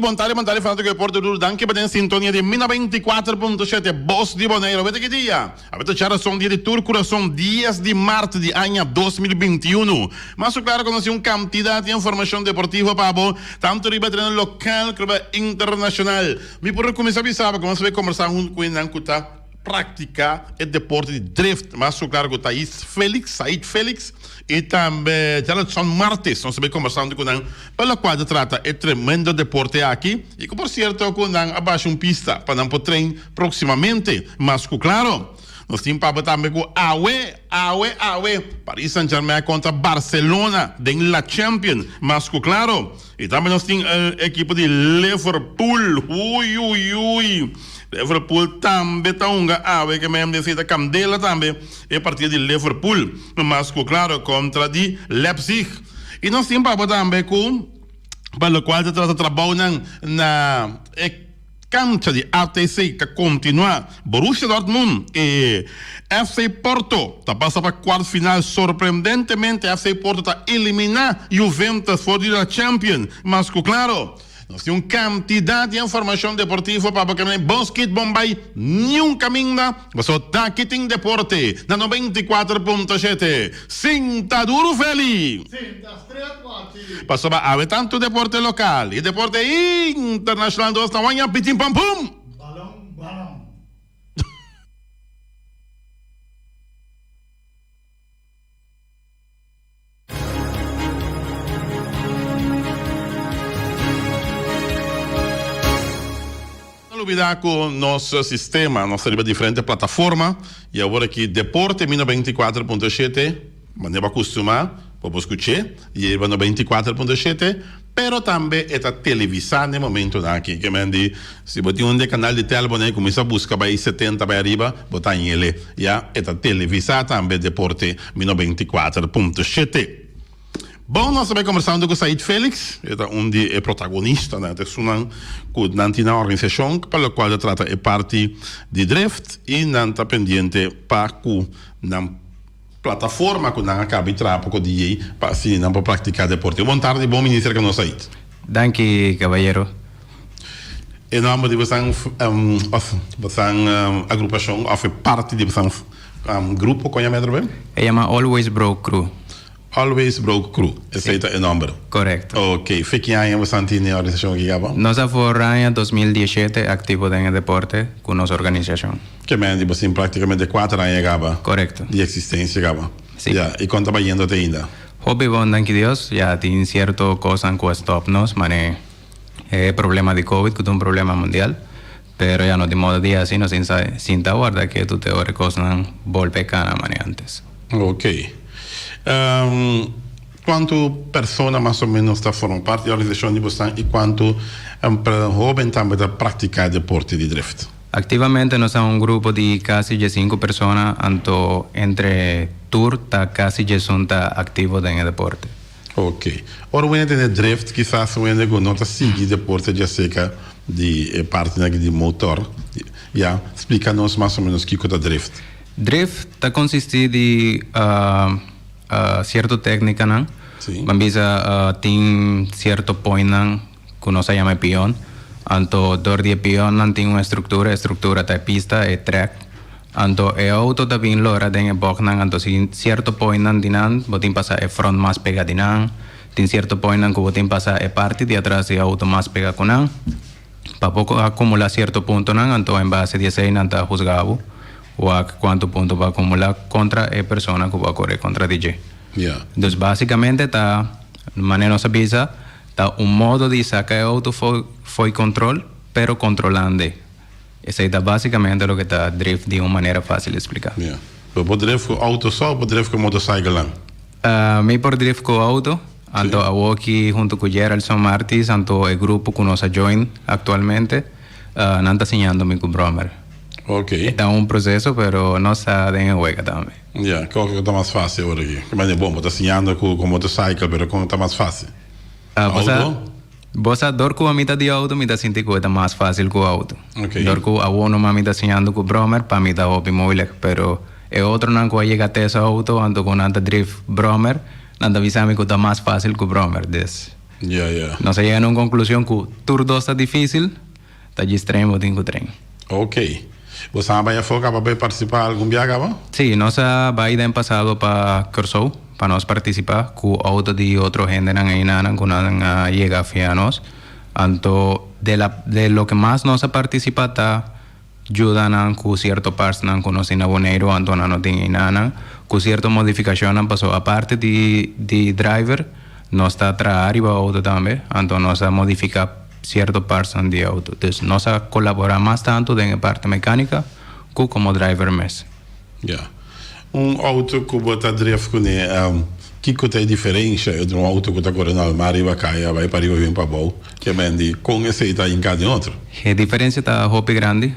Bon tardi, bon tardi fanatico deporte duro. Danki pa den sintonia di Mina 24.7 Bos di Boneiro. Wete ki dia? Awe ta djarason dia di tur kurason, dies di mart di aña 2021. Mas ku klaro ku nos tin un kantidat di informashon deportivo pa bo, tantu riba tereno lokal ku riba internashonal. Mi por kuminsá bisa bo ku nos a bai kombersá huntu ku hendenan ku ta praktiká e deporte di drift. Mas ku klaro ku Thais Felix, Said Felix i tambe Geraldson Martis. Nos a bai kombersá huntu ku nan pa lokual ta trata e tremendo deporte aki i ku por sierto ku nan a basha un pista pa nan por train próksimamente. Mas ku klaro nos tin papia tambe ku awe, awe, awe Paris Saint Germain kontra Barcelona den La Champion. Mas ku klaro. I tambe nos tin e ekipo di Liverpool. Ui, ui, ui. Liverpool tambe ta hunga awe ke men desi ta kandela tambe e partido di Liverpool. Mas ku klaro kontra di Leipzig. I nos tin papia tambe ku pa lokual ta trata trabounan na e Cancha di ATC ta continua. Borussia Dortmund y FC Porto ta pasa pa cuart final. Sorprendentemente FC Porto ta elimina Juventus for di la Champions. Mas cu claro, nos tin un cantidad di informacion deportivo pa bo kende bon skit bon bay niun caminda. Pasobra taki tin deporte na 94.7. Sinta duro Feli! Pasobra awe tantu deporte lokal i deporte internashonal nos ta waña pitin pam pum! Balon balon. No lubida ku nos sistema nos ta riba diferente plataforma i awor aki Deporte mi 94.7. Manera bo a kustumá pa bo skuch'é, i e riba 94.7, pero tambe e ta televisá na e momentunan aki. Ke men di, si bo tin un di e kanal di tèl bo na e kuminsá buska bai 70 bai ariba, bo ta hañ'el. Ya, e ta televisá tambe Deporte mi 94.7. Bon, nos ta bai kombersando ku Said Felix, e ta un di e protagonistanan, e ta esunnan ku nan tin nan organisashon pa lokual ta trata e parti di drift i nan ta pendiente pa ku nan Plataforma ku nan a kaba i traha poko di ei pa asina nan por praktiká deporte. Bon tardi bon minister ku nos a it. Danki kabayero. E nòmber di bosan òf bosan agrupashon òf e parti di bosan grupo kon yama e atrobe? E yama Always Broke Crew. Always Broke Crew, esei ta e nòmber? Korekto. Ok, fe ki aña bosan tin e organisashon aki kaba? Nos a for aña 2017 aktivo den e deporte ku nos organisashon. Ke men di bo tin praktikamente kuater aña kaba. Korekto. Di eksistensia kaba. Si. Ya, i kon ta bayendo te ainda? Hopi bon, danki Dios. Ya tin sierto kosnan ku a stòp nos, manera e problema di covid ku ta un problema mundial. Pero ya no tin modo di hasi, nos tin sa sinta warda ketu te ora e kosnan bolbe kana manera antes. Ok. Kuantu persona mas o menos ta forma parti di e organisashon di bosan i kuantu hoben tambe ta praktiká deporte di drift? Aktivamente nos ta un grupo di kasi diesinku persona, anto entre tur ta kasi diesun ta aktivo den e deporte. Ok. Ora wende tene drift kisas wende ku no ta sigui deporte djaseka di e partinan aki di motor. Ya, splika nos mas o menos kiko ta drift. Drift ta konsistí di sierto téknikanan. Sí. Ban bisa tin sierto pointnan ku nos a yama e pion. Anto dor di e pionnan tin un estruktura, e struktura ta e pista, e trèk. Anto e outo ta bin lora den e bòknan, anto si sierto pointnan di nan bo tin pasa e front mas pega di nan, tin sierto pointnan ku bo tin pasa e parti di atras di e outo mas pega ku nan. Pa bo akumulá sierto puntonan, anto en base di esei nan ta husgá bo wak kuantu punto bo akumulá kontra e persona ku bo a kore kontra di dje. Dus básikamente ta manera nos a bisa. Ta un modo di saca e auto fo'i control, pero controlando. Esey ta basicamente loke ta drift di un manera facil di splica. Ya. Bo por drift cu auto so of bo drift cu motorcyclenan? Mi por drift cu auto. Anto awoki hunto cu Geraldson Martis, anto e grupo cu nos a join actualmente, nan ta siñando mi cu brommer. Ok. E ta un proceso, pero nos ta den e wega tambe. Ya. Con ta mas facil ora aki? Bon, bo ta siñando cu motorcycle, pero con ta mas facil? Auto? Bo sa, dor ku ami ta di auto, mi ta sinti ku e ta mas fásil ku auto. Ok. Dor ku awor numa mi ta siñando ku bròmer, pa mi ta hopi moeilijk. Pero e otronan ku a yega tesa auto, anto ku nan ta drief bròmer, nan ta bisa mi ku ta mas fásil ku bròmer. Dus. Nos a yega na un konklushon ku tur dos ta difísil, ta djis train bo tin ku train. Ok. Bo sa bai afó kaba bai partisipá algun bia kaba? Sí, nos a bai den pasado pa Kòrsou pa nos partisipá ku outo di otro hendenan einanan ku nan a yega afia nos. Anto de la de loke mas nos a partisipá ta yuda nan ku sierto partsnan ku nos tin na Boneiru anto nan no tin einanan, ku sierto modifikashonnan pasobra aparte di di driver nos ta traha riba outo tambe anto nos a modifiká sierto partsnan di outo. Dus nos a kolaborá mas tantu den e parti mekanika ku komo driver mes. Ya. Un outo ku bo ta drif kuné, kiko ta e diferensha entre un outo ku ta kore normal riba kaya bai pariba bin pabou? Ke men di kon esei ta hinká den otro? E diferensia ta hopi grandi.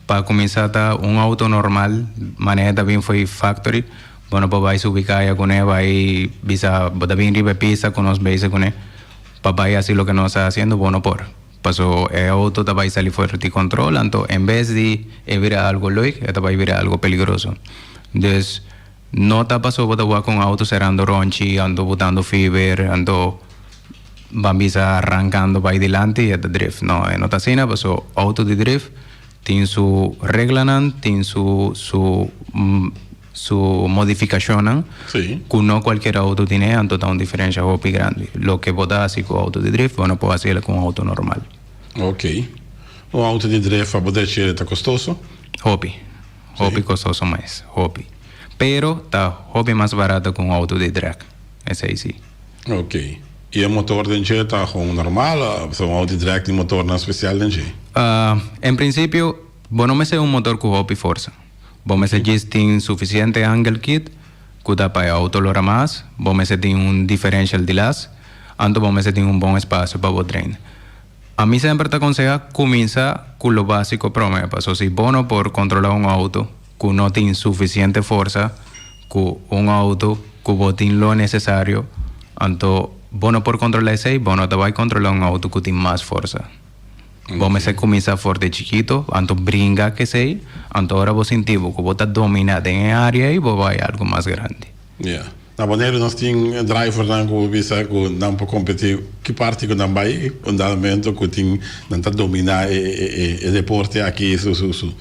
Pa kuminsá ta un outo normal manera ta bin fo'i factory, bo no por bai subi kaya kuné, bai bisa bo ta bin riba e pista ku nos bezig kuné pa bai hasi loke nos ta hasiendo, bo no por. Paso e auto ta bai sali fuera di control, anto en bes di e bira algo leuk, e ta bai bira algo peligroso. Dus, no ta paso bo ta wak un auto serando ronchi, anto botando fiber, anto ban bisa rancando bai dilanti y e ta drift. No, e no ta asina, paso auto di drift tin su reglanan, tin su su su modificacionnan cu no cualkier auto tine, anto ta un diferencia hopi grandi. Loke bo ta haci cu auto di drift, bo no por haciel cu un auto normal. Ok. Un auto di drift pa bo drecha ta costoso? Hopi. Hopi costoso mes. Hopi. Pero ta hopi mas barato cu un auto di drag. Esey si. Ok. Y e motor den dje ta gewoon normal of un auto di drag tin motornan special den dje? En principio, bo no mester un motor cu hopi forsa. Bo mester djis tin sufisiente angle kit ku ta pa e outo lora mas, bo mester tin un diferential di las, anto bo mester tin un bon espasio pa bo train. Ami semper ta konsehá kuminsá ku lo básiko promé, paso si bo no por kontrolá un outo ku no tin sufisiente forsa ku un outo ku bo tin lo nesesario, anto bo no por kontrolá esei, bo no ta bai kontrolá un outo ku tin mas forsa. Bo mester kuminsá for di chikito, anto bringa kesei, anto ora bo sinti bo ku bo ta dominá den e área ei, bo bai algu mas grandi. Ya. Na Boneiru nos tin drivernan ku bo bisa ku nan por kompetí ki parti ku nan bai, un dado momento ku tin nan ta dominá e e e deporte aki su su su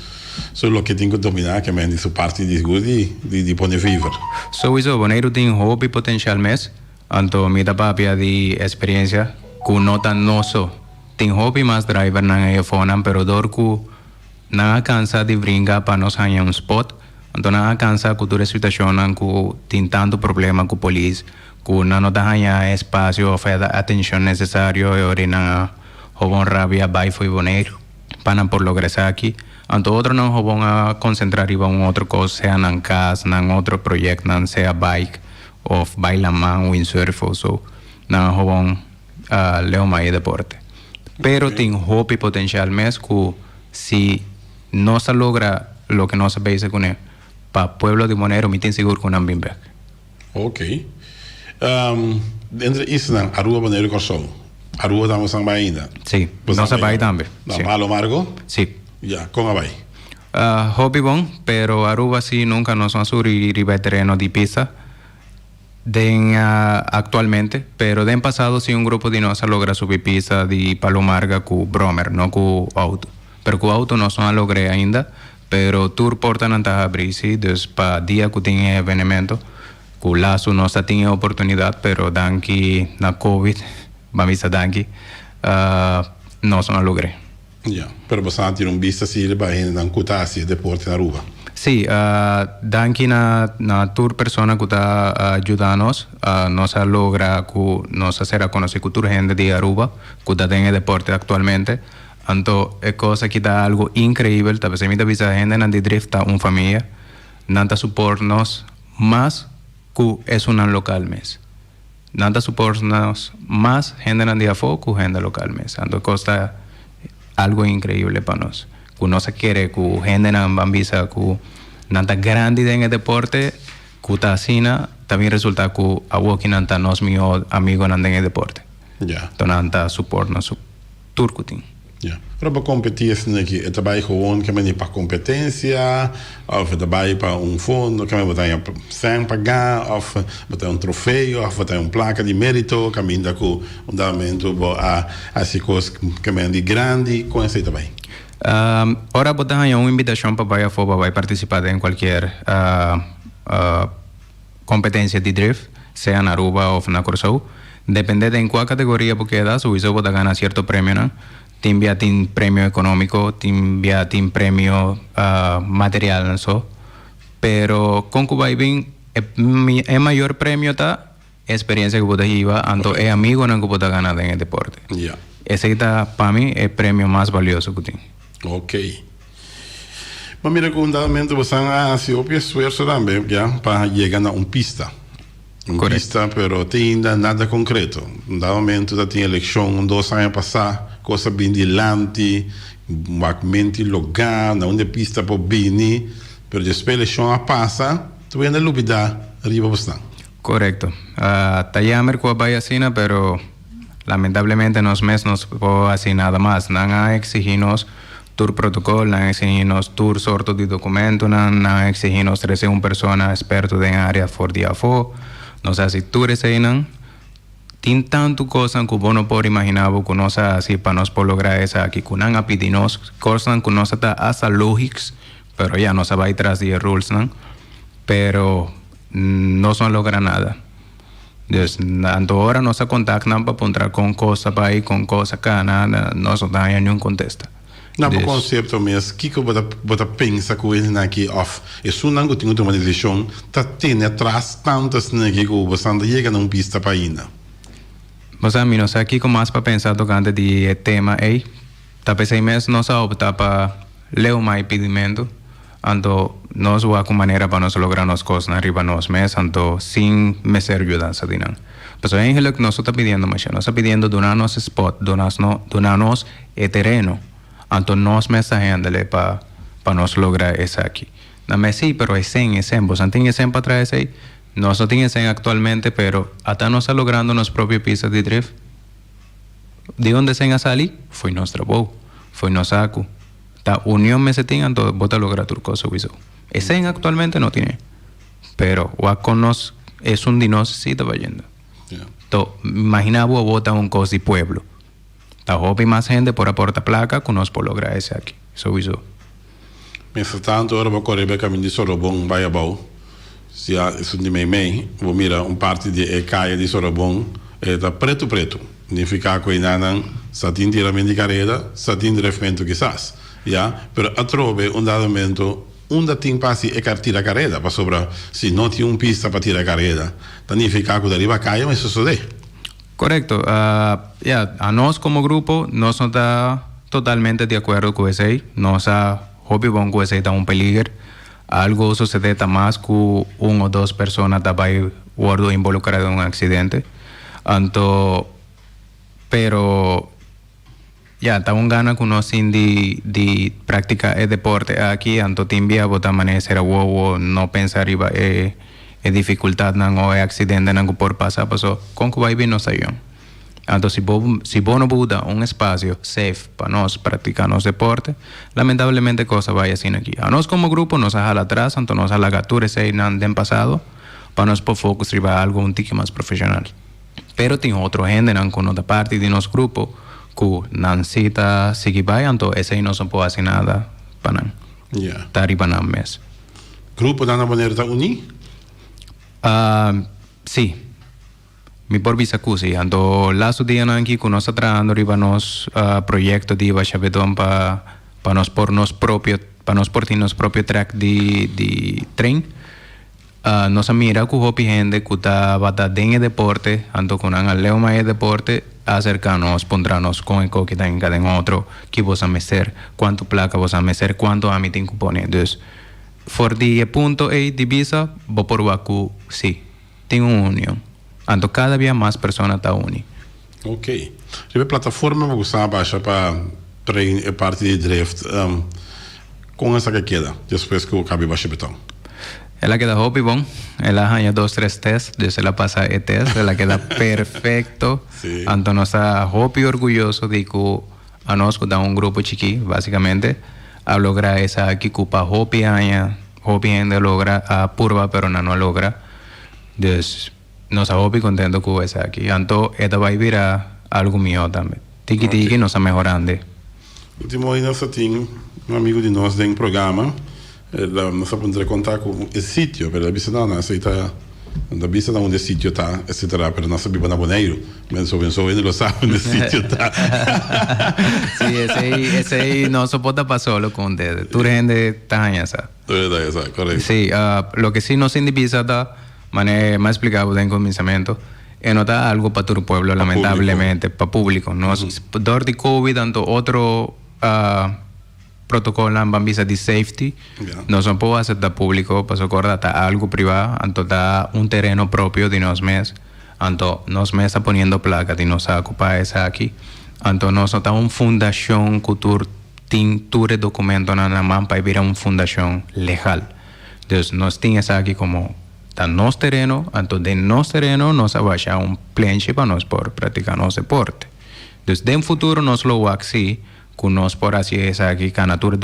su loke tin ku dominá ke men di su parti di sigur di di pone fever. Souiso, Boneiru tin hopi potenshal mes, Anto mi ta papia di experiencia cu no ta nos so. Tin hopi mas drivernan ey afonan pero dor cu nan a cansa di bringa pa nos haña un spot, anto nan a cansa cu tur e situacionnan cu tin tanto problema cu polis cu nan no ta haña espacio of e atencion necesario e ora nan a hobon rabia bay fo'i Boneiru pa nan por logra esaki. Anto otronan hobon a concentra riba un otro cos sea nan cas, nan otro proyectnan, sea bike. Of bai laman, windsurf of so. Nan a gewoon leoma e deporte. Pero tin hopi potencial mes cu si nos a logra loke nos a bezig cune pa pueblo di Boneiru mi tin sigur cu nan bin bek. Ok. Entre islanan Aruba, Boneiru y Corsou. Aruba tambe bosan bai ainda? Si, nos a bai tambe. Na Palo Margo? Si. Ya, con a bai? Hopi bon, pero Aruba si nunca nos no a suri riba e tereno di pista den actualmente, pero den pasado si un grupo di nos a logra subi pista di Palo Marga cu brommer, no cu auto. Pero cu auto nos no a logr'e ainda, pero tur portanan ta habri si, dus pa dia cu tin e evenemento, cu lasu nos ta tin e oportunidad, pero danki na covid, ban bisa danki, nos no a logr'e. Ya, pero boso a tira un bista si riba hendenan ku ta hasi e deporte na Aruba? Sí, danki na na tur persona ku ta yuda nos. Nos a logra ku nos a sera konosí ku tur hende di Aruba ku ta den e deporte aktualmente. Anto e kos aki ta algu inkreibel, ta p'esei mi ta bisa hendenan di Drift ta un famia. Nan ta suport nos mas ku esunnan lokal mes. Nan ta support nos mas hendenan di afó ku hende lokal mes. Anto e kos ta algo inkreibel pa nos. Ku nos a kere ku hendenan ban bisa ku nan ta grandi den e deporte, ku ta asina, ta bin resultá ku awoki nan ta nos mihó amigonan den e deporte. Ya. Anto nan ta support nos tur ku tin. Ya. Pero pa kompetí esnan aki, e ta bai gewoon ke meni pa kompetensia òf e ta bai pa un fondo ke bo ta haña sèn pagá òf bo ta haña un trofeo òf bo ta haña un plaka di mérito kaminda ku un dado momento bo a hasi kos ke meni grandi, kon esei ta bai? Ora bo ta haña un invitashon pa bai afó pa bai partisipá den kualkier Kompetensia di drift, sea na Aruba of na Kòrsou. Depende den kua kategoria bo keda, souiso bo ta gana sierto premionan. Tin bia tin premio ekonómiko, tin bia tin premio materialnan so. Pero kon ku bai bin, e e mayor premio ta e eksperensia ku bo ta hiba, anto e amigonan ku bo ta gana den e deporte. Esei ta pa mi e premio mas balioso ku tin. Ok. Ma mira ku un dado momento bosan a hasi hopi esfuerso tambe ya pa yega na un pista. Un pista pero te ainda nada konkreto. Un dado momento ta tin elekshon un dos aña pasá, kos a bin dilanti, wak menti logá na unda e pista por bini, pero despues elekshon a pasa tur hende a lubidá riba bosnan. Korekto. Ta yamer ku a bai asina pero Lamentablemente nos mes no por haci nada mas. Nan a exigi nos tur protocol, nan a exigi nos tur sorto di documentonan, nan a exigi nos trece un persona experto den area for di afo. Nos a haci tur eseynan. Tin tanto cosnan cu bo no por imagina bo cu nos a haci pa nos por logra esaki cu nan a pidi nos, cosnan cu nos a ta hasta logics, pero ya nos a bay tras di e rulesnan, pero nos no a logra nada. Dus anto ora nos a contact nan pa puntra con cos a bay, con cos a cana, nos no ta haña niun contesta. Na bo concepto mes, kico bo ta bo ta pensa cu esnan aki of esunnan cu tin cu tuma decision ta tene atras tanto esnan aki cu bosan ta yega na un pista pa ainda? Bo sa, mi no sa kico mas pa pensa tocante di e tema ey. Ta p'esey mes nos a opta pa leu mai pidimento. Anto nos wak un manera pa nos logra nos kosnan riba nos mes, anto sin mester yudansa di nan. Pasobra eigenlijk nos no ta pidiendo masha, nos ta pidiendo duna nos e spot, duna nos e tereno, anto nos mes ta handle pa pa nos logra esaki. Nan mes si, pero e sen, e sen, boso no tin e sen pa traha esei? Nos no tin e sen aktualmente, pero ata nos ta logrando nos propio pista di drift. Di unda e sen a sali? Fo'i nos trabou, fo'i nos saku. Ta union mester tin anto bo ta logra tur cos souiso. Esey actualmente no tine. Pero wak con nos esun di nos si ta bayendo. To imagina bo abo ta un cos di pueblo. Ta hopi mas hende por aporta placa cu nos por logra esaki. Souiso. Mientras tanto ora bo core bay caminda di Sorobon bay abao si a esun di meimei bo mira un parti di e caya di Sorobon e ta preto preto. Nifiká ku enanan sa tin tirament di kareda, sa tin drefmentu kisas, ya, pero atrobe un dado momento unda tin pa hasi e kar tira kareda, pasobra si no tin un pista pa tira kareda, ta nifiká ku ta riba kaya mester sosodé. Korekto. Ya, anos komo grupo nos no ta totalmente di akuerdo ku esei. Nos sa hopi bon ku esei ta un peliger. Algu sosodé ta mas ku un o dos persona ta bai wòrdu involukrá den un aksidente. Anto, pero, ya, ta un gana ku nos tin di di praktiká e deporte aki, anto tin bia bo ta manera sera wowo, no pensa riba e e difikultatnan o e aksidentenan ku por pasa, paso kon ku bai bin nos ta yòn. Anto si bo si bo no buda un espasio safe pa nos praktiká nos deporte, lamentablemente kos a bai asina aki. Anos komo grupo nos a hala atras, anto nos a laga tur eseinan den pasado. Pa nos por focus riba algo un tiki mas profesional. Pero tin otro hendenan cu no ta parti di nos grupo cu nan si ta sigui bay anto esey nos no por haci nada pa nan. Ta riba nan mes. Gruponan na Bonaire ta uni? Si. Mi por bisa cu si. Anto lastu dianan aki cu nos ta trahando riba nos proyecto di Basha Beton pa pa nos por nos propio pa nos por tin nos propio track di di train. Nos a mira ku hopi hende ku tabata den e deporte, anto ku nan a leu mas e deporte, a aserká nos, puntra nos kon e koki ta hinka den otro, ki bos a mester, kuantu plaka bos a mester, kuantu ami tin ku pone. Dus, for di e punto ei di bisa, bo por wak ku sí, tin un union. Anto kada bia mas persona ta uni. Ok. Riba e plataforma bo gusta basha pa train e parti di drift, kon esaki a keda despues ku bo kabi basha beton? El a keda hopi bon. El a haña dos tres test, dus el a pasa e test, el a keda perfecto. Anto nos ta hopi orguyoso di ku. Anos ku ta un grupo chikí básikamente a logra esaki ku pa hopi aña hopi hende a logra a purba pero nan no a logra. Dus nos a hopi kontento ku esaki. Anto e ta bai bira algu mihó tambe. Tiki tiki nos a mehorando. Ultimo hoy nos a tin un amigo di nos den programa, nos a puntra konta ku e sitio, pero el a bisa no, no, esei ta, no ta bisa na unda e sitio ta, etcetera, pero nos a biba na Boneiru, men so so hende lo sa unda e sitio ta. Sí, esei, esei no so por tapa solo ku un dedo, tur hende ta haña sa. Tur hende ta haña sa, korekto. Sí, loke sí nos sinti bisa ta, manera mi a splika bo den kuminsamentu, E no ta algo pa tur pueblo lamentablemente, pa publico. Nos dor di covid anto otro protocolnan ban bisa di safety nos no por acepta publico pasobra acorda ta algo priva anto ta un tereno propio di nos mes anto nos mes ta poniendo placa di nos saco pa esaki anto nos no ta un fundacion cu tur tin tur e documentonan na man pa e bira un fundacion legal. Dus nos tin esaki como. Ta nos tereno, anto den nos tereno nos a basha un plenchi pa nos por practica nos deporte. Dus den futuro nos lo wak si cu nos por haci esaki, cana tur e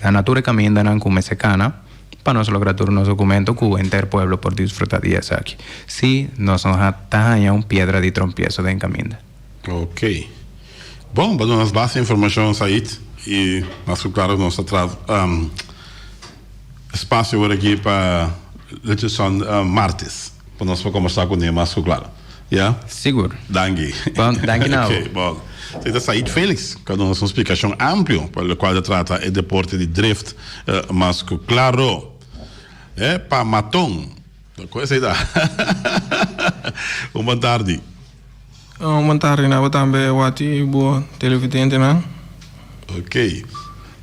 cana tur e camindanan cu mester cana pa nos logra tur nos documento cu henter pueblo por disfruta di esaki. Si nos no ta haña un piedra di trompiezo den caminda. Ok. Bon, bo a duna nos basta informacion Said y mas cu claro nos ta traha. Espacio awor aki pa Richardson Martis pa nos por combersa cu ne mas cu claro. Ya? Sigur. Danki. Bon, danki na abo. Ok, bon. Esei ta Said Felix cu a duna nos un splicacion amplio pa locual ta trata e deporte di drift mas cu claro. E pa maton. Cu esei ta? Un bon tardi. Un bon tardi na bo tambe Watty y bo televidentenan. Ok.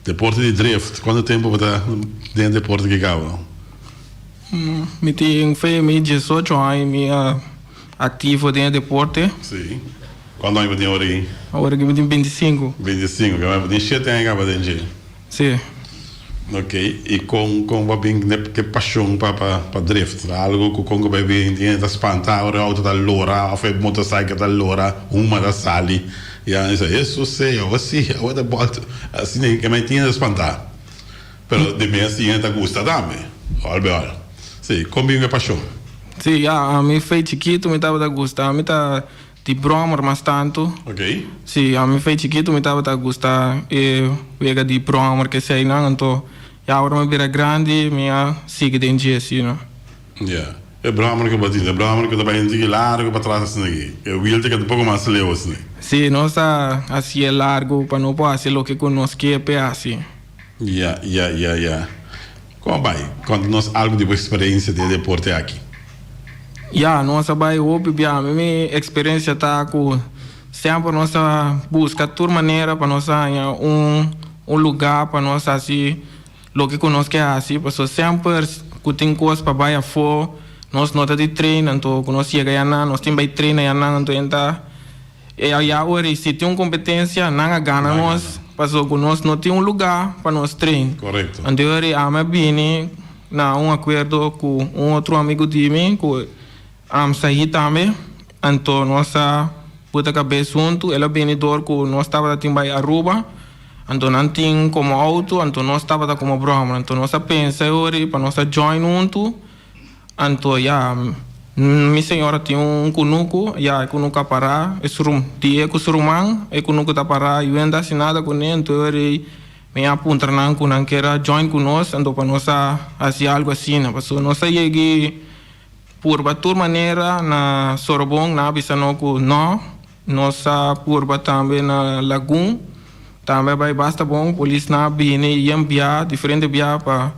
Deporte di drift. Cuanto tempo bo ta den deporte ki caba? Mi tin fe mi diesocho aña mi a activo den e deporte. Si. Cuanto aña bo tin awor aki? Awor aki mi tin bintisinco. Bintisinco. Bo tin shete aña caba den dje? Si. Ok, y con con bo a bin ke pasion pa pa pa drift? Ta algo cu con cu bay bin tin hende ta spanta ora e auto ta lora of e motorcycle ta lora, huma ta sali, ya nan bisa eso sea awo si awo ta bolto asina ke mai tin hende ta spanta pero di mes tin hende ta gusta tambe ol be ol. Si, con bin e pasion? Si, ya ami fey chikito mi tabata gusta, ami ta Di brommer mas tantu. Ok. Si, ami fei chikitu mi tabata gusta e wega di brommer keseinan, anto ya ora mi bira grandi mi a sigui den dje asina. Ya. E brommer ku bo tin, e brommer ku ta bai un tiki largu patras asina aki. E wiel ta keda un poko mas leu asina. Si, nos ta hasié largu pa no por hasi loke ku nos ke p'e hasi. Ya, ya, ya, ya. Kon a bai? Konta nos algu di bo eksperensia den e deporte aki. Ya, nos a bai hopi bia. Mi mi eksperensia ta ku semper nos a buska tur manera pa nos haña un un lugá pa nos hasi loke ku nos ke hasi. Pasobra semper ku tin kos pa bai afó nos no ta di train, anto ku nos yega yanan nos tin bai train ayanan, anto e ta. E aya ora i si tin un kompetensia, nan a gana nos, pasobra ku nos no tin un lugá pa nos train. Korekto. Anto e ora i ami a bini na un akuerdo ku un otro amigu di mi, ku Sahi tambe. Anto nos a buta kabes huntu, el a bini dor ku nos tabata tin bai Aruba, anto nan tin komo outo, anto nos tabata komo bròmer. Anto nos a pensa e ora i pa nos a join huntu. Anto ya, mi señora tin un kunuku, ya e kunuku a pará, e su di e ku su ruman, e kunuku ta pará, yu enda hasi nada kuné, anto e rei mi a puntra nan ku nan kier a join ku nos, anto pa nos a hasi algu asina, pasobra nos a yegi purba tur manera na Sorobon, nan a bisa no ku no, nos a purba tambe na Lagun, tambe a bai basta bon, polisnan a bini yen bia, diferente bia pa.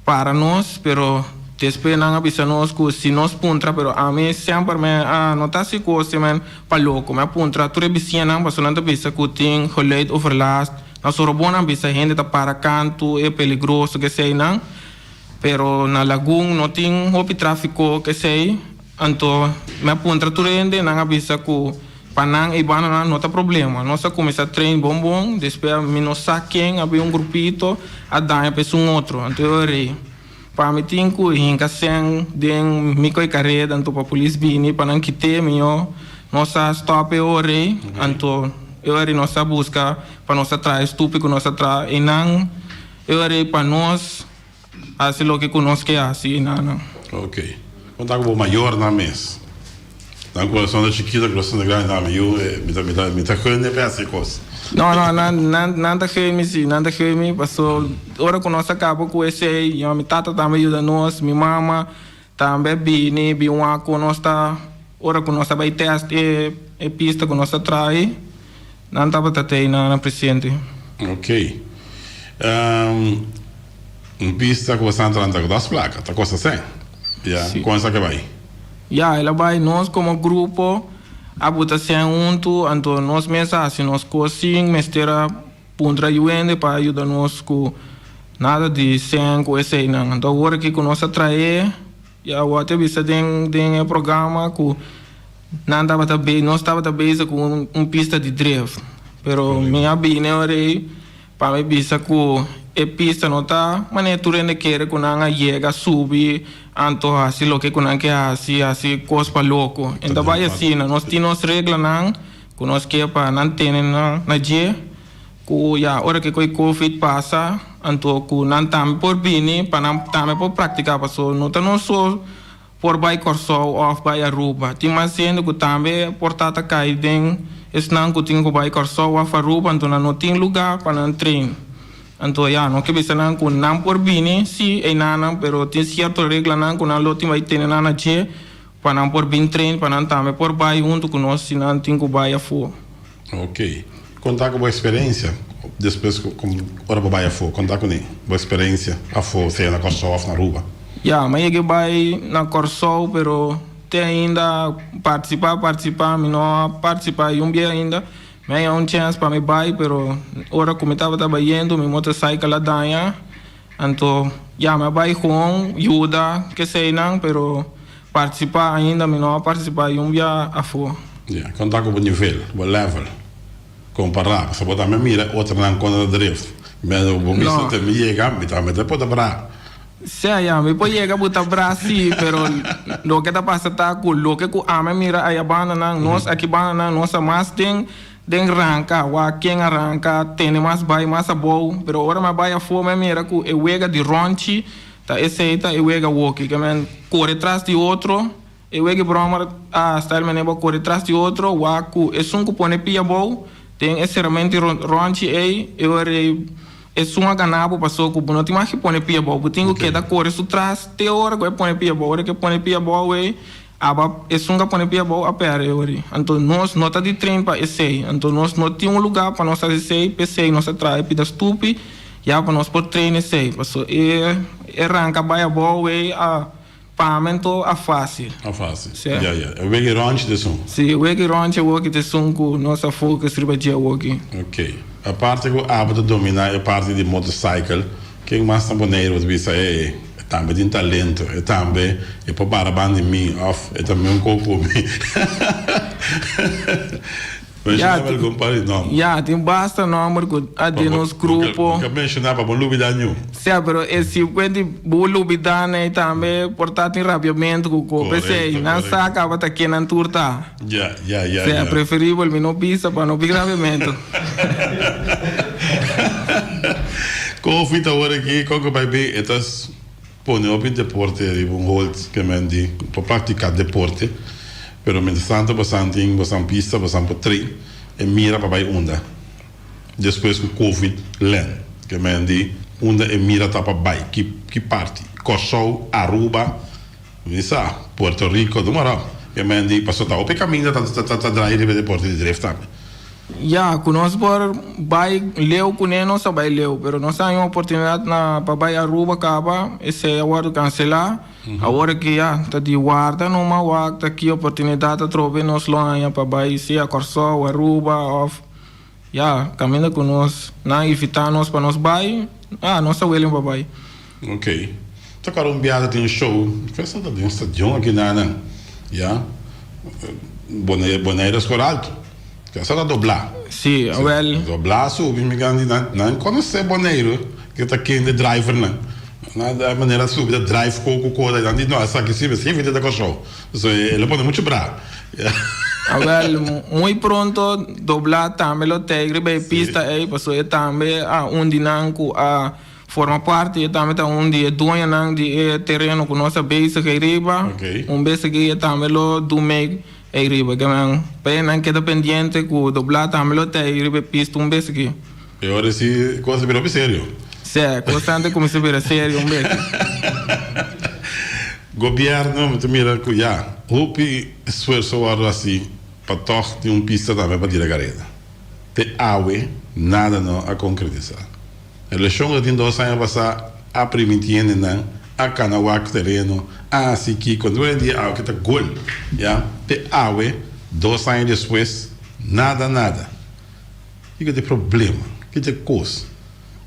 Para nos, pero despues nan a bisa nos cu si nos puntra, pero ami semper me a no ta haci cos te men pa loco, mi a puntra tur e bisiñanan pasobra nan ta bisa cu tin geluid overlast, na Sorobon nan bisa hende ta para cantu e peligroso keseynan, pero na Lagun no tin hopi trafico kesey, anto mi a puntra tur hende nan a bisa cu pa nan e bananan no ta problema. Nos a cuminsa train bon bon, despues mi no sa ken a bin un grupito a daña pa esun otro. Anto yo a rei, pa mi tin cu hinca cen den mi coy careda anto pa polis bini pa nan kite mi yo. Nos a stop e ora ei, anto. E ora nos a buska pa nos a traha e stupi ku nos a traha einan. E ora ei pa nos hasi loke ku nos ke hasi einan. Ok. Kon ta ku bo mayornan mes? Nan kurason ta chikito, kurason ta grandi, nan mi yu, mi ta mi ta mi ta gun e pa hasi e kos. No, no, nan nan nan ta gun mi si, nan ta gun mi paso ora ku nos a kaba ku esei, mi tata tambe a yuda nos, mi mama tambe a bini, bin wak ku nos ta, ora ku nos a bai test e e pista ku nos a traha, nan tabata tei nan nan presente. Ok. Un pista ku bo sa entra ku dos plaka, ta kosta sèn. Ya, kon esaki a bai? Ya, el a bai. Nos komo grupo a buta sèn huntu, anto nos mes a hasi nos kos sin mester a puntra yu hende pa yuda nos ku nada di sèn ku eseinan. Anto awor aki ku nos a trae, ya awor te bisa den den e programa ku nan tabata be nos tabata bezig ku un pista di drift. Pero mi a bini ora ei. Pa mi bisa ku e pista no ta manera tur hende kere ku nan a yega subi anto hasi loke ku nan ke hasi, hasi kos pa loko. E ta bai asina. Nos tin nos reglanan ku nos ke pa nan tene na dje ku ya ora ke ku e covid pasa anto ku nan tambe por bini pa nan tambe por praktiká pasobra no ta nos so Por bai Kòrsou òf bai Aruba. Tin mas hende ku tambe por ta ta kai den esnan ku tin ku bai Kòrsou òf Aruba, anto nan no tin lugá pa nan train. Anto ya, no ke bisa nan ku nan por bini, sí, einanan, pero tin sierto reglanan ku nan lo tin bai tene nan na dje pa nan por bin train, pa nan tambe por bai huntu ku nos si nan tin ku bai afó. Ok. Konta ku bo eksperensia despues ku ora bo bai afó. Konta ku mi bo eksperensia afó, sea na Kòrsou òf na Aruba. Ya, mi a yega bai na Kòrsou, pero te ainda partisipá partisipá mi no a partisipá yun bia ainda. Mi a haña un chèns pa mi bai, pero ora ku mi tabata bayendo mi motorcycle a daña. Anto ya, mi a bai gewoon yuda keseinan, pero Partisipá ainda mi no a partisipá yun bia afó. Ya, kon ta ku bo nivel, bo level, kompará? Pasobra bo tambe mira otronan kon ta drift. Mi bo bisa te mi yega, mi tambe ta por ta bra. Sea, ya, mi por yega bo ta bra sí, pero loke ta pasa ta ku loke ku ami a mira aya bandanan, nos aki bandanan, nos a mas den den ranka, wak ken a ranka, tene mas bai mas abou, pero ora mi a bai afó mi a mira ku e wega di rònchi Ta esei ta e wega woki, ke men kore tras di otro, e wega bròmer a style manera bo kore tras di otro, wak ku esun ku pone pia bou den e seramento rònchi ei, e ora ei esun a gana bo paso ku bo no tin mas ke pone pia bou, bo tin ku keda kore su tras te ora ku e pone pia bou, ora ku e pone pia bou ei aba esun ku a pone pia bou a pèrdè e ora ei. Anto nos no ta di train pa esei, anto nos no tin un lugá pa nos hasi esei, p'esei nos a traha e pida stupi. Ya pa nos por train esey, paso e e ranca bay abou wey a pamento a facil. A facil. Si. Ya, ya. E weki ronchi ta esun. Si, e weki ronchi awoki ta esun cu nos a focus riba dje awoki. Ok. Aparte cu abo ta domina e parti di motorcycle, ken mas na Boneiru bo ta bisa ey, e tambe tin talento, e tambe e por bara ban di mi of e ta meun koop cu mi. Menshoná pa algun par di nòmber. Ya, tin basta nòmber ku a den nos grupo. Bo ka menshoná pa bo lubidá niun. Sea, pero e si kuenti bo lubidá nei tambe por ta tin rabiamentu ku ko. P'esei, nan sa kaba ta ken nan tur ta. Ya, ya, ya, Sea, preferibel mi no bisa pa no bin rabiamentu. Kofi ta wor aki, kon ku bai bin e ta pone hopi deporte riba un hold ke men di pa praktiká deporte. Pero mientras tanto bosan tin bosan pista, bosan por train e mira pa bai unda despues ku covid len. Ke men di unda e mira ta pa bai, ki ki parti, Kòrsou, Aruba, mi sa, Puerto Rico, noem maar op. Ke men di pasobra ta hopi kaminda ta ta ta draai riba e deporte di drift tambe. Ya, ku nos por bai leu kuné nos a bai leu, pero nos a haña un oportunidat na pa bai Aruba kaba, esei a wòrdu kanselá. Awor aki ya ta di warda numa wak ta ki oportunidat atrobe nos lo haña pa bai sea Kòrsou, Aruba òf ya kaminda ku nos nan invitá nos pa nos bai, ya nos ta willing pa bai. Ok. Ta kòrda un biaha ta tin un show, kesa ta den un stadion aki na nan, ya, Bonaire Score Alto. Kesa ta doblá. Sí, awel. Doblá subi mi grandi nan nan konosé Boneiru ke ta kende drivernan. Na e manera subi ta drive koko koda nan di no esaki si mester evita ta Kòrsou. So e lo pone muchu bra. Awel, muy pronto Doblá tambe lo t'ei riba e pista ei, pasobra e tambe a un di nan ku a forma parti, e tambe ta un di e dueñonan di e tereno ku nos a bezig ei riba. Un bes aki e tambe lo dun mei ei riba. Ke men pa e nan keda pendiente ku Doblá tambe lo t'ei riba e pista un bes aki. E ora si kos a bira hopi serio. Sí, kos antes kuminsá bira serio un bes. Gobierno mi ta mira ku ya hopi esfuerso a wòrdu hasi pa tòg tin un pista tambe pa tira kareda. Te awe nada no a konkretisá. Elekshon ku ta tin dos aña pasá a primintí hendenan a kana wak tereno, a hasi kiko. Anto hoy en dia awe ke ta gol ya. Te awe dos aña despues nada nada. Kiko ta e problema? Kiko ta e kos?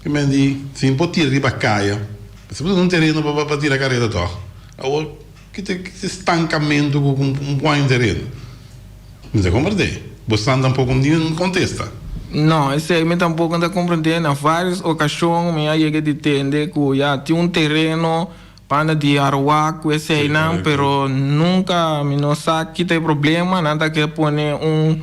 Ke men di si mi por tira riba kaya, pasobra bo ta un tereno pa pa tira kareda tòg. Awor ki ta e stankamentu ku un pon un tereno? Mi ta komprendé. Bo san tampoko ni un kontesta. No, esei mi tampoko no ta komprendé. Na vários okashon mi a yega di tende ku ya tin un tereno banda di Aruac ku eseinan, pero nunka mi no sa ki ta e problema. Nan ta ke pone un.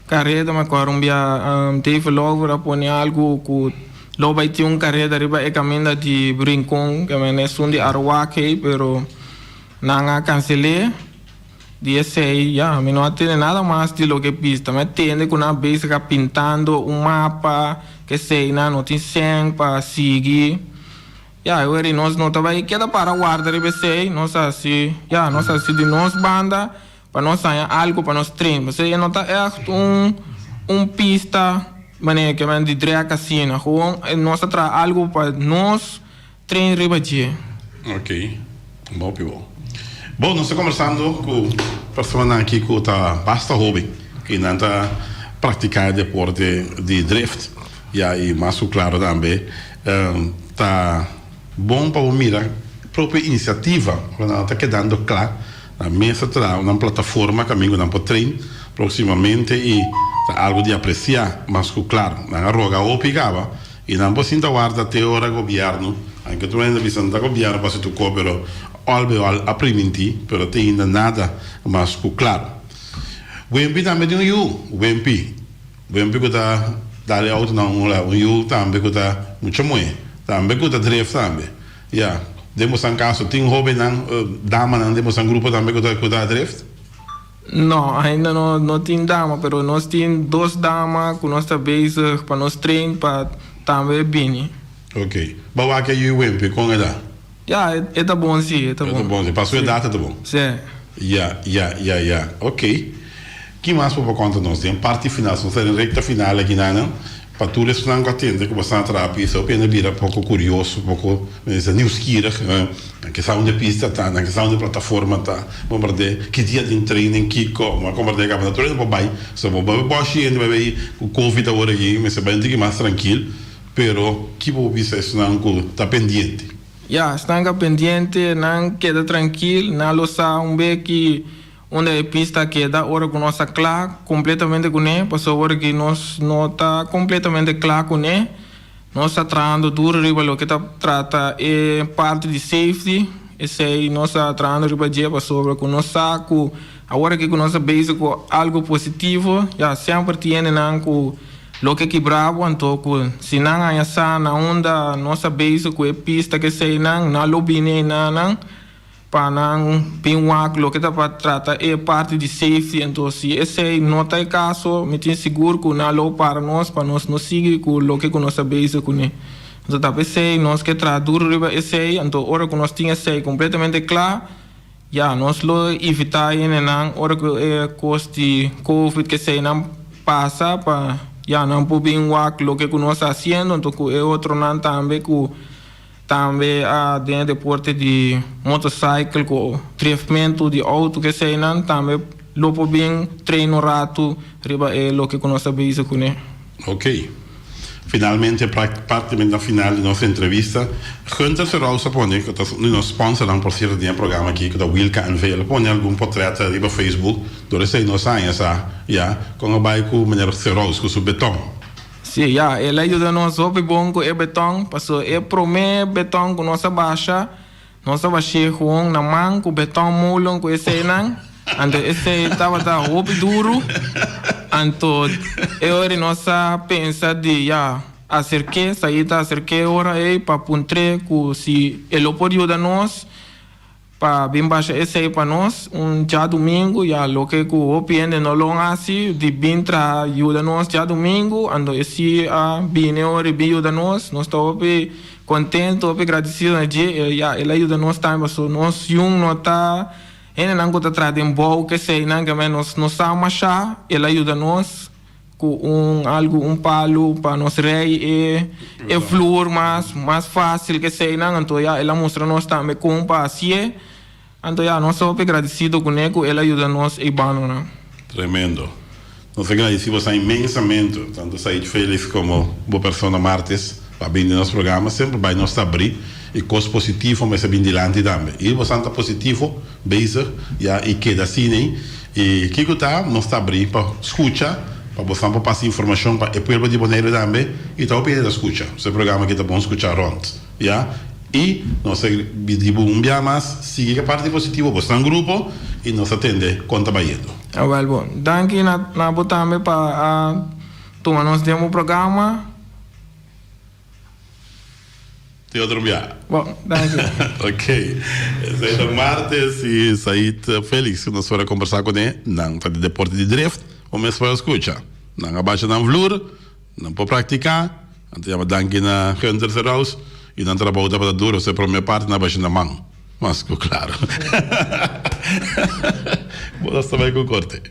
Kareda, mi acorda un bia Dave Lover a pone algu ku lo bai tin un kareda riba e kaminda di Rincon, ke men esun di Aruac ei, pero nan a kansel'é. Di esei ya mi no a tende nada mas di loke pista. Mi a tende ku nan a bezig a pintando un mapa, kesei nan no tin sèn pa sigui. Ya, e weri nos no ta bai keda para warda riba esei, nos a hasi, ya, nos a hasi di nos banda. Pa nos haña algu pa nos train. Pasobra e no ta ègt un un pista manera ke men di drèk asina. Gewoon nos ta traha algu pa nos train riba dje. Ok, hopi bon. Bon, nos ta kombersando ku personanan aki ku ta basta hoben i nan ta praktiká e deporte di drift. Ya, i mas ku klaro tambe ta bon pa bo mira propio inisiativa ora nan ta kedando kla. Nan mes ta traha nan plataforma kaminda ku nan por train próksimamente i ta algu di apresiá mas ku klaru. Nan a roga hopi kaba i nan por sinta warda te ora gobièrnu, anke tur hende bisa no ta gobièrnu pa hasi tur kos pero òl be òl a primintí pero te ainda nada mas ku klaru. Wempi tambe tin un yu, Wempi, Wempi ku ta dal e outonan un un yu tambe ku ta mucha muhé tambe ku ta dref tambe. Ya, den bosan kaso tin hobennan, damanan den bosan grupo tambe ku ta ku ta drift? No, ainda no no tin dama, pero nos tin dos dama ku nos ta bezig pa nos train pa tambe bini. Ok. Bo wak e yu wempi kon e ta? Ya, e ta bon si, e ta bon. E ta bon si, pa su edat e ta bon? Si. Ya, ya, ya, ya. Ok. Ki mas bo por konta nos den parti final? Nos ta den rekta final aki nan. Pa tur esnan ku a tende ku bo sta na traha pista, hopi hende bira poko kurioso, poko nieuwsgierig. Nan ke sa unda e pista ta, nan ke sa unda e plataforma ta. Bo komprendé ki dia tin training, kiko. Bo a komprendé kaba ta tur hende por bai. So bo bai bòshi hende bai bai ku covid awor aki mester bai un tiki mas trankil. Pero ki bo por bisa esnan ku ta pendiente? Ya, esnan ku a pendiente, nan keda trankil, nan lo sa un be ki Unda e pista a keda ora ku nos a kla kompletamente kuné, pasobra ora ki nos no ta kompletamente kla kuné, nos ta trahando duro riba loke ta trata e parti di safety, esei nos ta trahando riba dje pasobra ku nos sa ku awor aki ku nos ta bezig ku algu positivo, ya semper tin hendenan ku lo ke kibra bo, anto ku si nan haña sa na unda nos ta bezig ku e pista keseinan, nan lo bini einanan. Pa nan bin wak loke ta pa trata e parti di safety, enton si esey no ta e caso mi tin sigur cu nan lo para nos pa nos no sigui cu loke cu nos ta bezig cune. Enton ta p'esey nos ke traha duro riba esey, enton ora cu nos tin esey completamente cla ya nos lo evita hendenan ora cu e cos di covid keseynan pasa pa ya nan por bin wak loke cu nos ta haciendo, enton cu e otronan tambe cu. Tambe a den e deporte di motorcycle ku driftmentu di outo keseinan tambe lo por bin train un ratu riba e loke ku nos ta bezig kuné. Ok. Finalmente praktikamente na final di nos entrevista, Gunther Serous a pone, ku ta un di nos sponsornan por sierto den e programa aki, ku ta Wilka NV. El a pone algun potret riba Facebook, dor esei nos a haña sa ya kon a bai ku meneer Serous ku su beton. Sí, ya, el a yuda nos hopi bon ku e beton, pasobra e promé beton ku nos a basha, nos a bash'é gewoon na man ku beton molen ku eseinan. Anto esei tabata hopi duru. Anto e ora nos a pensa di ya aserk'é, Said a aserk'é e ora ei pa puntr'é ku si e lo por yuda nos pa bin basha esei pa nos un djadumingu. Ya loke ku hopi hende no lo hasi di bin traha yuda nos djadumingu. Anto e si a bini e ora i bin yuda nos. Nos ta hopi kontentu, hopi gradisido na dje. Ya el a yuda nos tambe pasobra nos yun no ta. Hendenan ku ta traha den bou keseinan ke men nos no sa mashá, el a yuda nos ku un algu un palu pa nos rei e e flur mas mas fásil keseinan anto ya el a mustra nos tambe kon pa hasié anto ya nos ta hopi gradisido kuné ku el a yuda nos ei banonan. Tremendo. Nos ta gradisí boso inmensamente, tanto Said Felix komo bo persona Martes, pa bini den nos programa. Semper bai nos ta abrí i kos positivo mester bin dilanti tambe. I boso ta positivo bezig ya i keda asina ei. I kiko ta nos ta abrí pa skucha, pa boso por pasa informashon pa e pueblo di Boneiru tambe i ta hopi hende ta skucha. So e programa aki ta bon skucha rònt ya. I nos ta bidi bo un bia mas, sigui ku e parti positivo, bo sta un grupo i nos ta tende kon ta bayendo. Awel bon. Danki na na bo tambe pa a tuma nos den bo programa. Te otro bia. Bon, danki. Ok. Esei ta Martes i Said Felix ku nos for a kombersá kuné. Nan ta di deporte di drift. Bo mes por a skucha. Nan a basha nan vloer. Nan por praktiká. Nan ta yama danki na Gunther Serraus i nan trabou tabata duro, se prome parti nan a basha na man. Mas ku klaro. Bo ta sta bai ku korte.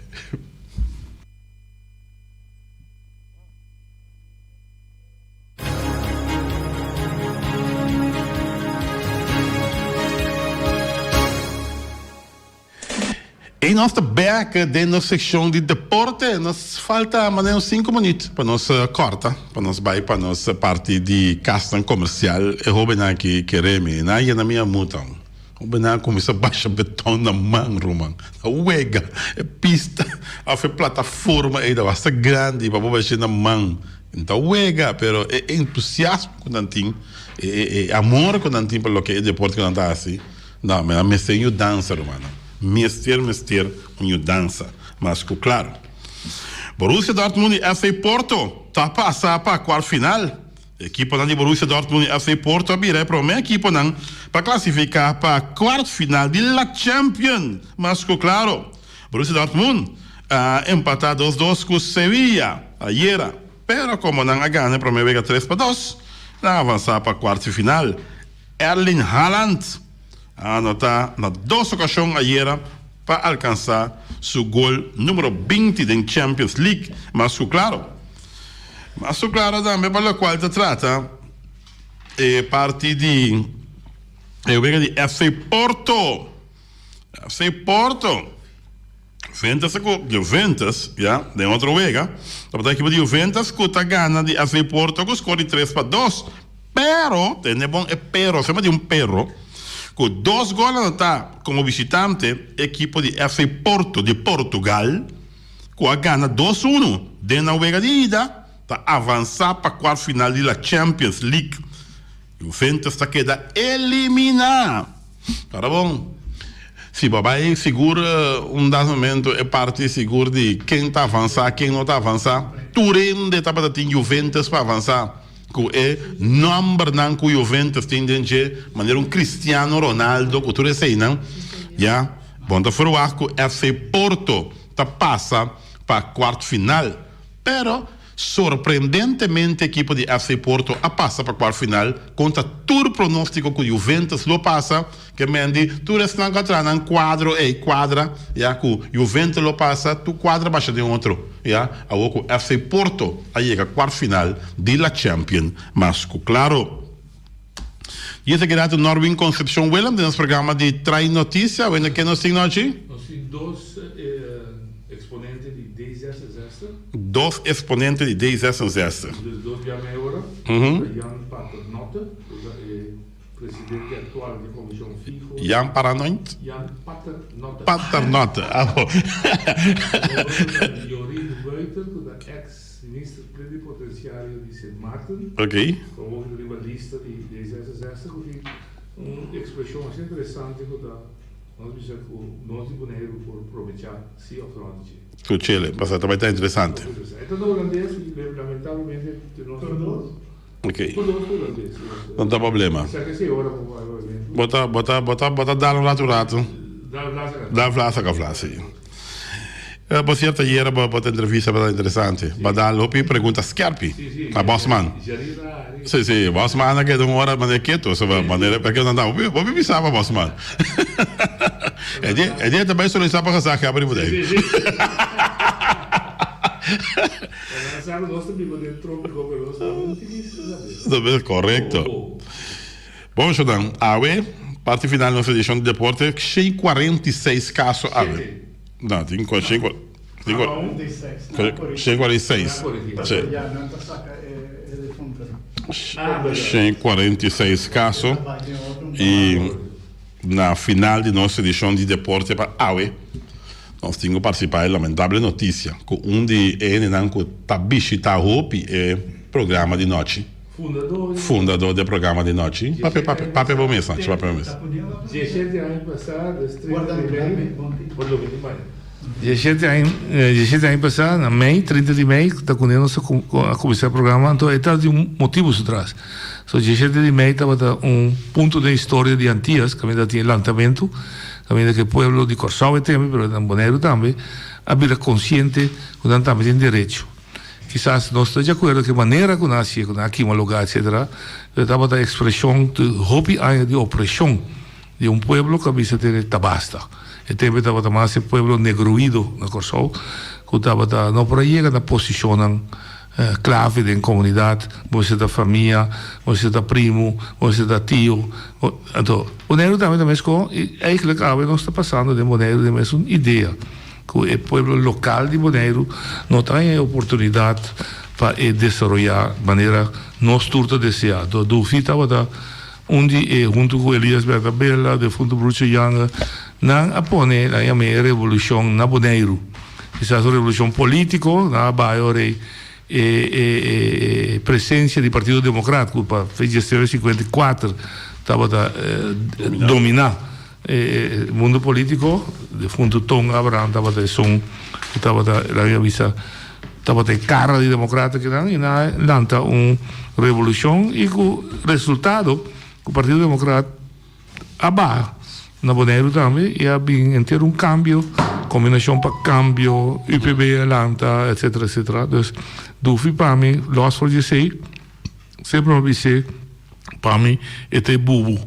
Ey nos ta bek den nos seccion di deporte. Nos falta manera un cinco minuut pa nos corta, pa nos bay pa nos parti di casnan comercial. E hobennan aki kere mi, nan a yena mi amutan. Hobennan a cuminsa basha beton na man, ruman. Na wega e pista of e plataforma ey ta basta grandi pa bo basha na man. N ta wega, pero e entusiasmo cu nan tin, e amor cu nan tin pa loke e deporte cu nan ta haci. No, mi a mester un yudansa, rumannan. Mester, mester un yudansa. Mas ku klaro. Borussia Dortmund i FC Porto ta pasa pa kuart final. Ekiponan di Borussia Dortmund i FC Porto a bira e promé ekiponan pa klasifiká pa kuart final di La Champion. Mas ku klaro. Borussia Dortmund a empatá dos dos ku Sevilla ayera, pero komo nan a gana e promé wega 3-2, nan a avansá pa kuart final. Erling Haaland a anota na dos ocasion ayera pa alcansa su gol numero 20 den Champions League, mas cu claro. Mas cu claro tambe pa locual ta trata e parti di e wega di FC Porto. FC Porto. Juventus cu Juventus, ya, den otro wega, tabata ekipo di Juventus cu ta gana di FC Porto cu score di 3-2. Pero, tende bon e pero, semper tin un pero, cu dos gol anota como visitante ekipo di FC Porto di Portugal, cu a gana dos uno den nan wega di ida, ta avansa pa cuart final di la Champions League. Juventus ta keda elimina. Para bon, si bo a bai sigur un das momento e parti sigur di ken ta avansa, ken no ta avansa, tur hende tabata tin Juventus pa avansa ku e nombernan ku Juventus tin den dje, manera un Cristiano Ronaldo ku tur eseinan, ya, bo no ta ferwagt ku FC Porto ta pasa pa kwart final, pero. Sorprendentemente ekipo di FC Porto a pasa pa kuart final kontra tur pronostiko ku Juventus lo pasa, ke men di tur esnan ku a traha nan kuadro ei kuadra ya ku Juventus lo pasa tur kuadra basha den otro ya awor ku FC Porto a yega kuart final di la Champion mas ku klaro. Y esaki rato Norwin Concepcion Willem den nos programa di Trae Noticia. Wende ken nos tin nochi? Nos tin dos exponente di D66. Dos exponente di D66. Dus dos bia mei ora. Ta Jan Paternotte, ku ta e presidente actual di comision fiho. Jan Paranoid? Jan Paternotte. Paternotte, ah bo. Otro ta Jorien Wuiter, ku ta ex. Minister Plenipotenciario di Sint Maarten. Ok. Como ta riba lista di D66 cu tin un expresion asina interesante cu ta. Nos bisa ku nos di Boneiru por probechá si òf nò di dje. Ku Chile, pasobra ta bai ta interesante. E ta na hulandes i lamentablemente nos no por. Ok. Tur dos ta hulandes. No ta problema. Esaki si ora ku bai bai bento. Bo ta bo ta bo ta bo ta dal un ratu ratu. Dal vla saka. Dal vla saka vla, si. Por cierto ayera bo bo ta entrevista tabata interesante. Bo a dal hopi pregunta skerpi na Bosman. Si si Bosman a keda un ora manera ketu so manera pakico nan ta hopi hopi bisa pa Bosman. E dia e dia ta bay solicita pa gezaghebber riba dei. Correcto. Bon shownan awe parti final nos edicion di deporte 146 caso awe. No, tin cu 146. Sí. 146 caso y na final di nos edicion di deporte pa awe nos tin cu participa e lamentable noticia cu un di e hendenan cu ta bishita hopi e programa di nochi. Fundador di e programa di nochi. Papia, papia, papia bo mes, Nacho, papia bo mes. Diesshete aña pasá, des 30 di mei, por lo mei. Diesshete aña, diesshete aña pasá, na mei, 30 di mei, ta kuné nos a kuminsá e programa, anto e tabatin un motibu su tras. So, diesshete di mei tabata un punto den historia di Antias, kaminda tabatin e lantamentu, kaminda ku e pueblo di Kòrsou e tempu, pero na Boneiru tambe, a bira konsiente ku nan tambe tin derecho. Kisas nos ta di akuerdo ku e manera ku nan a hasié, ku nan a kima lugá etsetera, pero tabata ekspreshon di hopi aña di opreshon di un pueblo ku a bisa tene ta basta. E tempu tabata mas e pueblo negruido na Kòrsou ku tabata no por a yega na posishonnan klave den komunidat, bo mester ta famia, bo mester ta primu, bo mester ta tio. Anto Boneiru tambe ta meskos i eigentlik awe nos ta pasando den Boneiru den mesun idea. Ku e pueblo lokal di Boneiru no ta haña e oportunidat pa e desaroyá manera nos tur ta deseá. Do Dufi tabata un di e, huntu ku Elias Bertabella, defuntu Bruce Younger, nan a pone, nan yam'é e revolushon na Boneiru. Kisas un revolushon polítiko, nan a bai ora e e presensia di Partido Demokrat ku pa fecha 54 tabata dominá. E mundo politico, defunto Ton Abraham tabata esun cu tabata, laga mi a bisa, tabata e cara di democrata kinan y nan a lanta un revolucion y cu resultado cu Partido Democrat a baha na Boneiru tambe y a bin henter un cambio, Combinacion pa Cambio, UPB a lanta, etcetera, etcetera. Dus, Dufi pa mi, los for di esey, semper mi a bis'é, Pa mi e ta e bubu.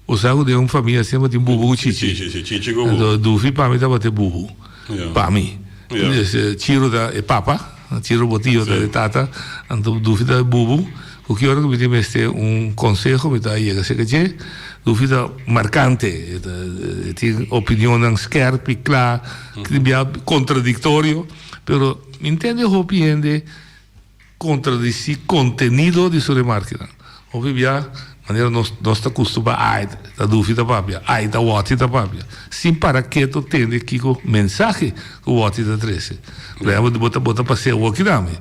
Bo sa ku den un famia semper tin bubu ku chichi. Si, si, chichi ku bubu. Anto Dufi pa mi tabata e bubu. Ya. Pa mi. Ya. Chiro ta e papa, Chiro Botillo ta e tata, anto Dufi ta e bubu. Ku ki ora ku mi tin mester un konseho mi ta yega serka dje. Dufi ta markante, e ta e tin opinionnan skerp i kla, tin bia kontradiktorio, pero mi ntende hopi hende. Contradeci contenido di su remarkenan. Hopi bia, manera nos nos ta custumba, ay, ta Dufi ta papia, ay, ta Watty ta papia, sin para keto tende kico mensahe cu Watty ta trece. Por ehempel, bo ta bo ta pasea awoki tambe,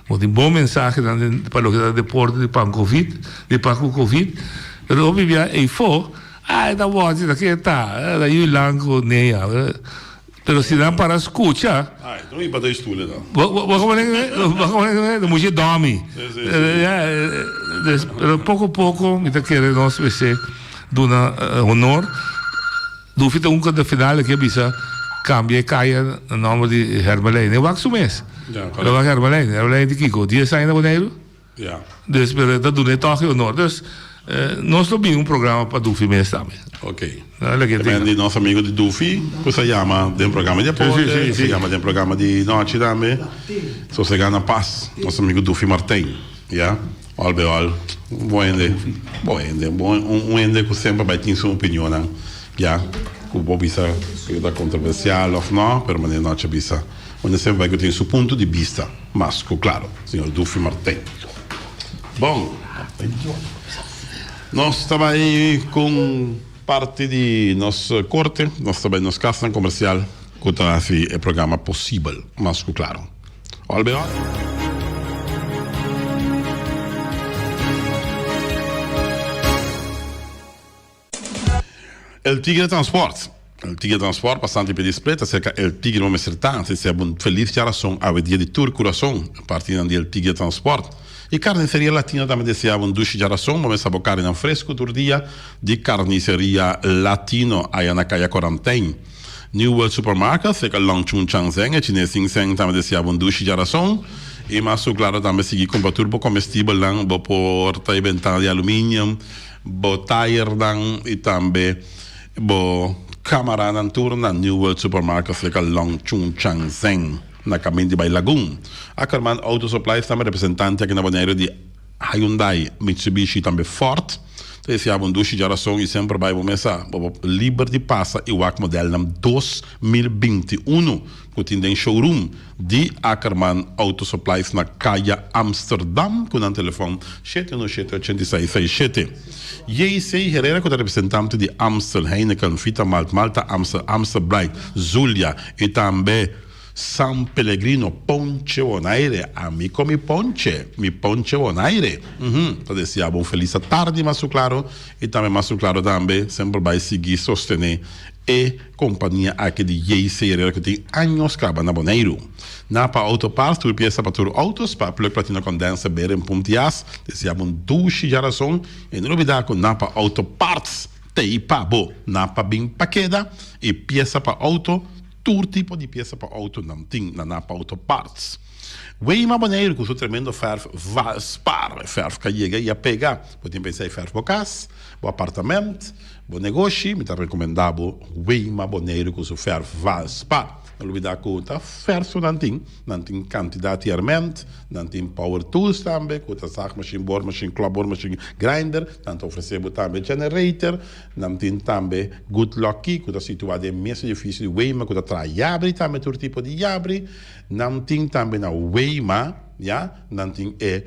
bo tin bon mensahenan den pa loke ta deporte di pan covid, di pan cu covid, pero hopi bia eyfo, ay, ta Watty, ta ke ta, ta Yulan cu Nea. Pero si nan para scucha. Ay, no iba den stoel dan. Bo bo bo bo mucha domi. Si, si, si. Pero poco poco mi ta kere nos mester duna honor. Dufi ta un ku na final aki a bisa cambia e caya na nomber di Hermelijn. E wak su mes. Ja, E wak Hermelijn. Hermelijn di kiko? Dies aña na Boneiru? Ja. Dus pero e ta duna e toki honor. Dus nos lo bin un programa pa Dufi mes tambe. Ok. Dale ke También di nos amigo di Dufi ku sa yama den programa di aporte, Sí, sí, ku sa sí. yama den programa di nochi tambe. Sosega na pas, nos amigo Dufi Martijn. Ya. Al bij al, un bon hende, bon hende, bon un hende ku semper bai tin su opinionnan. Ya. Ku bo bisa ku ta kontroversial of no, pero manera nochi a bisa, un hende semper bai ku tin su punto di bista. Mas ku klaro, señor Dufi Martijn. Bon, nos ta bai ku parti di nos korte, nos ta bai nos kasnan komersial ku ta hasi e programa posibel, mas ku klaro. Ol be ol. El Tigre Transport. El Tigre Transport pasante pidi split acerca El Tigre bo mester ta si sea bon feliz djarason awe dia di tur curason partinan di El Tigre Transport y Carniceria Latino tambe desea bon dushi djarason bo mester bo carninan fresco tur dia di Carniceria Latino aya na Caya Corantijn New World Supermarket cerca Long Chun Chang Zeng e Chines Sing Seng tambe desea bon dushi djarason y mas su claro tambe sigui cumpra tur bo comestibelnan bo porta y bentana di aluminium bo tayernan y tambe Bo kamaranan tur na New World Supermarket cerca Long Chun Chang Zeng na kamin di bai Lagun. Ackerman Auto Supplies tambe representante aki na Boneiru di Hyundai, Mitsubishi y tambe Ford. Ta desea bo un dushi djarason y semper bai bo mesa bo por liber di pasa y wak modelnan 2021 cu tin den showroom di Ackerman Auto Supplies na Kaya Amsterdam ku nan telefòn shete uno shete ochenta i seis seis shete. JC Herrera ku ta representante di Amstel, Heineken, Vita Malt, Malta Amstel, Amstel Bright, Zulia i tambe San Pellegrino Ponche Bonaire, ami ku mi ponche, mi ponche Bonaire, uhum, ta deseá bo un felis atardi masu klaro i tambe masu klaro tambe semper bai sigui sostené E kompania aki di JC Herrera ku tin años kaba na Boneiru. Napa Auto Parts tur piesa pa tur auto, spark plug, platino condenser, beren, pump di as. Deseá bo un dushi djarason i no lubidá ku Napa Auto Parts t'ei pa bo. Napa bin pa keda i piesa pa auto, tur tipo di piesa pa auto nan tin na Napa Auto Parts. Weima Boneiru ku su tremendo fèrf Valspar. E fèrf ka yega i a pega. Bo tin pensa e fèrf bo kas, bo apartament. Bo negoshi, mi ta rekomendá bo Weima Boneiru ku su fèrf Valspa. No lubidá ku ta fèrf su nan tin. Nan tin kantidat di hèrmènt, nan tin power tools tambe ku ta zaagmashin, boormashin, klopboormashin, grinder. Nan ta ofresé bo tambe generator. Nan tin tambe Good Lucky ku ta situá den e mes edifisio di Weima ku ta traha yabri tambe, tur tipo di yabri. Nan tin tambe na Weima, ya, nan tin e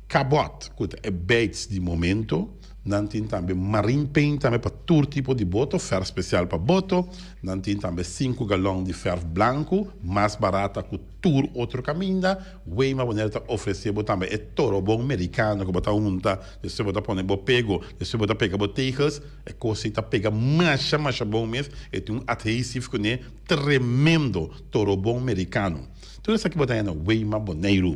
kabòt ku ta e beits di momento. Nan tin tambe marine paint tambe pa tur tipo di boto, fèrf spesial pa boto. Nan tin tambe sinku galòn di fèrf blanku, mas barata ku tur otro kaminda. Weima Bonaire ta ofresé bo tambe e torobon merikano ku bo ta hunta, despues bo ta pone bo pego, despues bo ta pega bo tegels. E kos ei ta pega masha masha bon mes, e tin un adhesive kuné tremendo, torobon merikano. Tur esaki bo ta haña na Weima Boneiru.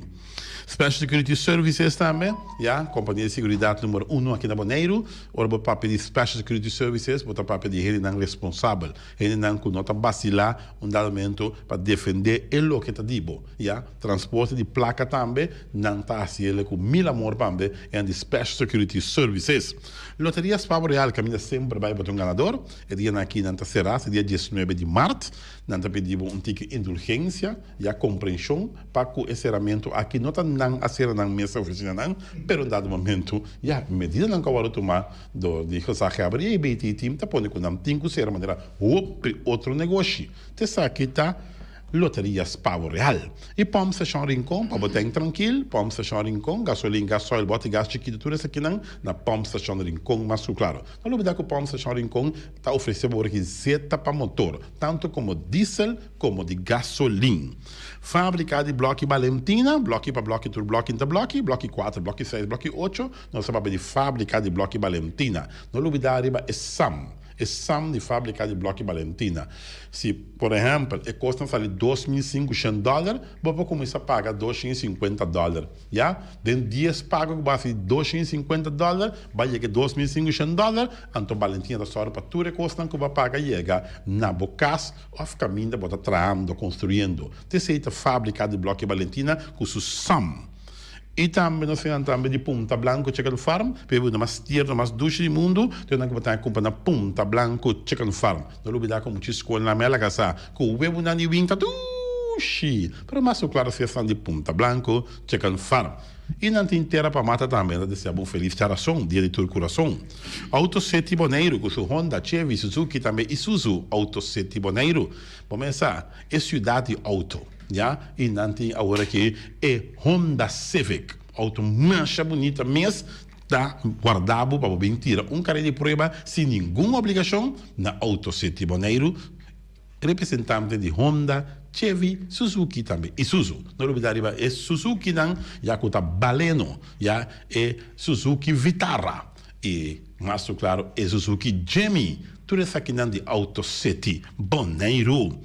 Special Security Services tambe, ya, kompania di seguridat numero uno aki na Boneiru. Ora bo papia di Special Security Services, bo ta papia di hendenan responsabel, hendenan ku no ta basilá un dado momento pa defendé e loke ta di bo, ya. Transporte di plaka tambe, nan ta hasi el ku mil amor pambe, e nan di Special Security Services. Loteria Spa Boreal kaminda semper bai bo ta un ganador. E dianan aki nan ta será, e dia diesnuebe di mart. Nan ta pidi bo un tiki indulgensia, ya komprenshon pa ku e seramentu aki no ta nan a sera nan mes ofisinanan, pero un dado momentu ya medidanan ku a wòrdu tumá dor di gezaghebber i EBT team ta pone ku nan tin ku sera manera hopi otro negoshi. T'esaki ta Loteria Spavo Real. I Pòmp Stashon Rincon pa bo ten trankil, Pòmp Stashon Rincon, gasolin, gasoil, bòti gas chikitu tur esakinan na Pòmp Stashon Rincon mas ku klaro. No lubidá ku Pòmp Stashon Rincon ta ofresé bo ora zeta pa motor, tantu komo diesel komo di gasolin. Fábrika di blòki Balentina, blòki pa blòki tur blòki n'ta blòki, blòki kuater, blòki seis, blòki ocho, nos ta papia di fábrika di blòki Balentina. No lubidá riba e sam, e sam di fábrika di blòki Balentina. Si, por ehèmpel, e kosnan sali 2500 dòler, bo por kuminsá paga 250 dòler. Ya, den dies pago ku bo hasi 250 dòler, bo a yega e 2500 dòler, anto Balentina ta sòru pa tur e kosnan ku bo a paga yega na bo kas òf kaminda bo ta trahando, konstruyendo. T'esei ta fábrika di blòki Balentina ku su sam. I tambe nos finan tambe di Punta Blanco Chicken Farm, p'e bibida mas tierno, mas dushi di mundu, te nan ku bo ta kumpra na Punta Blanco Chicken Farm. No lubidá ku mucha skolnan mi a laga sa ku webunan di winta dushi! Pero mas ku klaro si esnan di Punta Blanco Chicken Farm. I nan tin tera pa mata tambe. Nan ta desea bo un felis djarason, dia di tur kurason. Auto City Boneiru ku su Honda, Chevy, Suzuki tambe Isuzu Auto City Boneiru. Bo mesa e siudat di auto, ya. I nan tin awor aki e Honda Civic. Auto masha bunita mes ta warda bo pa bo bin tira un kare di prueba sin ningun obligashon na Auto City Boneiru. Representante di Honda, Chevy, Suzuki tambe Isuzu. No lubida riba e Suzukinan ya ku ta Baleno, ya e Suzuki Vitara i. Mas ku klaro e Suzuki Jimmy. Tur esakinan di Auto City Boneiru.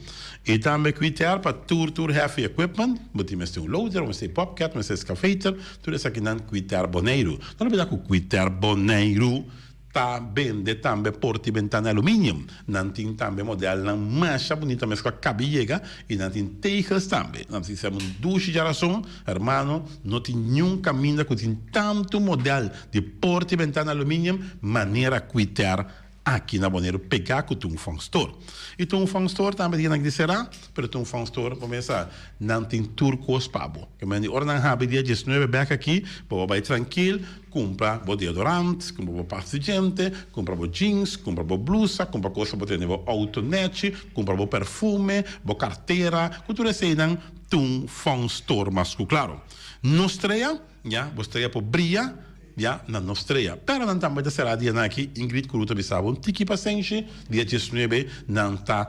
I tambe Quitair pa tur tur heavy equipment. Bo tin mester un loader, mester bobcat, mester excavator. Tur esakinan Quitair Boneiru. No olbida ku Quitair Boneiru ta bende tambe porta i bentana aluminium. Nan tin tambe modelnan masha bunita mes ku a kabi yega i nan tin tegels tambe. Nan tin sema un dushi djarason, hermano, no tin niun kaminda ku tin tantu model di porta i bentana aluminium manera Quitair aki na Boneiru pegá ku Tung Fong Store. I Tung Fong Store tambe tin nan di será, pero Tung Fong Store bo mesa nan tin tur kos pa bo. Ke men di ora nan habri dia diesnuebe bèk aki, bo por bai trankil, kumpra bo deodorant, kumpra bo pasta di djente, kumpra bo jeans, kumpra bo blusa, kumpra kos pa bo tene bo outo nèchi, kumpra bo perfume, bo kartera, ku tur eseinan Tung Fong Store mas ku klaro. No strea. Ya, bo strea por bria, ya, na no strea. Pero nan tambe ta sera dianan aki, Ingrid Kuru ta bisa bo un tiki pasenshi, dia diesnuebe nan ta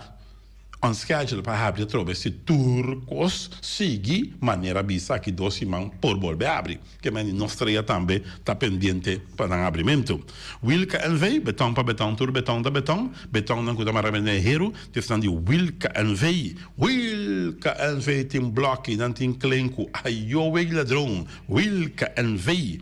on schedule pa habri atrobe si tur kos sigui manera bisa aki dos siman por bolbe habri. Ke mende no strea tambe ta pendiente pa nan habrimentu. Wilka NV, beton pa beton tur beton ta beton, betonnan ku ta mara bende heru, ta esnan di Wilka NV. Wilka NV tin blòki, nan tin klenku, ayo wey ladron, Wilka NV.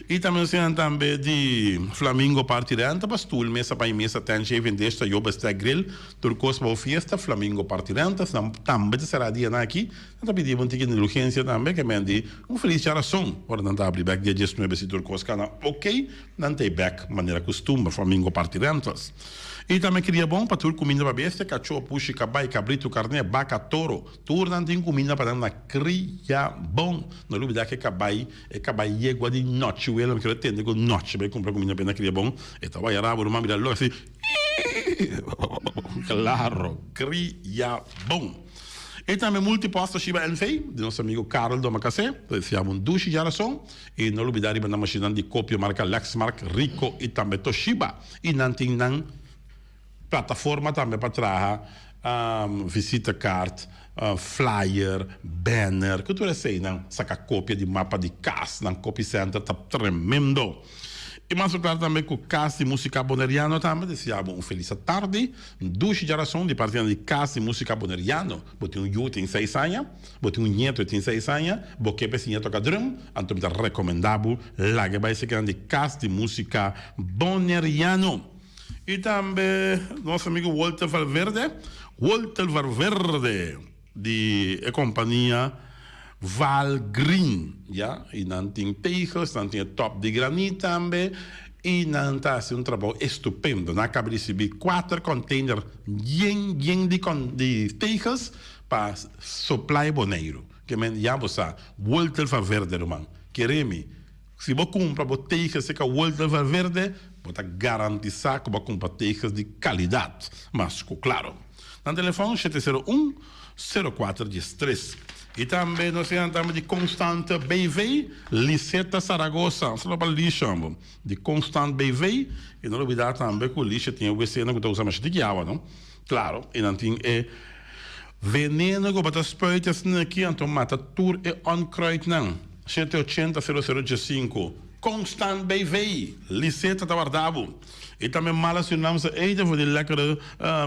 I tambe nos tin tambe di Flamingo Party Renta pa stul, mesa pa i mesa, tent, shaving dish, tayo, bestek, grill, tur kos pa bo fiesta, Flamingo Party Renta, nan tambe ta sera dianan aki, nan ta pidi bo un tiki indulgensia tambe, ke men di un felis djarason, ora nan ta abri bek dia diesnuebe si tur kos kana ok, nan ta e bek manera kustumber, Flamingo Party Rentals. I tambe kria bon pa tur kuminda pa bestia, kachó, pushi, kabai, kabritu, karné, baka, toro. Tur nan tin kuminda pa nan na kria bon. No lubidá ku e kabai, e kabai yegua di nochi wela. Mi kere tende ku nochi bai kumpra kuminda pa e na kria bon. E ta waya rabo ruman bira lok asi, iiii. Klaro, kria bon. I tambe Multipost Toshiba NV, di nos amigu Karel Domacassé, ta deseá bo un dushi djarason. I no lubidá riba nan mashinnan di kopia marka Lexmark, Ricoh i tambe Toshiba. I nan tin nan plataforma tambe pa traha visitekaart, flyer, banner, ku tur eseinan. Saka kopia di mapa di kas, nan copy center ta tremendo. I mas ku klar tambe ku Kas di Musika Boneriano tambe deseá bo un felis atardi. Dushi djarason di parti nan di Kas di Musika Boneriano. Bo tin un yu tin seis aña, bo tin un ñeto e tin seis aña, bo ke pa e siña toka drum, anto mi ta rekomendá bo laga e bai seki nan di Kas di Musika Boneriano. I tambe nos amigu Walter Valverde, Walter Valverde di e kompania Val Green, ya, i nan tin tegels, nan tin e top di granit tambe, i nan ta hasi un trabou estupendo. Nan a kaba di risibí kuater container yen yen di di tegels pa supply Boneiru. Ke men ya bo sa, Walter Valverde ruman, kere mi. Si bo kumpra bo tegels serka Walter Valverde, bo ta garantisá ku bo a kumpra tegels di kalidat. Mas ku klaro. Nan telefòn, shete sero un, sero kuater dies tres. I tambe nos tin tambe di Constant BV, Liseta Saragoza. Un saludo pa Lisha bo, di Constant BV. I no lubidá tambe ku Lisha tin e wc-nan ku ta usa masha tiki awa, no? Klaro, i nan tin e veneno ku bo ta spuit asina aki anto mata tur e onkruidnan. Shete ochenta sero sero diesinku. Constant BV, Liseta ta warda bo. I tambe mala Surinaamse eten voor die lekkere,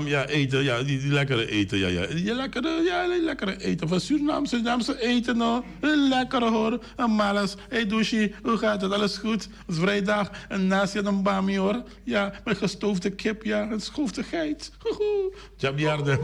ja, eten, ja, die, die lekkere eten, ja, ja. Die lekkere, ja, die lekkere eten van Suriname, Surinaamse eten, no. Lekker hoor. En malas, hey Dushi, hoe gaat het? Alles goed? Het is vrijdag. En nasi en een bami hoor. Ja, met gestoofde kip, ja, en gestoofde geit. Hoehoe. Djabièrnè,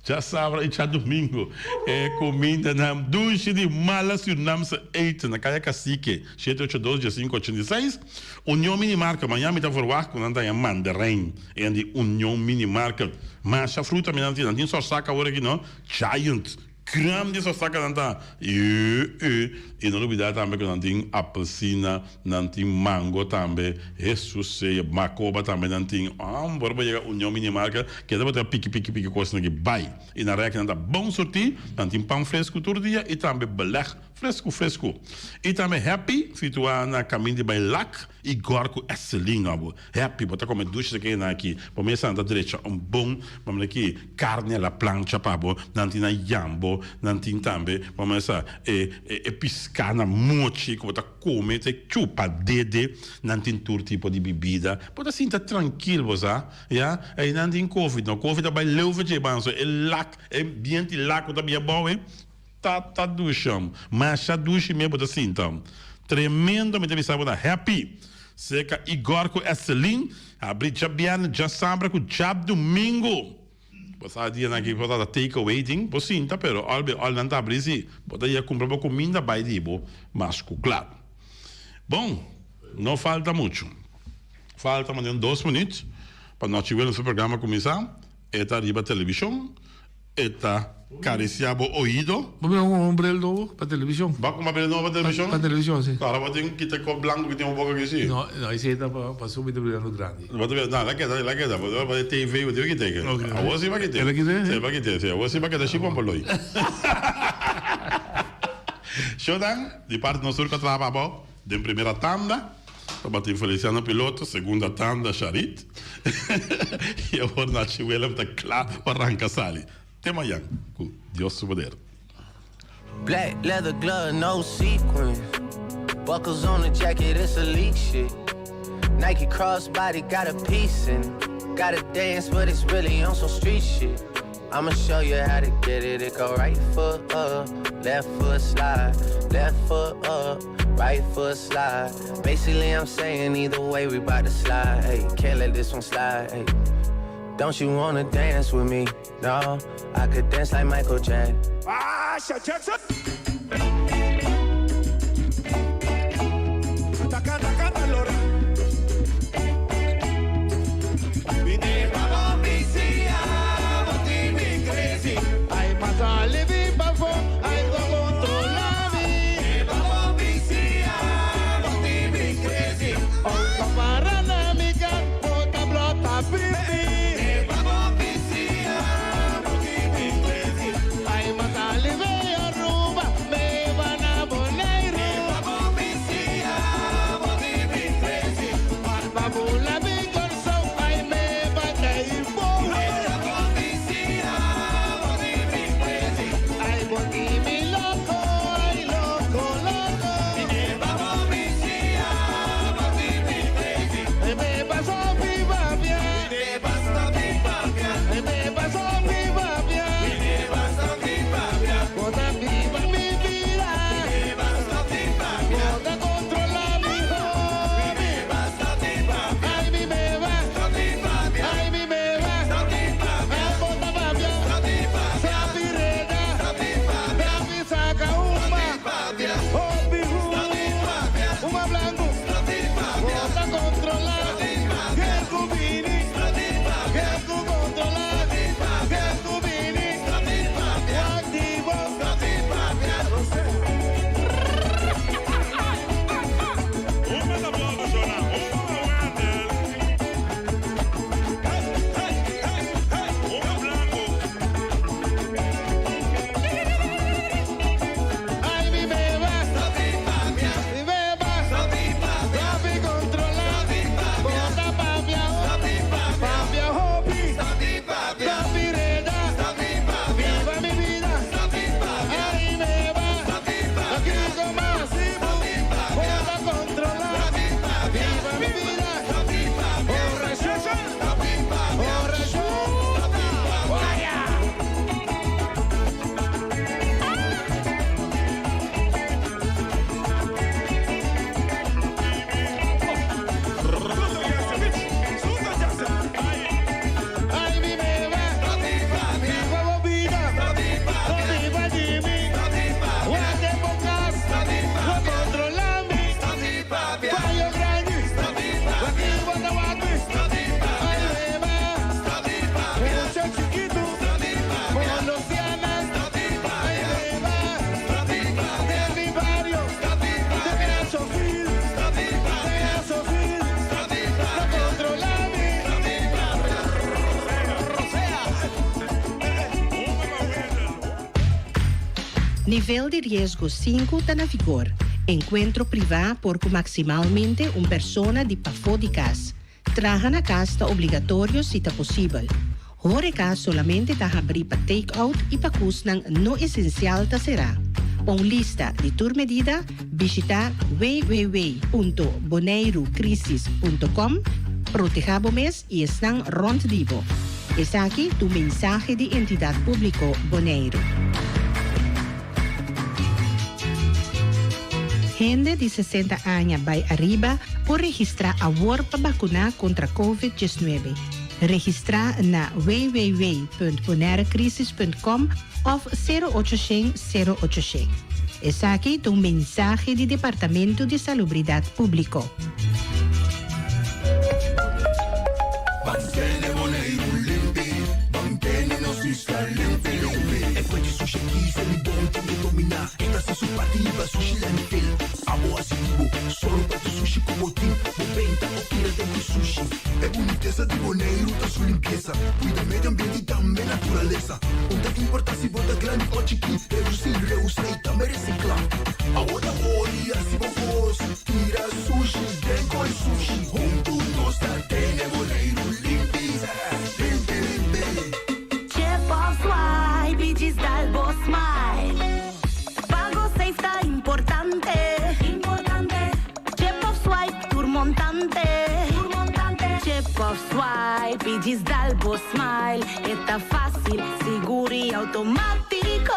djasabra i djadumingu e kumindanan dushi di mala Surinaamse eten na Kaya Cacique, shete ocho dos diesinku ochenta i seis. Union Mini Market, mañana mi ta verwagt ku nan ta haña mandarin e di Union Mini Market. Masha fruta mi nan tin, nan tin sòrsaka awor aki no, giant. Grandi sosaka nan ta e e no lubida tambe ku nan tin apelsina, nan tin mango tambe, Hesus sea, makoba tambe nan tin, ora bo yega Union Mini Market keda bo ta piki piki piki kosnan aki bai i nan rèk nan ta bon surtí, nan tin pan fresku tur dia i tambe belèg fresku fresku i tambe Happy situá na kamin di bai Lak i Gòrku Esselin abo Happy bo ta kome dushi ta keda nan aki bo mesa nan ta drecha un bon, bo mira aki. Carne a la plancha pa bo, nan tin nan yambo. Anto nan tin tambe, bo mester sa, e e piská na mochi ku bo ta kome te chupa dede. Nan tin tur tipo di bibida. Bo ta sinta trankil, bo sa. Ya, ei nan tin kofi. No, kofi ta bai leu for dje banso. E lak, e bienti lak ku ta bia abou ei, ta ta dushi. Masha dushi mes bo ta sinta. Tremendo mi ta bisa bo ta happy. Serka Igor ku Estelin, habri djabièrnè, djasabra ku djabdumingu. Bo sa dianan aki bo ta ta take away tin, bo sinta pero al be al nan ta abri si bo ta yega kumpra bo kuminda bai di bo mas ku kla. Bon, no falta muchu. Falta manera un dos minuut pa Nochi Willem su programa kuminsá. E ta riba televishon, e ta karisiá bo oido. Bo mira un bril nobo pa televishon. Bo a kumpra bril nobo pa televishon? Pa televishon, si. Ahora bo tin kita e kop blanku ki tin bo boka aki, si? No, no, esei ta pa su mi ta birando grandi. Bo ta bira, no, la keda, la keda. Bo ta pa e TV, bo tin ku kit'e. Awor si bo a kit'e. El a kit'e? Si, bo a kit'e, si. Awor si bo a keda shi pompoloi. Shownan, di parti nos tur ku a traha pa bo den primera tanda. Tabatin Feliciano piloto, segunda tanda Sharit y awor Nachi Willem ta cla pa ranca sali. Te mayan cu Dios su poder. Black leather glove, no sequins. Buckles on the jacket, it's elite shit. Nike crossbody got a piece in it. Gotta dance, but it's really on some street shit. I'ma show you how to get it. It go right foot up, left foot slide, left foot up, right foot slide. Basically, I'm saying either way, we bout to slide. Hey, can't let this one slide. Hey. Don't you wanna dance with me? No, I could dance like Michael Jackson. Ah, Jackson. Nivel di riesgo sinku ta na vigor. Enkuentro privá por ku maksimalmente un persona di pafó di kas. Traha na kas ta obligatorio si ta posibel. Horeca solamente ta habrí pa take-out i pakusnan no esensial ta será. Pa un lista di tur medida, bishitá www.boneirucrisis.com. Protehá bo mes i esnan rònt di bo. Esaki ta un mensahe di Entidat Públiko Boneiru. Hende di 60 aña bai ariba por registrá awor pa bakuná kontra Covid 19. Registrá na www.bonairecrisis.com òf 0800 0800. Esaki ta un mensahe di Departamento di Salubridat Públiko. Chip of swipe i djis dal bo smile. Pago safe ta importante. Importante. Chip of swipe tur montante. Tur montante. Chip of swipe i djis dal bo smile. E ta fácil, sigur i automático.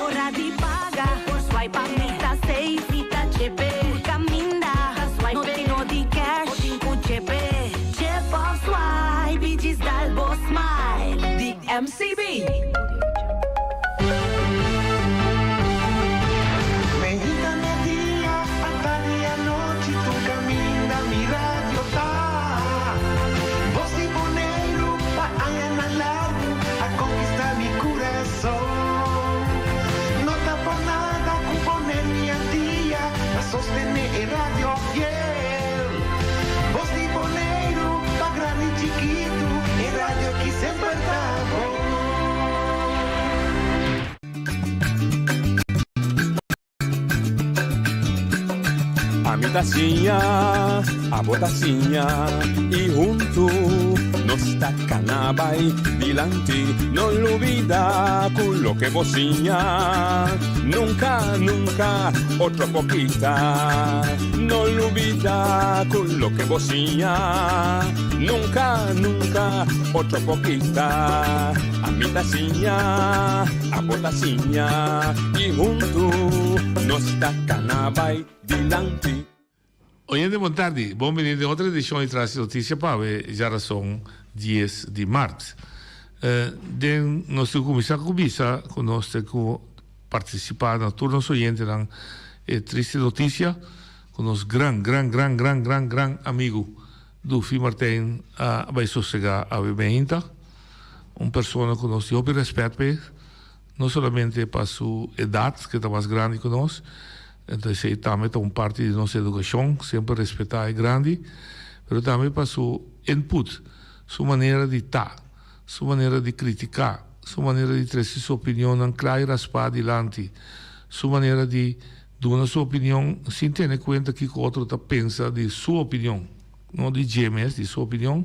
Ora di paga por swipe pa mi ta safe mi ta chepe. Tur caminda ta swipe no tin no di cash bo tin cu chepe. Chip of swipe i djis dal bo smile. Di MCB. Meinta media, atardi anochi, tur caminda mi radio ta. Bos di Boneiru pa añanan largu a conquista mi curason. No ta por nada cu Boneiru y Antia ta sostene e radio fiel. Bos di Boneiru pa grandi y chikitu, e radio ki semper ta bon. Ami ta siña, abo ta siña y huntu nos ta cana bay dilanti. No lubida cu loke bo siña nunca, nunca otro por kita. No lubida cu loke bo siña nunca, nunca otro por kita. Ami ta siña, abo ta siña y huntu nos ta cana bay dilanti. Oyente bon tardi, bon bini den otro edicion di Tras di Noticia pa awe djarason dies di mart. Den nos tin cu cuminsa cu bisa cu nos tin cu participa na tur nos oyentenan e triste noticia cu nos gran gran gran gran gran gran amigo Dufi Martijn a bay sosega awe meinta. Un persona cu nos tin hopi respet p'e, no solamente pa su edad, cu e ta mas grandi cu nos, enton esey tambe ta un parti di nos educacion, semper respeta e grandi, pero tambe pa su input, su manera di ta, su manera di critica, su manera di trece su opinionnan cla y raspa dilanti, su manera di duna su opinion sin tene cuenta kico otro ta pensa di su opinion. No di dje mes, di su opinion.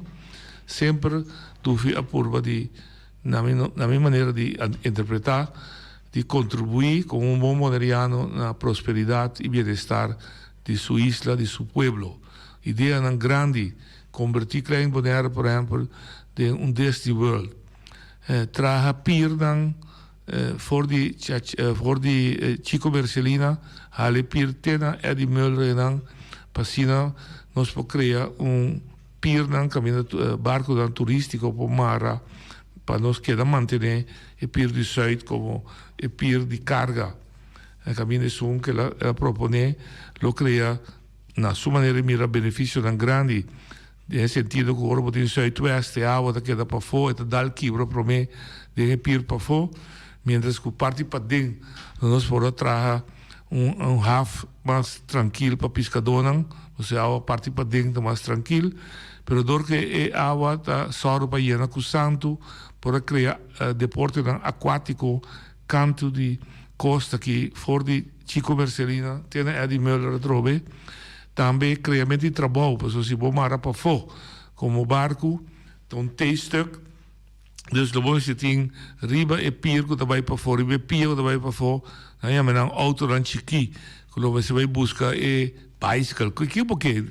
Semper Dufi a purba di, na mi na mi manera di interpretá, di kontribuí komo un bon boneriano na prosperidat i bienestar di su isla, di su pueblo. Ideanan grandi, kombertí Klein Bonaire, por ehèmpel, den un Disney World. Traha pirnan for di for di Chico Mercelina hala e pir te na Eddie Muller einan pa asina nos por crea un pirnan caminda barconan turistico por mara pa nos keda mantene e pir di Zuid como e pir di carga caminda esun cu el a propone lo crea na su manera di mira beneficionan grandi. Den e sentido ku ora bo tin Zuidwest e awa ta keda pafó, e ta dal kibra promé den e pir pafó, miéntras ku parti paden nos por a traha un un haf mas trankil pa piskadónan, osea awa parti paden ta mas trankil, pero dor ku e awa ta sòru pa yena ku santu por a krea deportenan akuátiko kantu di kosta aki for di Chico Mercelina te na Eddie Muller atrobe. Tambe kreamento di trabou, pasobra si bo mara pafó komo barku ta un T-stuk. Dus lo bo mester tin riba e pier ku ta bai pafó, riba e pia ku ta bai pafó, nan yama nan outonan chikí ku lo mester bai buska e bicycle. Kiko bo ke?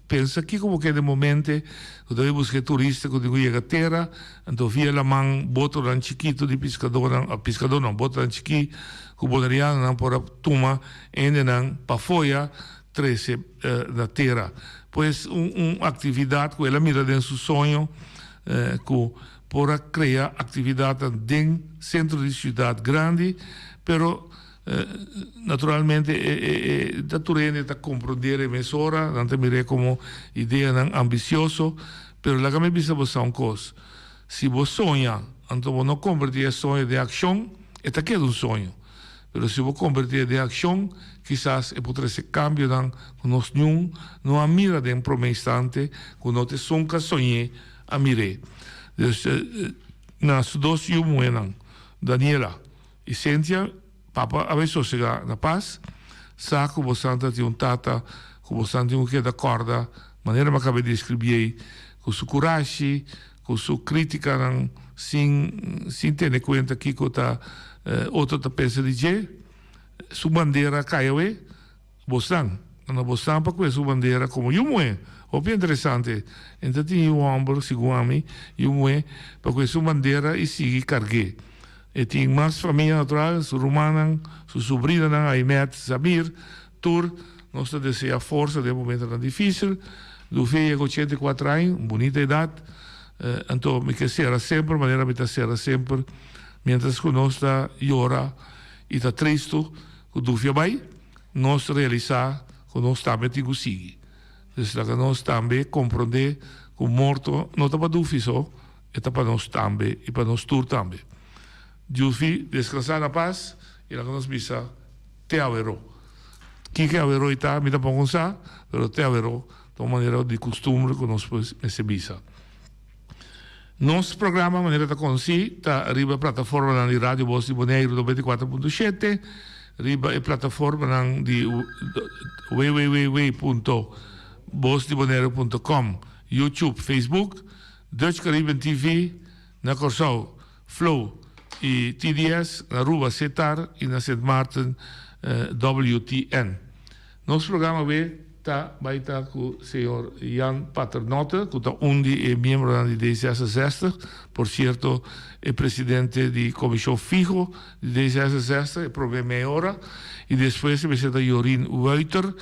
Pensa kiko bo ke den momente ku ta bai buska e turista ku tin ku yega tera, anto via laman botonan chikitu di piskadónan, piskadó no, botonan chikí ku bonerianonan por a tuma hendenan pafó ya trese na tera. Pues un un actividad cu el a mira den su soño cu por a crea actividadnan den centro di ciudad grandi, pero naturalmente e e e ta tur hende ta comprender e mesora, nan ta mir'é como ideanan ambicioso, pero laga mi bisa bo sa un cos, si bo soña anto bo no converti e soño den accion, e ta keda un soño. Pero si bo kombertí den akshon, kisas e por trese kambionan ku nos niun no a mira den promé instante, ku no ta esun ku a soñ'é a mir'é. Dus, na su dos yu muhénan, Daniela i Cynthia, Papa a bai sosegá na pas. Sa ku bosan ta tin un tata ku bosan tin ku keda kòrda, manera mi a kaba di deskribí ei, ku su kurashi, Ku su krítikanan sin sin tene kuenta kiko ta otro ta pensa di dje, su bandera a kai awe, bosnan, na bosnan pa kue su bandera komo yu muhé. Hopi interesante, e ta tin yu hòmber, segun ami, yu muhé pa kue su bandera i sigui karg'é. E tin mas famia natural, su rumannan, su subrinanan, Aimet, Zamir, Tur nos ta desea forsa den momentonan dificil. Dufie yega 84 aña, un bunita edad. Anto mi ke sera semper manera mi ta sera semper mientras cu nos ta yora y ta tristo cu Dufie a bay, nos realisa cu nos tambe tin cu sigui. Dus laga nos tambe compronde cu morto no ta pa Dufie so, e ta pa nos tambe y pa nos tur tambe. Dufie descansa na paz y laga nos bisa. Te aweró. Kiko e aweró i ta, mi tampoko sa, pero te aweró ta un manera di kustumber ku nos por mester bisa. Nos programa manera ta konosí ta riba e plataformanan di Radio Bos di Boneiru 94.7, riba e plataformanan di www.bosdiboneiru.com, YouTube, Facebook, Dutch Caribbean TV na Kòrsou. Flow y TDS, na Aruba Setar y na Sint Maarten WTN. Nos programa awe ta bay ta cu señor Jan Paternotte, cu ta un di e miembronan di D66, por cierto e presidente di comision fiho di D66, e prome mei ora, y despues e mester ta Jorien Wuiter,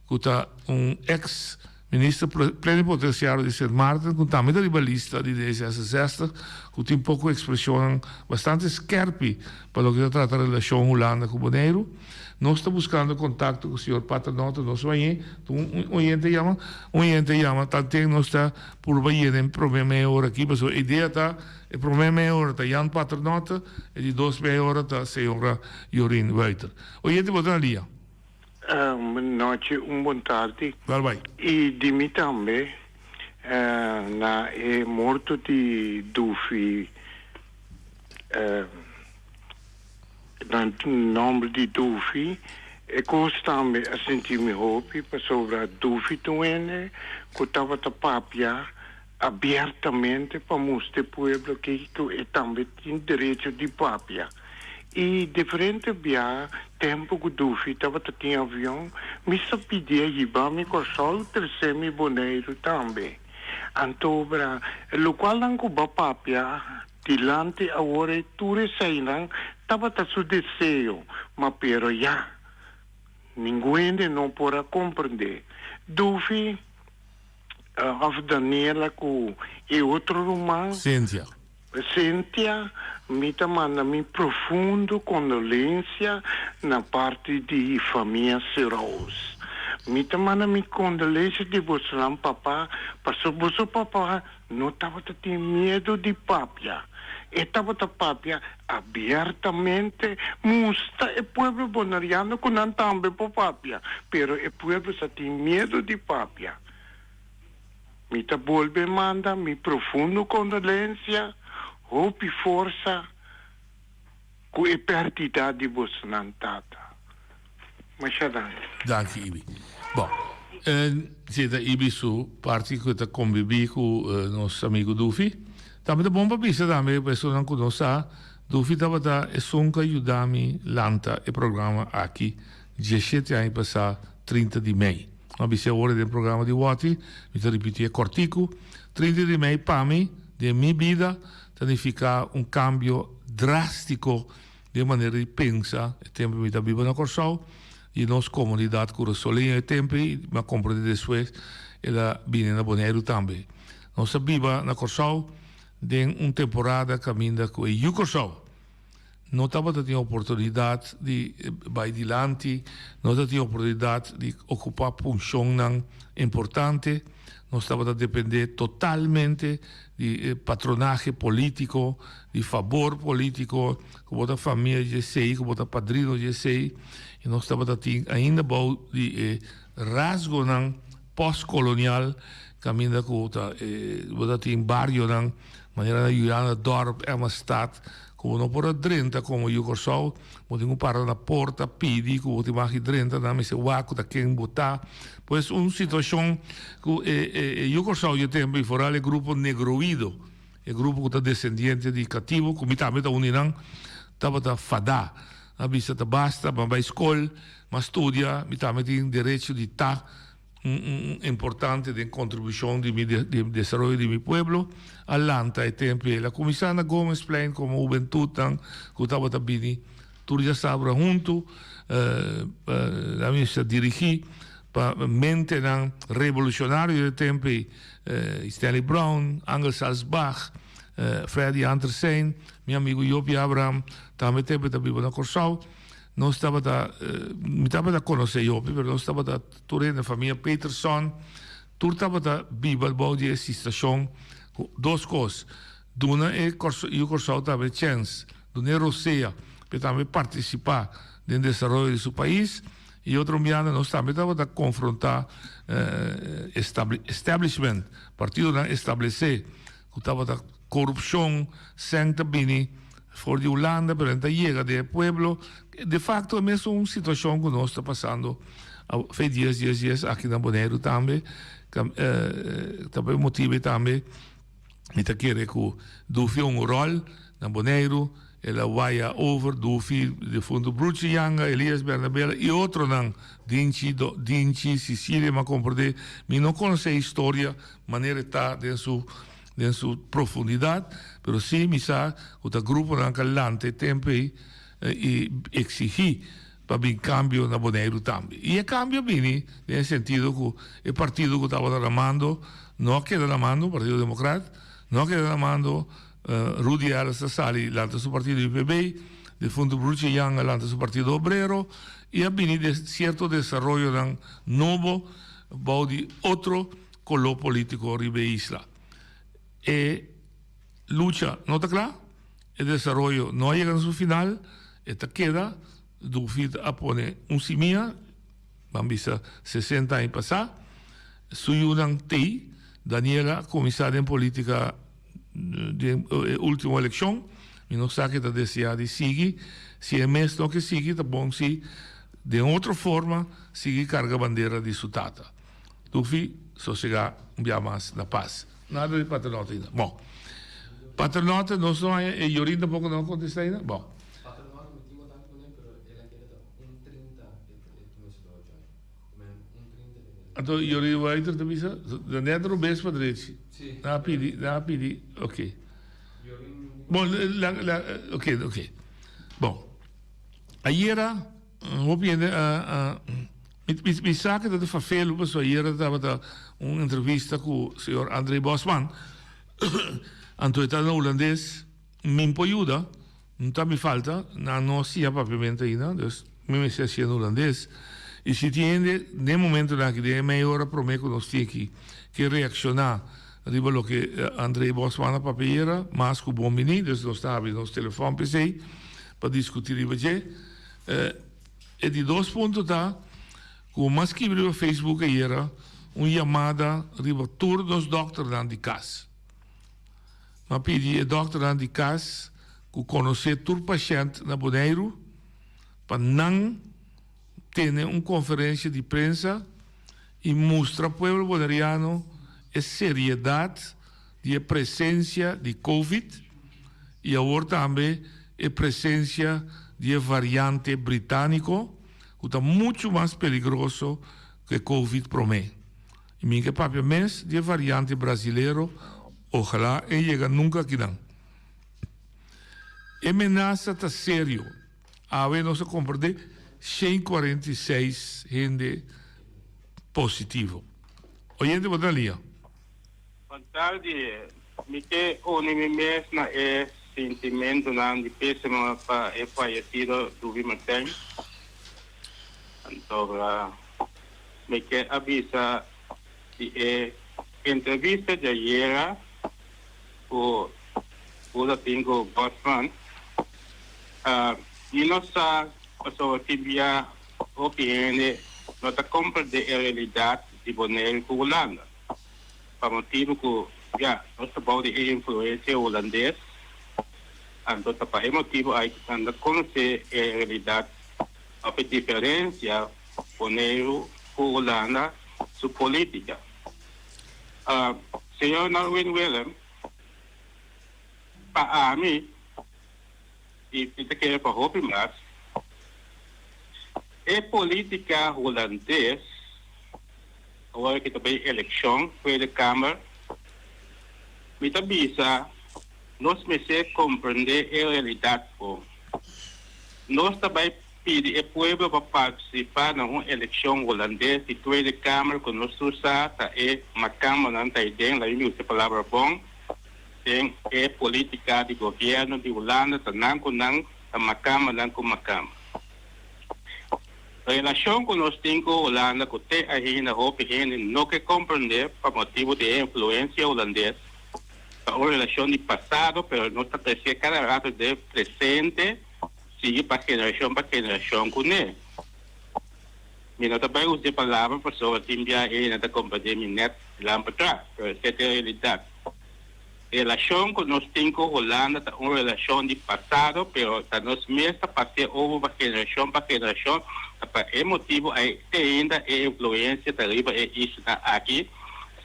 cu ta un ex Minister Plenipotenciario di Sint Maarten cu tambe ta riba lista di D66 cu tin poco expresionnan bastante skerpi pa loke ta trata relacion Hulanda cu Boneiru. Nos ta buscando contacto cu señor Paternotte, nos wañe, un oyente yama, un oyente yama, tanten nos ta purba yena e prome meia ora aki, pasobra e idea ta e prome meia ora ta Jan Paternotte, e di dos meia ora ta señora Jorien Wuiter. Oyente bo ta na lia. Un nochi, un bon tardi. Bal bai. I di mi tambe na e morto di Dufi na nomber di Dufi e kos tambe a sinti mi hopi pasobra Dufi ta un hende ku tabata papia abiertamente pa mustra e pueblo ku e tambe tin derecho di papia. I diferente bia tempu ku Dufi tabata tin avion, mi sa pidié hiba mi Kòrsou tresé mi Boneiru tambe. Antobra, lokualnan ku bo a papia dilanti awor ei tur eseinan tabata su deseo, ma pero ya, ningun hende no por a komprendé. Dufi òf Daniela ku e otro ruman. Cynthia. Cynthia, mi ta manda mi profundo kondolensia na parti di famia Serous. Mi ta manda mi kondolensia di bosonan papa, paso boso papa no tabata tin miedu di papia. E tabata papia abiertamente, musta e pueblo boneriano ku nan tambe por papia, pero e pueblo sa tin miedu di papia. Mi ta bolbe manda mi profundo kondolensia, hopi forsa ku e pèrdida di bosonan tata. Masha danki. Danki Ibi. Bon, si ta Ibi su parti ku ta konbibí ku nos amigu Dufi. Tambe ta bon pa bisa tambe pa esunnan ku no sa, Dufi tabata esun ku a yuda mi lanta e programa aki diesshete aña pasá 30 di mei. Mi a bisa awor den programa di Wòti, mi ta ripitié kòrtiku, 30 di mei pa mi, den mi bida, ta nifiká un kambio drástiko den manera di pensa e tempu mi ta biba na Kòrsou i nos komunidat kurasoleño e tempu ei, mi a komprendé despues el a bini na Boneiru tambe. Nos a biba na Kòrsou den un temporada kaminda ku e yu Kòrsou no tabata tin oportunidat di bai dilanti, no ta tin oportunidat di okupá funshonnan importante. Nos tabata dependé totalmente di patronahe polítiko, di fabor polítiko, ku bo ta famia di esei, ku bo ta padrino di esei. I nos tabata tin ainda bou di e rasgonan postkolonial kaminda ku ta bo ta tin barionan manera na Julianadorp, Emmastad, ku bo no por a drenta komo yu Kòrsou, bo tin ku para na porta pidi ku bo tin mag di drenta, nan mester wak ku ta ken bo ta. Pues un situashon ku e yu Kòrsou dje tempu i foral e grupo negroido, e grupo ku ta desendiente di katibu, ku mi tambe ta un di nan, tabata fadá. A bisa ta basta, mi a bai skol, mi a studia, mi tambe tin derecho di ta un importante den kontribushon di mi di desaroyo di mi pueblo. A lanta e tempu ei. El a kuminsá na Gomezplein komo hubentutnan ku tabata bini tur djasabra huntu. A mester dirigí pa mentenan revolushonario di e tempu ei, Stanley Brown, Angel Salsbach, Freddy Antersijn, mi amigu Jopie Abraham tambe tempu ta biba na Kòrsou. Nos tabata, mi tabata konosé Jopie, pero nos tabata tur hende, famia Peterson, tur tabata biba bou di e sistashon ku dos kos, duna e yu Kòrsou tambe chèns, duna e rosea pa e tambe partisipá den desaroyo di su pais, i otro biaha nos tambe tabata konfrontá establishment, partidonan establesé. Ku tabata korupshon, sèn ta bini for di Hulanda pero nan ta yega den e pueblo. De fakto e mesun situashon ku nos ta pasando fe dies dies dies aki na Boneiru tambe. Ta pa e motibu tambe mi ta kere ku Dufi un ròl na Boneiru, el a waya over Dufi, defuntu Bruchi Yanga, Elias Bernabela i otronan, Dinchi, Dinchi, Cicilia mi a komprendé. Mi no konosé e historia. Manera e ta den su den su profundidat, pero sí mi sa ku ta gruponan ka lanta e tempu ei i eksigí pa bin kambio na Boneiru tambe. I e kambio a bini den e sentido ku e partido ku tabata na mando no a keda na mando, Partido Demokrat, no a keda na mando, Rudy Ellis a sali lanta su partido UPB, defuntu Bruce Young a lanta su partido Obrero i a bini sierto desaroyonan nobo bou di otro koló polítiko riba e isla. E lucha no ta kla, e desaroyo no a yega na su final, e ta keda, Dufit a pone un simia, ban bisa sesenta aña pasá, su yunan t'ei, Daniela a kuminsá den polítika den e último elekshon, mi no sa ke ta deseá di sigui, si e mes no ke sigui ta bon si den otro forma sigui karga bandera di su tata. Dufi sosegá un bia mas na pas. Nada di Paternotte ainda. Bon. Paternotte nos no haña e Yorin tampoko no a kontestá ainda. Bon. Paternotte mi tin kontakto kuné pero el a keda ta un 30 e tumisidó a join. Ku men un 30 e. Anto Yorin Wouter ta bisa ta nèt robes pa drechi. Si. Nan a pidi nan a pidi oke. Yorin. Bon la la oke oke. Bon. Ayera hopi hende a a. Mi sa ke ta di fafelu pasobra ayera tabata un entrevista ku señor André Bosman anto e ta na hulandes mi por yuda no ta mi falta nan no a siña papiamento ainda dus mi mester a siña na hulandes y si tin hende den e momentonan aki den e media ora prome ku nos tin aki ke reakshoná riba loke André Bosman a papia ayera mas ku bon bini dus nos ta habri nos telefòn p'esei pa diskuti riba dje. E di dos punto ta ku m'a skibi riba Facebook ayera un yamada riba tur nos dòkternan di kas. M'a pidi e dòkternan di kas ku konosé tur pashènt na Boneiru pa nan tene un konferensia di prensa i mustra pueblo boneriano e seriedat. di e presensia di Covid i awor tambe e presensia di e variante britániko ku ta muchu mas peligroso ku e Covid promé. I mi ke papia mes di e variante brazilero, ojalá e yega nunka akinan. E menasa ta serio. Awe nos a komprendé 146 hende positivo. Oyente bo ta lia. Bon tardi, mi ke uni mi mes na e sintimentunan di pésimo pa e fayesido Duvi Martijn. Anto mi ke a bisa di e entrevista di ayera ku bo ta tin ku Bosman, mi no sa pasobra tin bia hopi hende no ta komprendé e realidat di Boneiru ku Hulanda. Pa motibu ku ya nos ta bou di e influensia hulandes, anto ta pa e motibu ai ku nan ta konosé e realidat òf e diferensia Boneiru ku Hulanda su polítika. Señor Norwin Willem, pa ami, i mi ta kere pa hopi mas, e polítika hulandes, Awor ki ta bay eleccion Tweede Kamer, mi ta bisa nos mester comprende e realidad bon. Nos ta bay pidi e pueblo pa participa na un eleccion Hulandes di Tweede Kamer cu nos tur sa ta e macambonan ta eyden, laat mi usa e palabra bon, den e politica di gobierno di Hulanda ta nan cu nan ta macambonan cu macamba. Relashon ku nos tin ku Hulanda ku te ainda hopi hende no ke komprendé pa motibu di e influensia hulandes, ta un relashon di pasado pero nos ta tresé kada rato den presente sigui pa generashon pa generashon kuné. Mi no ta bai usa e palabra pasobra tin bia hende ta komprendé mi nèt lan patras, pero esei ta e realidat. Relashon ku nos tin ku Hulanda ta un relashon di pasado, pero ta nos mes ta pas'é over pa generashon pa generashon, ta pa e motibu ei te ainda e influensia ta riba e isla aki,